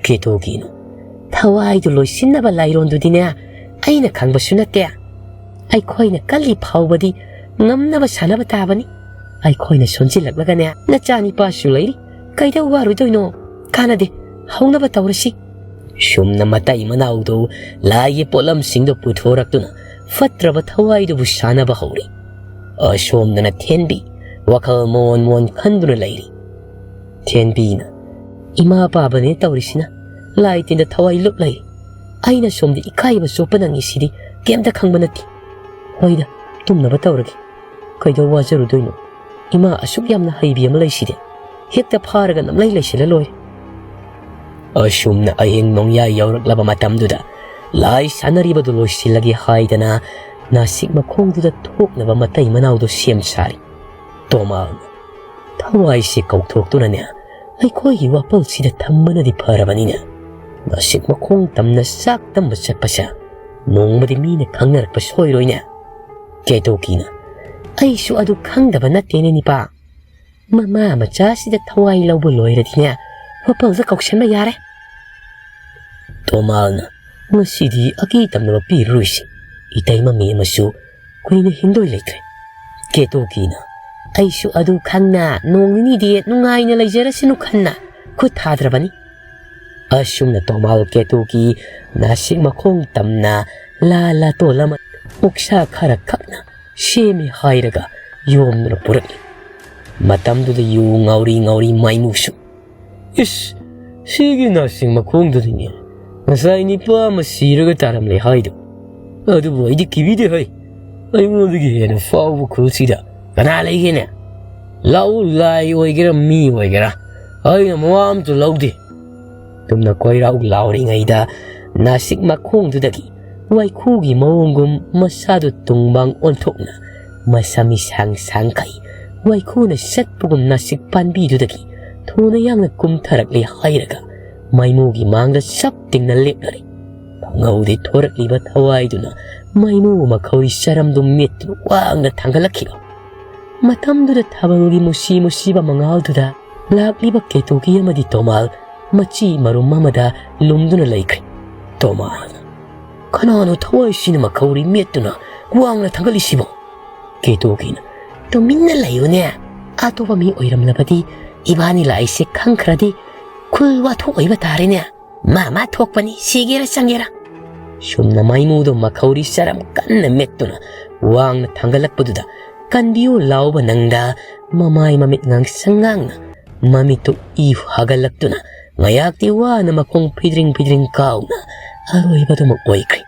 ꯀꯦꯇꯨꯀꯤꯅ, "ꯊꯋꯥꯏꯗꯨ ꯂꯣꯏꯁꯤꯟꯅꯕ ꯂꯥꯏꯔꯣꯟꯗꯨꯗꯤꯅꯦ, ꯑꯩꯅ ꯈꯪꯕꯁꯨ ꯅꯠꯇꯦ꯫ ꯑꯩꯈꯣꯏꯅ ꯀꯜꯂꯤ ꯐꯥꯎꯕꯗꯤ ꯉꯝꯅꯕ ꯁꯥꯟꯅꯕ ꯇꯥꯕꯅꯤ꯫ ꯑꯩꯈꯣꯏꯅ ꯁꯣꯟꯖꯤꯜꯂꯛꯂꯒꯅꯦ, ꯅꯆꯥꯅꯤꯄꯥꯁꯨ ꯂꯩꯔꯤ꯫ ꯀꯩꯗꯧ ꯋꯥꯔꯨꯗꯣꯏꯅꯣ? ꯀꯥꯟꯅꯗꯦ, ꯍꯧꯅꯕ ꯇꯧꯔꯁꯤ꯫" ꯁꯨꯝꯅ ꯃꯇꯩ ꯃꯅꯥꯎꯗꯨ ꯂꯥꯏꯒꯤ ꯄꯣꯠꯂꯝꯁꯤꯡꯗꯨ ꯄꯨꯊꯣꯔꯛꯇꯨꯅ ꯐꯠꯇ꯭ꯔꯕ ꯊꯋꯥꯏꯗꯨꯕꯨ ꯁꯥꯟꯅꯕ ꯍꯧꯔꯤ꯫ ꯑꯁꯣꯝꯗꯅ ꯊꯦꯟꯕꯤ ꯋꯥꯈꯜ ꯃꯣꯟ ꯃꯣꯟ ꯈꯟꯗꯨꯅ ꯂꯩꯔꯤ꯫ ꯊꯦꯟꯕꯤꯅ, "ꯏꯃꯥ ꯄꯥꯕꯅꯦ ꯇꯧꯔꯤꯁꯤꯅ, ꯂꯥꯏ ꯇꯤꯟꯗ ꯊꯋꯥꯏ ꯂꯨꯞ ꯂꯩ꯫ ꯑꯩꯅ ꯁꯣꯝꯗ ꯏꯀꯥꯏꯕ ꯆꯣꯞꯄ ꯅꯪꯉꯤꯁꯤꯗꯤ ꯀꯩꯝꯇ ꯈꯪꯕ ꯅꯠꯇꯦ꯫ ꯍꯣꯏꯗ, ꯇꯨꯝꯅꯕ ꯇꯧꯔꯒꯦ꯫ ꯀꯩꯗꯧ ꯋꯥꯖꯔꯨꯗꯣꯏꯅꯣ? ꯏꯃꯥ ꯑꯁꯨꯛ ꯌꯥꯝꯅ ꯍꯩꯕꯤ ꯑꯃ ꯂꯩꯁꯤꯗꯤ꯫ ꯍꯦꯛꯇ ꯐꯥꯔꯒ ꯅꯝꯂꯩ ꯂꯩꯁꯤꯜꯂ ꯂꯣꯏꯔꯦ꯫" ꯑꯁꯨꯝꯅ ꯑꯍꯤꯡ ꯅꯣꯡꯌꯥꯏ ꯌꯧꯔꯛꯂꯕ ꯃꯇꯝꯗꯨꯗ ꯂꯥꯏ ꯁꯥꯟꯅꯔꯤꯕꯗꯨ ꯂꯣꯏꯁꯤꯜꯂꯒꯦ ꯍꯥꯏꯗꯅ ꯅꯥꯁꯤꯛ ꯃꯈꯣꯡꯗꯨꯗ ꯊꯣꯛꯅꯕ ꯃꯇꯩ ꯃꯅꯥꯎꯗꯨ ꯁꯦꯝ ꯁꯥꯔꯤ꯫ ꯇꯣꯃꯥꯜꯅ, "ꯊꯋꯥꯏꯁꯦ ꯀꯧꯊꯣꯛꯇꯨꯅꯅꯦ, ꯑꯩꯈꯣꯏꯒꯤ ꯋꯥꯄꯜꯁꯤꯗ ꯊꯝꯕꯅꯗꯤ ꯐꯔꯕꯅꯤꯅꯦ꯫ ꯅꯥꯁꯤꯛ ꯃꯈꯣꯡ ꯇꯝꯅ ꯆꯥꯛ ꯇꯝꯕ ꯆꯠꯄꯁꯦ ꯅꯣꯡꯃꯗꯤ ꯃꯤꯅ ꯈꯪꯅꯔꯛꯄ ꯁꯣꯏꯔꯣꯏꯅꯦ꯫" ꯀꯦꯇꯨꯀꯤꯅ, "ꯑꯩꯁꯨ ꯑꯗꯨ ꯈꯪꯗꯕ ꯅꯠꯇꯦꯅꯦ ꯅꯤꯄꯥ꯫ ꯃꯃꯥ ꯃꯆꯥꯁꯤꯗ ꯊꯋꯥꯏ ꯂꯧꯕ ꯂꯣꯏꯔꯗꯤꯅꯦ, ꯋꯥꯄꯜꯗ ꯀꯧꯁꯟꯕ ꯌꯥꯔꯦ꯫" ꯇꯣꯃꯥꯜꯅ, "ꯉꯁꯤꯗꯤ ꯑꯀꯤ ꯇꯝꯅꯕ ꯄꯤꯔꯔꯣꯏꯁꯤ꯫ ꯏꯇꯩꯃ ꯃꯦꯝꯃꯁꯨ ꯀꯨꯏꯅ ꯍꯤꯡꯗꯣꯏ ꯂꯩꯇ꯭ꯔꯦ꯫" ꯀꯦꯇꯨꯀꯤꯅ, "ꯑꯩꯁꯨ ꯑꯗꯨ ꯈꯪꯅ ꯅꯣꯡ ꯅꯤꯅꯤꯗꯤ ꯅꯨꯡꯉꯥꯏꯅ ꯂꯩꯖꯔꯁꯅꯨ ꯈꯟꯅ ꯈꯨꯠ ꯊꯥꯗ꯭ꯔꯕꯅꯤ꯫" ꯑꯁꯨꯝꯅ ꯇꯣꯃꯥꯜ ꯀꯦꯇꯨꯀꯤ ꯅꯥꯁꯤꯛ ꯃꯈꯣꯡ ꯇꯝꯅ ꯂꯥ ꯂꯥꯇꯣꯟ ꯑꯃ ꯑꯣꯛꯁꯥ ꯈꯔ ꯈꯛꯅ ꯁꯦꯝꯃꯤ ꯍꯥꯏꯔꯒ ꯌꯣꯝꯗꯨꯅ ꯄꯨꯔꯛꯏ꯫ ꯃꯇꯝꯗꯨꯗ ꯌꯨ ꯉꯥꯎꯔꯤ ꯉꯥꯎꯔꯤ ꯃꯥꯏꯃꯨꯁꯨ, "ꯏꯁ, ꯁꯤꯒꯤ ꯅꯥꯁꯤꯛ ꯃꯈꯣꯡꯗꯨꯗꯤꯅꯦ, "ꯉꯁꯥꯏ ꯅꯤꯄꯥ ꯑꯃ ꯁꯤꯔꯒ ꯇꯥꯔꯝꯂꯦ ꯍꯥꯏꯗꯣ, ꯑꯗꯨꯕꯨ ꯑꯩꯗꯤ ꯀꯤꯕꯤꯗꯦ ꯍꯩ꯫ ꯑꯩꯉꯣꯟꯗꯒꯤ ꯍꯦꯟꯅ ꯐꯥꯎꯕ ꯈꯨꯜꯁꯤꯗ ꯀꯅꯥ ꯂꯩꯒꯦꯅꯦ? ꯂꯥꯛꯎ, ꯂꯥꯏ ꯑꯣꯏꯒꯦꯔꯥ ꯃꯤ ꯑꯣꯏꯒꯦꯔꯥ, ꯑꯩꯅ ꯃꯋꯥ ꯑꯃꯇ ꯂꯧꯗꯦ"꯫ ꯇꯨꯝꯅ ꯀꯣꯏꯔꯥꯎ ꯂꯥꯎꯔꯤꯉꯩꯗ ꯅꯥꯁꯤꯛ ꯃꯈꯣꯡꯗꯨꯗꯒꯤ ꯋꯥꯏꯈꯨꯒꯤ ꯃꯑꯣꯡꯒꯨꯝ ꯃꯁꯥꯗꯨ ꯇꯨꯡꯃꯥꯡ ꯑꯣꯟꯊꯣꯛꯅ ꯃꯁꯝ ꯏꯁꯥꯡ ꯁꯥꯡꯈꯩ ꯋꯥꯏꯈꯨꯅ ꯁꯠꯄꯒꯨꯝ ꯅꯥꯁꯤꯛ ꯄꯥꯟꯕꯤꯗꯨꯗꯒꯤ ꯊꯨꯅ ꯌꯥꯡꯅ ꯀꯨꯝꯊꯔꯛꯂꯦ ꯍꯥꯏꯔꯒ ꯃꯩꯃꯨꯒꯤ ꯃꯥꯡꯗ ꯁꯞ ꯇꯤꯡꯅ ꯂꯦꯞꯂꯔꯦ꯫ ꯈꯪꯍꯧꯗꯦ ꯊꯣꯔꯛꯂꯤꯕ ꯊꯋꯥꯏꯗꯨꯅ ꯃꯩꯃꯨ ꯃꯈꯧꯔꯤ ꯆꯔꯝꯗꯨ ꯃꯤꯠꯇꯨ ꯋꯥꯡꯅ ꯊꯥꯡꯒꯠꯂꯛꯈꯤꯕ꯫ ꯃꯇꯝꯗꯨꯗ ꯊꯥꯕꯜꯒꯤ ꯃꯨꯁꯤ ꯃꯨꯁꯤꯕ ꯃꯉꯥꯜꯗꯨꯗ ꯂꯥꯛꯂꯤꯕ ꯀꯦꯇꯨꯀꯤ ꯑꯃꯗꯤ ꯇꯣꯃꯥꯜ ꯃꯆꯤ ꯃꯔꯨꯝ ꯑꯃꯗ ꯂꯨꯝꯗꯨꯅ ꯂꯩꯈ꯭ꯔꯦ꯫ ꯇꯣꯃꯥꯜ, "ꯀꯅꯥꯅꯣ ꯊꯋꯥꯏꯁꯤꯅ ꯃꯈꯧꯔꯤ ꯃꯦꯠꯇꯨꯅ ꯋꯥꯡꯅ ꯊꯥꯡꯒꯠꯂꯤꯁꯤꯕꯣ?" ꯀꯦꯇꯨꯀꯤꯅ, "ꯇꯨꯃꯤꯟꯅ ꯂꯩꯌꯨꯅꯦ꯫ ꯑꯇꯣꯞꯄ ꯃꯤ ꯑꯣꯏꯔꯝꯂꯕꯗꯤ ꯏꯕꯥꯅꯤ ꯂꯥꯛꯏꯁꯦ ꯈꯪꯈ꯭ꯔꯗꯤ ꯈꯨꯜ ꯋꯥꯊꯣꯛ ꯑꯣꯏꯕ ꯇꯥꯔꯦꯅꯦ꯫ ꯃꯥ ꯃꯥ ꯊꯣꯛꯄꯅꯤ, ꯁꯤꯒꯦꯔꯥ ꯆꯪꯒꯦꯔꯥ"꯫ ꯁꯨꯝꯅ ꯃꯩꯃꯨꯗꯣ ꯃꯈꯧꯔꯤ ꯆꯔꯝ ꯀꯟꯅ ꯃꯦꯠꯇꯨꯅ ꯋꯥꯡꯅ ꯊꯥꯡꯒꯠꯂꯛꯄꯗꯨꯗ ꯀꯟꯕꯤꯌꯨ ꯂꯥꯎꯕ ꯅꯪꯗ ꯃꯃꯥꯏ ꯃꯃꯤꯠ ꯉꯥꯡꯁꯪ ꯉꯥꯡꯅ ꯃꯃꯤꯠꯇꯨ ꯏ ꯍꯥꯒꯠꯂꯛꯇꯨꯅ ꯉꯌꯥꯛꯇꯤ ꯋꯥꯅ ꯃꯈꯣꯡ ꯐꯤꯗ꯭ꯔꯤꯡ ꯐꯤꯗ꯭ꯔꯤꯡ ꯀꯥꯎꯅ ꯑꯔꯣꯏꯕꯗꯨꯃꯛ ꯑꯣꯏꯈ꯭ꯔꯦ꯫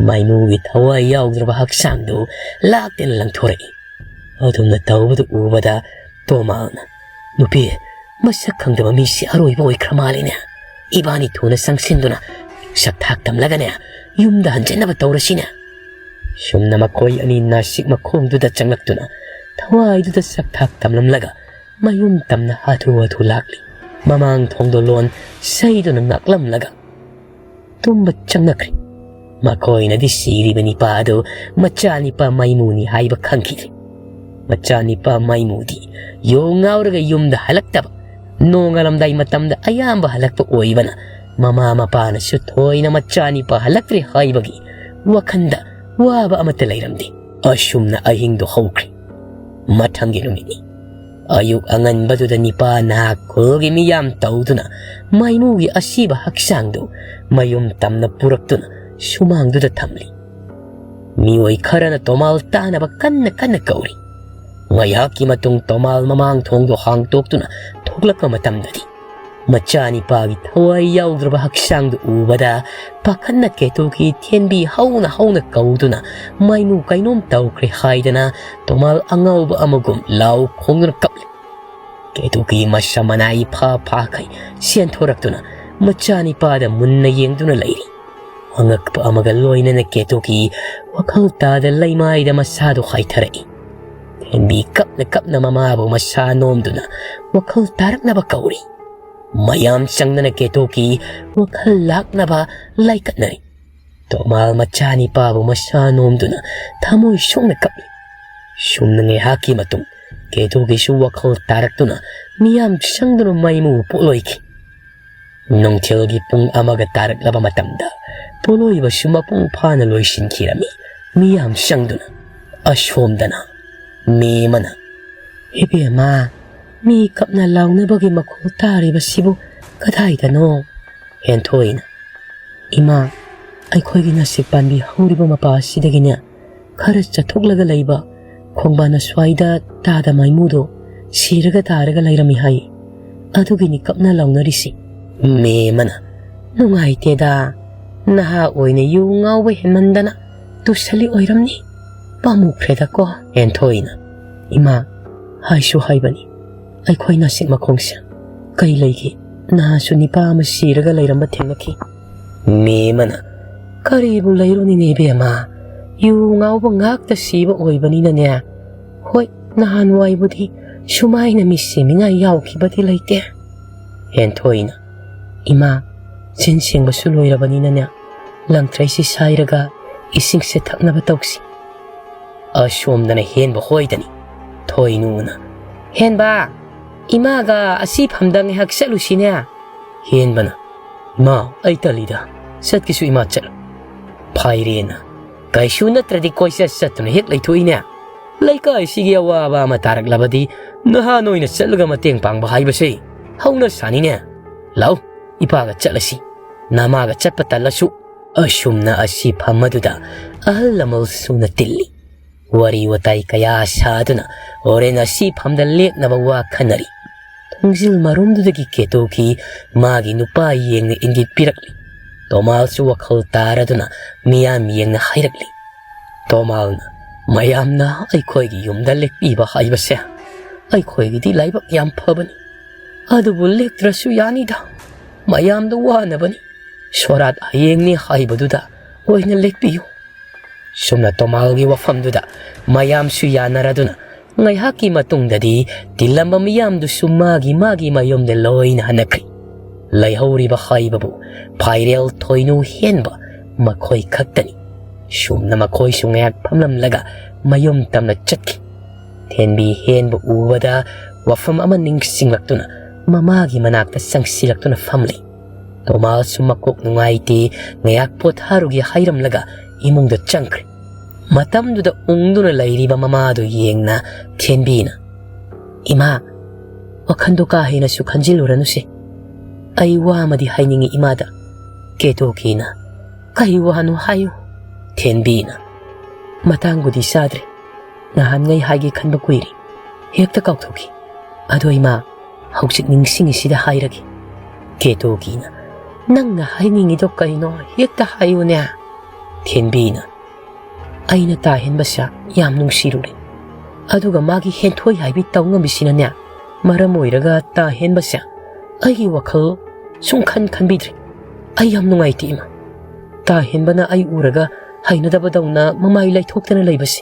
ꯃꯩꯃꯨꯒꯤ ꯊꯋꯥꯏ ꯌꯥꯎꯗ꯭ꯔꯕ ꯍꯛꯆꯥꯡꯗꯨ ꯂꯥꯛꯇꯦꯅ ꯂꯪꯊꯣꯔꯛꯏ꯫ ꯑꯗꯨꯝꯅ ꯇꯧꯕꯗꯨ ꯎꯕꯗ ꯇꯣꯃꯥꯜꯅ, "ꯅꯨꯄꯤ, ꯃꯁꯛ ꯈꯪꯗꯕ ꯃꯤꯁꯤ ꯑꯔꯣꯏꯕ ꯑꯣꯏꯈ꯭ꯔ ꯃꯥꯜꯂꯤꯅꯦ꯫ ꯏꯕꯥꯅꯤ ꯊꯨꯅ ꯆꯪꯁꯤꯟꯗꯨꯅ ꯁꯛꯊꯥꯛ ꯇꯝꯂꯒꯅꯦ ꯌꯨꯝꯗ ꯍꯟꯖꯤꯟꯅꯕ ꯇꯧꯔꯁꯤꯅꯦ"꯫ ꯁꯨꯝꯅ ꯃꯈꯣꯏ ꯑꯅꯤ ꯅꯥꯁꯤꯛ ꯃꯈꯣꯡꯗꯨꯗ ꯆꯪꯂꯛꯇꯨꯅ ꯊꯋꯥꯏꯗꯨꯗ ꯁꯛꯊꯥꯛ ꯇꯝꯂꯝꯂꯒ ꯃꯌꯨꯝ ꯇꯝꯅ ꯍꯥꯊꯨ ꯍꯥꯊꯨ ꯂꯥꯛꯂꯤ꯫ ꯃꯃꯥꯡ ꯊꯣꯡꯗꯣ ꯂꯣꯟ ꯁꯩꯗꯨꯅ ꯉꯥꯛꯂꯝꯂꯒ ꯇꯨꯝꯕ ꯆꯪꯅꯈ꯭ꯔꯦ꯫ ꯃꯈꯣꯏꯅꯗꯤ ꯁꯤꯔꯤꯕ ꯅꯤꯄꯥ ꯑꯗꯨ ꯃꯆꯥꯅꯤꯄꯥ ꯃꯩꯃꯨꯅꯤ ꯍꯥꯏꯕ ꯈꯪꯈꯤꯗ꯭ꯔꯦ꯫ ꯃꯆꯥꯅꯤꯄꯥ ꯃꯩꯃꯨꯗꯤ ꯌꯣ ꯉꯥꯎꯔꯒ ꯌꯨꯝꯗ ꯍꯜꯂꯛꯇꯕ, ꯅꯣꯡꯉꯥꯜꯂꯝꯗꯥꯏ ꯃꯇꯝꯗ ꯑꯌꯥꯝꯕ ꯍꯜꯂꯛꯄ ꯑꯣꯏꯕꯅ ꯃꯃꯥ ꯃꯄꯥꯅꯁꯨ ꯊꯣꯏꯅ ꯃꯆꯥꯅꯤꯄꯥ ꯍꯜꯂꯛꯇ꯭ꯔꯦ ꯍꯥꯏꯕꯒꯤ ꯋꯥꯈꯜꯗ ꯋꯥꯕ ꯑꯃꯠꯇ ꯂꯩꯔꯝꯗꯦ꯫ ꯑꯁꯨꯝꯅ ꯑꯍꯤꯡꯗꯣ ꯍꯧꯈ꯭ꯔꯦ꯫ ꯃꯊꯪꯒꯤ ꯅꯨꯃꯤꯠꯅꯤ꯫ ꯑꯌꯨꯛ ꯑꯉꯟꯕꯗꯨꯗ ꯅꯤꯄꯥ ꯅꯍꯥꯛ ꯈꯨꯜꯒꯤ ꯃꯤꯌꯥꯝ ꯇꯧꯗꯨꯅ ꯃꯩꯃꯨꯒꯤ ꯑꯁꯤꯕ ꯍꯛꯆꯥꯡꯗꯨ ꯃꯌꯨꯝ ꯇꯝꯅ ꯄꯨꯔꯛꯇꯨꯅ ꯁꯨꯃꯥꯡꯗꯨꯗ ꯊꯝꯂꯤ꯫ ꯃꯤꯑꯣꯏ ꯈꯔꯅ ꯇꯣꯃꯥꯜ ꯇꯥꯅꯕ ꯀꯟꯅ ꯀꯟꯅ ꯀꯧꯔꯤ꯫ ꯉꯥꯏꯍꯥꯛꯀꯤ ꯃꯇꯨꯡ ꯇꯣꯃꯥꯜ ꯃꯃꯥꯡ ꯊꯣꯡꯗꯨ ꯍꯥꯡꯇꯣꯛꯇꯨꯅ ꯊꯣꯛꯂꯛꯄ ꯃꯇꯝꯗꯗꯤ ꯃꯆꯥꯅꯤꯄꯥꯒꯤ ꯊꯋꯥꯏ ꯌꯥꯎꯗ꯭ꯔꯕ ꯍꯛꯆꯥꯡꯗꯨ ꯎꯕꯗ ꯄꯥꯈꯠꯅ ꯀꯦꯇꯨꯀꯤ ꯊꯦꯟꯕꯤ ꯍꯧꯅ ꯍꯧꯅ ꯀꯧꯗꯨꯅ ꯃꯥꯏꯃꯨ ꯀꯩꯅꯣꯝ ꯇꯧꯈ꯭ꯔꯦ ꯍꯥꯏꯗꯅ ꯇꯣꯃꯥꯜ ꯑꯉꯥꯎꯕ ꯑꯃꯒꯨꯝ ꯂꯥꯎ ꯈꯣꯡꯗꯨꯅ ꯀꯞꯂꯤ꯫ ꯀꯦꯇꯨꯀꯤ ꯃꯁꯝ ꯃꯅꯥ ꯏꯐꯥ ꯐꯥꯈꯩ ꯆꯦꯟꯊꯣꯔꯛꯇꯨꯅ ꯃꯆꯥꯅꯤꯄꯥꯗ ꯃꯨꯟꯅ ꯌꯦꯡꯗꯨꯅ ꯂꯩꯔꯤ꯫ ꯑꯉꯛꯄ ꯑꯃꯒ ꯂꯣꯏꯅꯅ ꯀꯦꯇꯨꯀꯤ ꯋꯥꯈꯜ ꯇꯥꯗ ꯂꯩꯃꯥꯏꯗ ꯃꯁꯥꯗꯨ ꯍꯥꯏꯊꯔꯛꯏ꯫ ꯊꯦꯟꯕꯤ ꯀꯞꯅ ꯀꯞꯅ ꯃꯃꯥꯕꯨ ꯃꯁꯥ ꯅꯣꯝꯗꯨꯅ ꯋꯥꯈꯜ ꯇꯥꯔꯛꯅꯕ ꯀꯧꯔꯤ꯫ ꯃꯌꯥꯝ ꯆꯪꯗꯅ ꯀꯦꯇꯨꯀꯤ ꯋꯥꯈꯜ ꯂꯥꯛꯅꯕ ꯂꯥꯏꯀꯠꯅꯔꯤ꯫ ꯇꯣꯃꯥꯜ ꯃꯆꯥꯅꯤꯄꯥꯕꯨ ꯃꯁꯥ ꯅꯣꯝꯗꯨꯅ ꯊꯃꯣꯏ ꯁꯣꯛꯅ ꯀꯞꯂꯤ꯫ ꯁꯨꯝꯅ ꯉꯥꯏꯍꯥꯛꯀꯤ ꯃꯇꯨꯡ ꯀꯦꯇꯨꯀꯤꯁꯨ ꯋꯥꯈꯜ ꯇꯥꯔꯛꯇꯨꯅ ꯃꯤꯌꯥꯝ ꯆꯪꯗꯨꯅ ꯃꯩꯃꯨ ꯄꯣꯛꯂꯣꯏꯈꯤ꯫ ꯅꯨꯡꯊꯤꯜꯒꯤ ꯄꯨꯡ ꯑꯃꯒ ꯇꯥꯔꯛꯂꯕ ꯃꯇꯝꯗ ꯄꯣꯠꯂꯣꯏꯕꯁꯨ ꯃꯄꯨꯡ ꯐꯥꯅ ꯂꯣꯏꯁꯤꯟꯈꯤꯔꯝꯃꯤ꯫ ꯃꯤꯌꯥꯝ ꯆꯪꯗꯨꯅ ꯑꯁꯣꯝꯗꯅ ꯃꯦꯃꯅ, "ꯏꯕꯦꯝꯃ, ꯃꯤ ꯀꯞꯅ ꯂꯥꯎꯅꯕꯒꯤ ꯃꯈꯣꯜ ꯇꯥꯔꯤꯕꯁꯤꯕꯨ ꯀꯗꯥꯏꯗꯅꯣ?" ꯍꯦꯟꯊꯣꯏꯅ, "ꯏꯃꯥ, ꯑꯩꯈꯣꯏꯒꯤ ꯅꯥꯁꯤꯛ ꯄꯥꯟꯕꯤ ꯍꯧꯔꯤꯕ ꯃꯄꯥ ꯑꯁꯤꯗꯒꯤꯅꯦ ꯈꯔ ꯆꯠꯊꯣꯛꯂꯒ ꯂꯩꯕ ꯈꯣꯡꯕꯥꯟ ꯑꯁ꯭ꯋꯥꯏꯗ ꯇꯥꯗ ꯃꯥꯏꯃꯨꯗꯣ ꯁꯤꯔꯒ ꯇꯥꯔꯒ ꯂꯩꯔꯝꯃꯤ ꯍꯥꯏ꯫ ꯑꯗꯨꯒꯤꯅꯤ ꯀꯞꯅ ꯂꯥꯎꯅꯔꯤꯁꯤ꯫" ꯃꯦꯃꯅ, "ꯅꯨꯡꯉꯥꯏꯇꯦꯗ, ꯅꯍꯥ ꯑꯣꯏꯅ ꯌꯨ ꯉꯥꯎꯕ ꯍꯦꯟꯃꯟꯗꯅ ꯇꯨꯁꯜꯂꯤ ꯑꯣꯏꯔꯝꯅꯤ꯫ ꯄꯥꯝꯃꯨꯈ꯭ꯔꯦꯗꯀꯣ꯫" ꯍꯦꯟꯊꯣꯏꯅ, "ꯏꯃꯥ, ꯍꯥꯏꯁꯨ ꯍꯥꯏꯕꯅꯤ, ꯑꯩꯈꯣꯏ ꯅꯥꯁꯤꯛ ꯃꯈꯣꯡꯁꯦ ꯀꯩ ꯂꯩꯒꯦ? ꯅꯍꯥꯟꯁꯨ ꯅꯤꯄꯥ ꯑꯃ ꯁꯤꯔꯒ ꯂꯩꯔꯝꯕ ꯊꯦꯡꯅꯈꯤ꯫" ꯃꯦꯃꯅ, "ꯀꯔꯤꯕꯨ ꯂꯩꯔꯨꯅꯤꯅꯦ ꯏꯕꯦꯝꯃ, ꯌꯨ ꯉꯥꯎꯕ ꯉꯥꯛꯇ ꯁꯤꯕ ꯑꯣꯏꯕꯅꯤꯅꯅꯦ꯫ ꯍꯣꯏ, ꯅꯍꯥꯟꯋꯥꯏꯕꯨꯗꯤ ꯁꯨꯃꯥꯏꯅ ꯃꯤ ꯁꯤꯅꯤꯡꯉꯥꯏ ꯌꯥꯎꯈꯤꯕꯗꯤ ꯂꯩꯇꯦ꯫" ꯍꯦꯟꯊꯣꯏꯅ, "ꯏꯃꯥ, ꯆꯤꯟ ꯁꯦꯡꯕꯁꯨ ꯂꯣꯏꯔꯕꯅꯤꯅꯅꯦ, ꯂꯪꯊ꯭ꯔꯩꯁꯤ ꯁꯥꯏꯔꯒ ꯏꯁꯤꯡꯁꯦ ꯊꯛꯅꯕ ꯇꯧꯁꯤ꯫" ꯑꯁꯣꯝꯗꯅ ꯍꯦꯟꯕ ꯍꯣꯏꯗꯅꯤ꯫ ꯊꯣꯏꯅꯨꯅ, "ꯍꯦꯟꯕ, ꯏꯃꯥꯒ ꯑꯁꯤ ꯐꯝꯗ ꯉꯥꯏꯍꯥꯛ ꯆꯠꯂꯨꯁꯤꯅꯦ꯫" ꯍꯦꯟꯕꯅ, "ꯏꯃꯥ, ꯑꯩ ꯇꯜꯂꯤꯗ, ꯆꯠꯀꯦꯁꯨ ꯏꯃꯥ ꯆꯠꯂꯨ꯫" ꯐꯥꯏꯔꯦꯟꯅ, "ꯀꯩꯁꯨ ꯅꯠꯇ꯭ꯔꯗꯤ ꯀꯣꯏꯆꯠ ꯆꯠꯇꯨꯅ ꯍꯦꯛ ꯂꯩꯊꯣꯛꯏꯅꯦ꯫ ꯂꯩꯀꯥꯏꯁꯤꯒꯤ ꯑꯋꯥꯕ ꯑꯃ ꯇꯥꯔꯛꯂꯕꯗꯤ ꯅꯍꯥꯟ ꯑꯣꯏꯅ ꯆꯠꯂꯒ ꯃꯇꯦꯡ ꯄꯥꯡꯕ ꯍꯥꯏꯕꯁꯦ ꯍꯧꯅ ꯁꯥꯅꯤꯅꯦ꯫ ꯂꯥꯎ, ꯏꯄꯥꯒ ꯆꯠꯂꯁꯤ꯫ ꯅꯃꯥꯒ ꯆꯠꯄ ꯇꯜꯂꯁꯨ꯫" ꯑꯁꯨꯝꯅ ꯑꯁꯤ ꯐꯝ ꯑꯗꯨꯗ ꯑꯍꯜ ꯂꯃꯟꯁꯨꯅ ꯇꯤꯜꯂꯤ꯫ ꯋꯥꯔꯤ ꯋꯥꯇꯥꯏ ꯀꯌꯥ ꯁꯥꯗꯨꯅ ꯍꯣꯔꯦꯟ ꯑꯁꯤ ꯐꯝꯗ ꯂꯦꯛꯅꯕ ꯋꯥ ꯈꯟꯅꯔꯤ꯫ ꯊꯣꯡꯖꯤꯜ ꯃꯔꯨꯝꯗꯨꯗꯒꯤ ꯀꯦꯇꯣꯒꯤ ꯃꯥꯒꯤ ꯅꯨꯄꯥ ꯌꯦꯡꯅ ꯏꯪꯒꯤꯠ ꯄꯤꯔꯛꯂꯤ꯫ ꯇꯣꯃꯥꯜꯁꯨ ꯋꯥꯈꯜ ꯇꯥꯔꯗꯨꯅ ꯃꯤꯌꯥꯝ ꯌꯦꯡꯅ ꯍꯥꯏꯔꯛꯂꯤ꯫ ꯇꯣꯃꯥꯜꯅ, "ꯃꯌꯥꯝꯅ ꯑꯩꯈꯣꯏꯒꯤ ꯌꯨꯝꯗ ꯂꯦꯛꯄꯤꯕ ꯍꯥꯏꯕꯁꯦ ꯑꯩꯈꯣꯏꯒꯤꯗꯤ ꯂꯥꯏꯕꯛ ꯌꯥꯝ ꯐꯕꯅꯤ꯫ ꯑꯗꯨꯕꯨ ꯂꯦꯛꯇ꯭ꯔꯁꯨ ꯌꯥꯅꯤꯗ꯫ ꯃꯌꯥꯝꯗꯣ ꯋꯥꯅꯕꯅꯤ꯫ ꯁꯣꯔꯥꯠ ꯍꯌꯦꯡꯅꯤ ꯍꯥꯏꯕꯗꯨꯗ ꯑꯣꯏꯅ ꯂꯦꯛꯄꯤꯌꯨ"꯫ ꯁꯨꯝꯅ ꯇꯣꯃꯥꯜꯒꯤ ꯋꯥꯐꯝꯗꯨꯗ ꯃꯌꯥꯝꯁꯨ ꯌꯥꯅꯔꯗꯨꯅ ꯉꯥꯏꯍꯥꯛꯀꯤ ꯃꯇꯨꯡꯗꯗꯤ ꯇꯤꯜꯂꯝꯕ ꯃꯤꯌꯥꯝꯗꯨꯁꯨ ꯃꯥꯒꯤ ꯃꯥꯒꯤ ꯃꯌꯨꯝꯗ ꯂꯣꯏꯅ ꯍꯟꯅꯈ꯭ꯔꯤ꯫ ꯂꯩꯍꯧꯔꯤꯕ ꯍꯥꯏꯕꯕꯨ ꯐꯥꯏꯔꯦꯜ ꯊꯣꯏꯅꯨ ꯍꯦꯟꯕ ꯃꯈꯣꯏ ꯈꯛꯇꯅꯤ꯫ ꯁꯨꯝꯅ ꯃꯈꯣꯏꯁꯨ ꯉꯥꯏꯍꯥꯛ ꯐꯝꯂꯝꯂꯒ ꯃꯌꯨꯝ ꯇꯝꯅ ꯆꯠꯈꯤ꯫ ꯊꯦꯟꯕꯤ ꯍꯦꯟꯕ ꯎꯕꯗ ꯋꯥꯐꯝ ꯑꯃ ꯅꯤꯡꯁꯤꯡꯂꯛꯇꯨꯅ ꯃꯃꯥꯒꯤ ꯃꯅꯥꯛꯇ ꯆꯪꯁꯤꯜꯂꯛꯇꯨꯅ ꯐꯝꯂꯤ꯫ ꯇꯣꯃꯥꯁꯁꯨ ꯃꯀꯣꯛ ꯅꯨꯡꯉꯥꯏꯇꯦ, ꯉꯥꯏꯍꯥꯛ ꯄꯣꯊꯥꯔꯨꯒꯦ ꯍꯥꯏꯔꯝꯂꯒ ꯏꯃꯨꯡꯗ ꯆꯪꯈ꯭ꯔꯦ꯫ ꯃꯇꯝꯗꯨꯗ ꯎꯪꯗꯨꯅ ꯂꯩꯔꯤꯕ ꯃꯃꯥꯗꯨ ꯌꯦꯡꯅ ꯊꯦꯟꯕꯤꯅ, "ꯏꯃꯥ, ꯋꯥꯈꯟꯗꯣ ꯀꯥ ꯍꯦꯟꯅꯁꯨ ꯈꯟꯖꯤꯜꯂꯨꯔꯅꯨꯁꯦ꯫ ꯑꯩ ꯋꯥ ꯑꯃꯗꯤ ꯍꯥꯏꯅꯤꯡꯉꯤ ꯏꯃꯥꯗ"꯫ ꯀꯦꯇꯣꯀꯤꯅ, "ꯀꯔꯤ ꯋꯥꯅꯣ ꯍꯥꯏꯌꯨ"꯫ ꯊꯦꯟꯕꯤꯅ, "ꯃꯇꯥꯡꯕꯨꯗꯤ ꯆꯥꯗ꯭ꯔꯦ꯫ ꯅꯍꯥꯟꯉꯩ ꯍꯥꯏꯒꯦ ꯈꯟꯕ ꯀꯨꯏꯔꯦ꯫ ꯍꯦꯛꯇ ꯀꯥꯎꯊꯣꯛꯈꯤ꯫ ꯑꯗꯣ ꯏꯃꯥ, ꯍꯧꯖꯤꯛ ꯅꯤꯡꯁꯤꯡꯉꯤꯁꯤꯗ ꯍꯥꯏꯔꯒꯦ"꯫ ꯀꯦꯇꯣꯀꯤꯅ, "ꯅꯪꯅ ꯍꯥꯏꯅꯤꯡꯉꯤꯗꯣ ꯀꯩꯅꯣ ꯍꯦꯛꯇ ꯍꯥꯏꯌꯨꯅꯦ"꯫ ꯊꯦꯟꯕꯤꯅ, "ꯑꯩꯅ ꯇꯥ ꯍꯦꯟꯕꯁꯦ ꯌꯥꯝ ꯅꯨꯡꯁꯤꯔꯨꯔꯦ꯫ ꯑꯗꯨꯒ ꯃꯥꯒꯤ ꯍꯦꯟꯊꯣꯏ ꯍꯥꯏꯕꯤ ꯇꯧ ꯉꯝꯕꯤꯁꯤꯅꯅꯦ ꯃꯔꯝ ꯑꯣꯏꯔꯒ ꯇꯥ ꯍꯦꯟꯕꯁꯦ ꯑꯩꯒꯤ ꯋꯥꯈꯜ ꯁꯨꯡꯈꯟ ꯈꯟꯕꯤꯗ꯭ꯔꯦ꯫ ꯑꯩ ꯌꯥꯝ ꯅꯨꯡꯉꯥꯏꯇꯦ ꯏꯃꯥ꯫ ꯇꯥ ꯍꯦꯟꯕꯅ ꯑꯩ ꯎꯔꯒ ꯍꯩꯅꯗꯕꯗꯧꯅ ꯃꯃꯥꯏ ꯂꯩꯊꯣꯛꯇꯅ ꯂꯩꯕꯁꯦ"꯫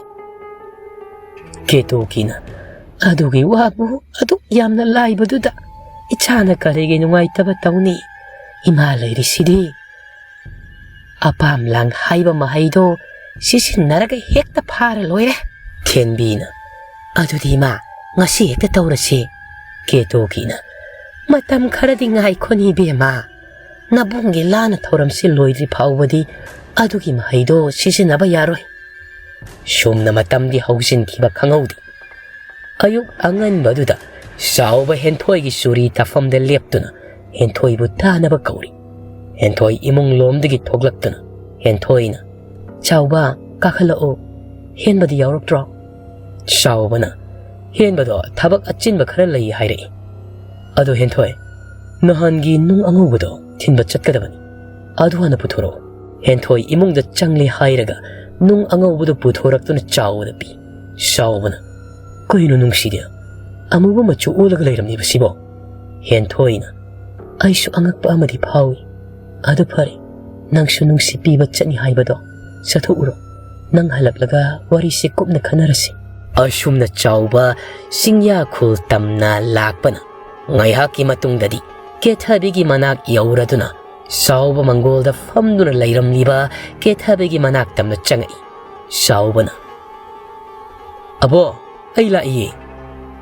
ꯀꯦꯇꯣꯀꯤꯅ, "ꯑꯗꯨꯒꯤ ꯋꯥꯕꯨ ꯑꯗꯨꯛ ꯌꯥꯝꯅ ꯂꯥꯏꯕꯗꯨꯗ ꯏꯆꯥꯅ ꯀꯔꯤꯒꯤ ꯅꯨꯡꯉꯥꯏꯇꯕ ꯇꯧꯅꯤ? ꯏꯃꯥ ꯂꯩꯔꯤꯁꯤꯗꯤ"꯫ "ꯑꯄꯥꯝ ꯂꯥꯡ ꯍꯥꯏꯕ ꯃꯍꯩꯗꯣ ꯁꯤꯖꯤꯟꯅꯔꯒ ꯍꯦꯛꯇ ꯐꯥꯔ ꯂꯣꯏꯔꯦ"꯫ ꯊꯦꯟꯕꯤꯅ, "ꯑꯗꯨꯗꯤ ꯏꯃꯥ, ꯉꯁꯤ ꯍꯦꯛꯇ ꯇꯧꯔꯁꯤ"꯫ ꯀꯦꯇꯣꯀꯤꯅ, "ꯃꯇꯝ ꯈꯔꯗꯤ ꯉꯥꯏꯈꯣꯅꯦ ꯏꯕꯦꯝꯃ꯫ ꯅꯕꯨꯡꯒꯤ ꯂꯥꯟꯅ ꯊꯧꯔꯝꯁꯤ ꯂꯣꯏꯗ꯭ꯔꯤ ꯐꯥꯎꯕꯗꯤ ꯑꯗꯨꯒꯤ ꯃꯍꯩꯗꯣ ꯁꯤꯖꯤꯟꯅꯕ ꯌꯥꯔꯣꯏ"꯫ ꯁꯨꯝꯅ ꯃꯇꯝꯗꯤ ꯍꯧꯖꯤꯟꯈꯤꯕ ꯈꯪꯍꯧꯗꯦ꯫ ꯑꯌꯨꯛ ꯑꯉꯟꯕꯗꯨꯗ ꯆꯥꯎꯕ ꯍꯦꯟꯊꯣꯏꯒꯤ ꯆꯨꯔꯤ ꯇꯥꯐꯝꯗ ꯂꯦꯞꯇꯨꯅ ꯍꯦꯟꯊꯣꯏꯕꯨ ꯇꯥꯅꯕ ꯀꯧꯔꯤ꯫ ꯍꯦꯟꯊꯣꯏ ꯏꯃꯨꯡ ꯂꯣꯝꯗꯒꯤ ꯊꯣꯛꯂꯛꯇꯨꯅ ꯍꯦꯟꯊꯣꯏꯅ, "ꯆꯥꯎꯕ, ꯀꯥꯈꯠꯂꯛꯎ꯫ ꯍꯦꯟꯕꯗꯤ ꯌꯥꯎꯔꯛꯇ꯭ꯔꯣ?" ꯆꯥꯎꯕꯅ, "ꯍꯦꯟꯕꯗꯣ ꯊꯕꯛ ꯑꯆꯤꯟꯕ ꯈꯔ ꯂꯩ ꯍꯥꯏꯔꯛꯏ"꯫ "ꯑꯗꯣ ꯍꯦꯟꯊꯣꯏ, ꯅꯍꯥꯟꯒꯤ ꯅꯨꯡ ꯑꯉꯧꯕꯗꯣ ꯊꯤꯟꯕ ꯆꯠꯀꯗꯕꯅꯤ꯫ ꯑꯗꯨ ꯍꯥꯟꯅ ꯄꯨꯊꯣꯔꯛꯑꯣ꯫" ꯍꯦꯟꯊꯣꯏ ꯏꯃꯨꯡꯗ ꯆꯪꯂꯦ ꯍꯥꯏꯔꯒ ꯅꯨꯡ ꯑꯉꯧꯕꯗꯨ ꯄꯨꯊꯣꯔꯛꯇꯨꯅ ꯆꯥꯎꯕꯗ ꯄꯤ꯫ ꯆꯥꯎꯕꯅ, "ꯀꯩꯅꯣ ꯅꯨꯡꯁꯤꯗꯦ? ꯑꯃꯨꯕ ꯃꯆꯨ ꯑꯣꯜꯂꯒ ꯂꯩꯔꯝꯂꯤꯕꯁꯤꯕꯣ?" ꯍꯦꯟꯊꯣꯏꯅ, "ꯑꯩꯁꯨ ꯑꯉꯛꯄ ꯑꯃꯗꯤ ꯐꯥꯎꯏ꯫ ꯑꯗꯨ ꯐꯔꯦ, ꯅꯪꯁꯨ ꯅꯨꯡꯁꯤ ꯄꯤꯕ ꯆꯠꯅꯤ ꯍꯥꯏꯕꯗꯣ ꯆꯠꯊꯣꯛꯎꯔꯣ꯫ ꯅꯪ ꯍꯜꯂꯛꯂꯒ ꯋꯥꯔꯤꯁꯤ ꯀꯨꯞꯅ ꯈꯟꯅꯔꯁꯤ꯫" ꯑꯁꯨꯝꯅ ꯆꯥꯎꯕ ꯆꯤꯡꯌꯥꯈꯨꯜ ꯇꯝꯅ ꯂꯥꯛꯄꯅ ꯉꯥꯏꯍꯥꯛꯀꯤ ꯃꯇꯨꯡꯗꯗꯤ ꯀꯦꯊꯕꯤꯒꯤ ꯃꯅꯥꯛ ꯌꯧꯔꯗꯨꯅ ꯆꯥꯎꯕ ꯃꯪꯒꯣꯜꯗ ꯐꯝꯗꯨꯅ ꯂꯩꯔꯝꯂꯤꯕ ꯀꯦꯊꯕꯤꯒꯤ ꯃꯅꯥꯛ ꯇꯝꯅ ꯆꯪꯉꯛꯏ꯫ ꯆꯥꯎꯕꯅ, "ꯑꯕꯣ, ꯑꯩ ꯂꯥꯛꯏꯌꯦ꯫"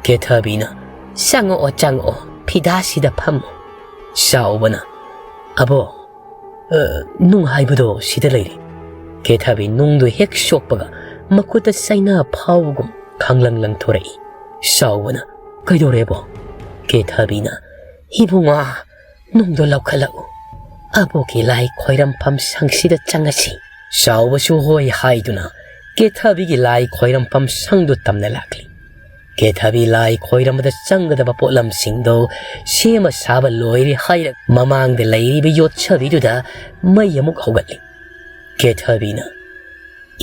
ꯀꯦꯊꯕꯤꯅ, "ꯆꯪꯉꯛꯑꯣ, ꯆꯪꯉꯛꯑꯣ, ꯐꯤꯗꯥꯁꯤꯗ ꯐꯝꯃꯣ꯫" ꯆꯥꯎꯕꯅ, "ꯑꯕꯣ, ꯑ, ꯅꯨꯡ ꯍꯥꯏꯕꯗꯣ ꯁꯤꯗ ꯂꯩꯔꯦ꯫" ꯀꯦꯊꯕꯤ ꯅꯨꯡꯗꯨ ꯍꯦꯛ ꯁꯣꯛꯄꯒ ꯃꯈꯨꯠꯇ ꯆꯩꯅꯥ ꯐꯥꯎꯕꯒꯨꯝ ꯈꯪꯂꯪ ꯂꯪꯊꯣꯔꯛꯏ꯫ ꯆꯥꯎꯕꯅ, "ꯀꯩꯗꯧꯔꯦꯕꯣ?" ꯀꯦꯊꯕꯤꯅ, "ꯏꯕꯨꯡꯉꯣ, ꯅꯨꯡꯗꯣ ꯂꯧꯈꯠꯂꯛꯎ꯫ ꯑꯕꯣꯛꯀꯤ ꯂꯥꯏ ꯈꯣꯏꯔꯝꯐꯝ ꯁꯪꯁꯤꯗ ꯆꯪꯉꯁꯤ꯫" ꯆꯥꯎꯕꯁꯨ ꯍꯣꯏ ꯍꯥꯏꯗꯨꯅ ꯀꯦꯊꯕꯤꯒꯤ ꯂꯥꯏ ꯈꯣꯏꯔꯝꯐꯝ ꯁꯪꯗꯨ ꯇꯝꯅ ꯂꯥꯛꯂꯤ꯫ ꯀꯦꯊꯕꯤ ꯂꯥꯏ ꯈꯣꯏꯔꯝꯕꯗ ꯆꯪꯒꯗꯕ ꯄꯣꯠꯂꯝꯁꯤꯡꯗꯣ ꯁꯦꯝꯃ ꯁꯥꯕ ꯂꯣꯏꯔꯦ ꯍꯥꯏꯔꯒ ꯃꯃꯥꯡꯗ ꯂꯩꯔꯤꯕ ꯌꯣꯠꯁꯕꯤꯗꯨꯗ ꯃꯩ ꯑꯃꯨꯛ ꯍꯧꯒꯠꯂꯤ꯫ ꯀꯦꯊꯕꯤꯅ,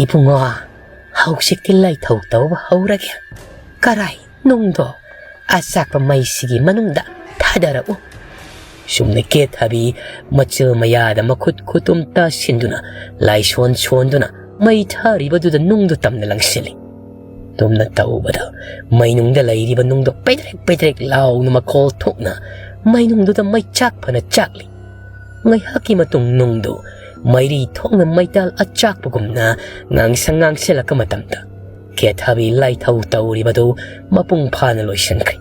"ꯏꯕꯨꯡꯉꯣ, ꯍꯧꯖꯤꯛꯇꯤ ꯂꯥꯏꯊꯧ ꯇꯧꯕ ꯍꯧꯔꯒꯦ꯫ ꯀꯔꯥꯏ ꯅꯨꯡꯗꯣ ꯑꯆꯥꯛꯄ ꯃꯩꯁꯤꯒꯤ ꯃꯅꯨꯡꯗ ꯊꯥꯗꯔꯛꯎ꯫" ꯁꯨꯝꯅ ꯀꯦꯊꯕꯤ ꯃꯆꯤꯜ ꯃꯌꯥꯗ ꯃꯈꯨꯠ ꯈꯨꯇꯨꯝ ꯇꯥꯁꯤꯟꯗꯨꯅ ꯂꯥꯏꯁꯣꯟ ꯁꯣꯟꯗꯨꯅ ꯃꯩ ꯊꯥꯔꯤꯕꯗꯨꯗ ꯅꯨꯡꯗꯨ ꯇꯝꯅ ꯂꯪꯁꯤꯜꯂꯤ꯫ ꯇꯨꯝꯅ ꯇꯧꯕꯗ ꯃꯩꯅꯨꯡꯗ ꯂꯩꯔꯤꯕ ꯅꯨꯡꯗꯣ ꯄꯩꯗ꯭ꯔꯦꯛ ꯄꯩꯗ꯭ꯔꯦꯛ ꯂꯥꯎꯅ ꯃꯈꯣꯜ ꯊꯣꯛꯅ ꯃꯩꯅꯨꯡꯗꯨꯗ ꯃꯩꯆꯥꯛ ꯐꯅ ꯆꯥꯛꯂꯤ꯫ ꯉꯥꯏꯍꯥꯛꯀꯤ ꯃꯇꯨꯡ ꯅꯨꯡꯗꯨ ꯃꯩꯔꯤ ꯊꯣꯛꯅ ꯃꯩꯇꯥꯜ ꯑꯆꯥꯛꯄꯒꯨꯝꯅ ꯉꯥꯡꯁꯪ ꯉꯥꯡꯁꯤꯜꯂꯛꯄ ꯃꯇꯝꯗ ꯀꯦꯊꯕꯤ ꯂꯥꯏꯊꯧ ꯇꯧꯔꯤꯕꯗꯨ ꯃꯄꯨꯡ ꯐꯥꯅ ꯂꯣꯏꯁꯤꯟꯈ꯭ꯔꯦ꯫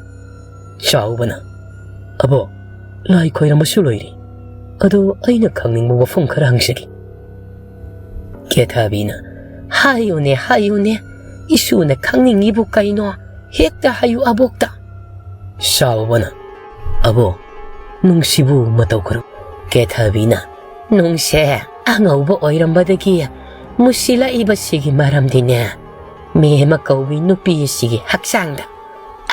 ꯆꯥꯎꯕꯅ, "ꯑꯕꯣ, ꯂꯥꯏ ꯈꯣꯏꯔꯝꯕꯁꯨ ꯂꯣꯏꯔꯦ꯫ ꯑꯗꯣ ꯑꯩꯅ ꯈꯪꯅꯤꯡꯕ ꯋꯥꯐꯝ ꯈꯔ ꯍꯪꯖꯒꯦ꯫" ꯀꯦꯊꯕꯤꯅ, "ꯍꯥꯏꯌꯨꯅꯦ, ꯍꯥꯏꯌꯨꯅꯦ, ꯏꯁꯨꯅ ꯈꯪꯅꯤꯡꯉꯤꯕꯨ ꯀꯩꯅꯣ? ꯍꯦꯛꯇ ꯍꯥꯏꯌꯨ ꯑꯕꯣꯛꯇ꯫" ꯆꯥꯎꯕꯅ, "ꯑꯕꯣ, ꯅꯨꯡꯁꯤꯕꯨ ꯃꯇꯧ ꯀꯔꯝ?" ꯀꯦꯊꯕꯤꯅ, "ꯅꯨꯡꯁꯦ ꯑꯉꯧꯕ ꯑꯣꯏꯔꯝꯕꯗꯒꯤ ꯃꯨꯁꯤꯜꯂꯛꯏꯕꯁꯤꯒꯤ ꯃꯔꯝꯗꯤꯅꯦ, ꯃꯦꯃ ꯀꯧꯕꯤ ꯅꯨꯄꯤ ꯑꯁꯤꯒꯤ ꯍꯛꯆꯥꯡꯗ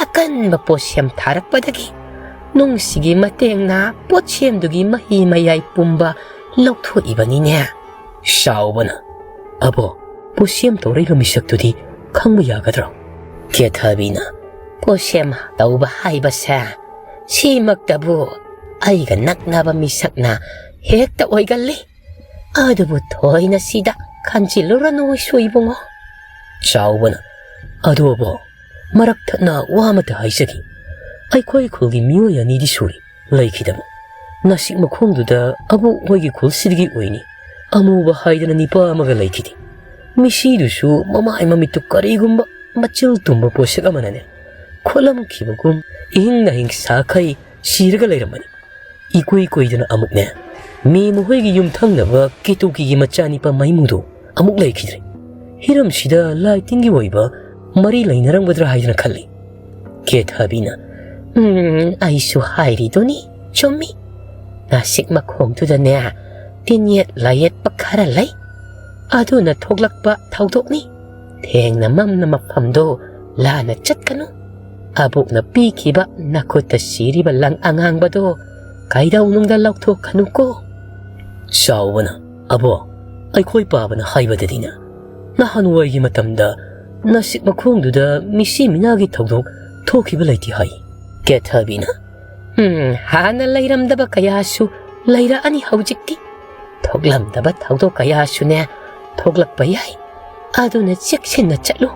ꯑꯀꯟꯕ ꯄꯣꯠꯁꯦꯝ ꯊꯥꯔꯛꯄꯗꯒꯤ ꯅꯨꯡꯁꯤꯒꯤ ꯃꯇꯦꯡꯅ ꯄꯣꯠꯁꯦꯝꯗꯨꯒꯤ ꯃꯍꯤ ꯃꯌꯥꯏ ꯄꯨꯝꯕ ꯂꯧꯊꯣꯛꯏꯕꯅꯤꯅꯦ꯫ ꯆꯥꯎꯕꯅ, "ꯑꯕꯣ, ꯄꯣꯠꯁꯦꯝ ꯇꯧꯔꯛꯏꯕ ꯃꯤꯁꯛꯇꯨꯗꯤ ꯈꯪꯕ ꯌꯥꯒꯗ꯭ꯔꯣ?" ꯀꯦꯊꯕꯤꯅ, "ꯄꯣꯠꯁꯦꯝ ꯇꯧꯕ ꯍꯥꯏꯕꯁꯦ ꯁꯤꯃꯛꯇꯕꯨ ꯑꯩꯒ ꯅꯛꯅꯕ ꯃꯤꯁꯛꯅ ꯍꯦꯛꯇ ꯑꯣꯏꯒꯜꯂꯤ꯫ ꯑꯗꯨꯕꯨ ꯊꯣꯏꯅ ꯁꯤꯗ ꯈꯟꯖꯤꯜꯂꯨꯔꯅꯨ, ꯑꯩꯁꯨ ꯏꯕꯨꯡꯉꯣ꯫" ꯆꯥꯎꯕꯅ, "ꯑꯗꯨꯕꯨ ꯃꯔꯛ ꯊꯠꯅ ꯋꯥ ꯑꯃꯇ ꯍꯥꯏꯖꯒꯦ꯫ ꯑꯩꯈꯣꯏ ꯈꯨꯜꯒꯤ ꯃꯤꯑꯣꯏ ꯑꯅꯤꯗꯤ ꯁꯨꯔꯤ ꯂꯩꯈꯤꯗꯕ꯫ ꯅꯥꯁꯤꯛ ꯃꯈꯣꯡꯗꯨꯗ ꯑꯕꯣꯛ ꯍꯣꯏꯒꯤ ꯈꯨꯜꯁꯤꯗꯒꯤ ꯑꯣꯏꯅꯤ꯫ ꯑꯃꯨꯕ ꯍꯥꯏꯗꯅ ꯅꯤꯄꯥ ꯑꯃꯒ ꯂꯩꯈꯤꯗꯦ꯫ ꯃꯤꯁꯤꯗꯨꯁꯨ ꯃꯃꯥꯏ ꯃꯃꯤꯠꯇꯨ ꯀꯔꯤꯒꯨꯝꯕ ꯃꯆꯤꯜ ꯇꯨꯝꯕ ꯄꯣꯠꯁꯛ ꯑꯃꯅꯅꯦ ꯈꯣꯠꯂꯝꯈꯤꯕꯒꯨꯝ ꯏꯍꯤꯡ ꯅꯥꯍꯤꯡ ꯁꯥꯈꯩ ꯁꯤꯔꯒ ꯂꯩꯔꯝꯕꯅꯤ꯫ ꯏꯀꯨꯏ ꯀꯨꯏꯗꯅ ꯑꯃꯨꯛꯅꯦ, ꯃꯦꯝ ꯃꯈꯣꯏꯒꯤ ꯌꯨꯝꯊꯪꯅꯕ ꯀꯦꯇꯨꯀꯤꯒꯤ ꯃꯆꯥꯅꯤꯄꯥ ꯃꯩꯃꯨꯗꯣ ꯑꯃꯨꯛ ꯂꯩꯈꯤꯗ꯭ꯔꯦ꯫ ꯍꯤꯔꯝꯁꯤꯗ ꯂꯥꯏ ꯇꯤꯟꯒꯤ ꯑꯣꯏꯕ ꯃꯔꯤ ꯂꯩꯅꯔꯝꯒꯗ꯭ꯔꯥ ꯍꯥꯏꯗꯅ ꯈꯜꯂꯤ꯫" ꯀꯦꯊꯕꯤꯅ, "ꯎꯝ, ꯑꯩꯁꯨ ꯍꯥꯏꯔꯤꯗꯨꯅꯤ, ꯆꯨꯝꯃꯤ꯫ ꯅꯥꯁꯤꯛ ꯃꯈꯣꯡꯗꯨꯗꯅꯦ ꯇꯤꯟꯌꯦꯠ ꯂꯥꯏꯌꯦꯠꯄ ꯈꯔ ꯂꯩ꯫ ꯑꯗꯨꯅ ꯊꯣꯛꯂꯛꯄ ꯊꯧꯗꯣꯛꯅꯤ꯫ ꯊꯦꯡꯅ ꯃꯝꯅ ꯃꯐꯝꯗꯣ ꯂꯥꯟꯅ ꯆꯠꯀꯅꯨ꯫ ꯑꯕꯣꯛꯅ ꯄꯤꯈꯤꯕ ꯅꯈꯨꯠꯇ ꯁꯤꯔꯤꯕ ꯂꯪ ꯑꯉꯥꯡꯕꯗꯣ ꯀꯩꯗꯧꯅꯨꯡꯗ ꯂꯧꯊꯣꯛꯀꯅꯨꯀꯣ꯫" ꯆꯥꯎꯕꯅ, "ꯑꯕꯣ, ꯑꯩꯈꯣꯏ ꯄꯥꯕꯅ ꯍꯥꯏꯕꯗꯗꯤꯅ ꯅꯍꯥꯟꯋꯥꯏꯒꯤ ꯃꯇꯝꯗ ꯅꯥꯁꯤꯛ ꯃꯈꯣꯡꯗꯨꯗ ꯃꯤꯁꯤ ꯃꯤꯅꯥꯒꯤ ꯊꯧꯗꯣꯛ ꯊꯣꯛꯈꯤꯕ ꯂꯩꯇꯦ ꯍꯥꯏ꯫" ꯀꯦꯊꯕꯤꯅ, "ꯎꯝ, ꯍꯥꯟꯅ ꯂꯩꯔꯝꯗꯕ ꯀꯌꯥꯁꯨ ꯂꯩꯔꯛꯑꯅꯤ ꯍꯧꯖꯤꯛꯇꯤ꯫ ꯊꯣꯛꯂꯝꯗꯕ ꯊꯧꯗꯣꯛ ꯀꯌꯥꯁꯨꯅꯦ ꯊꯣꯛꯂꯛꯄ ꯌꯥꯏ꯫ ꯑꯗꯨꯅ ꯆꯦꯛꯁꯤꯟꯅ ꯆꯠꯂꯨ꯫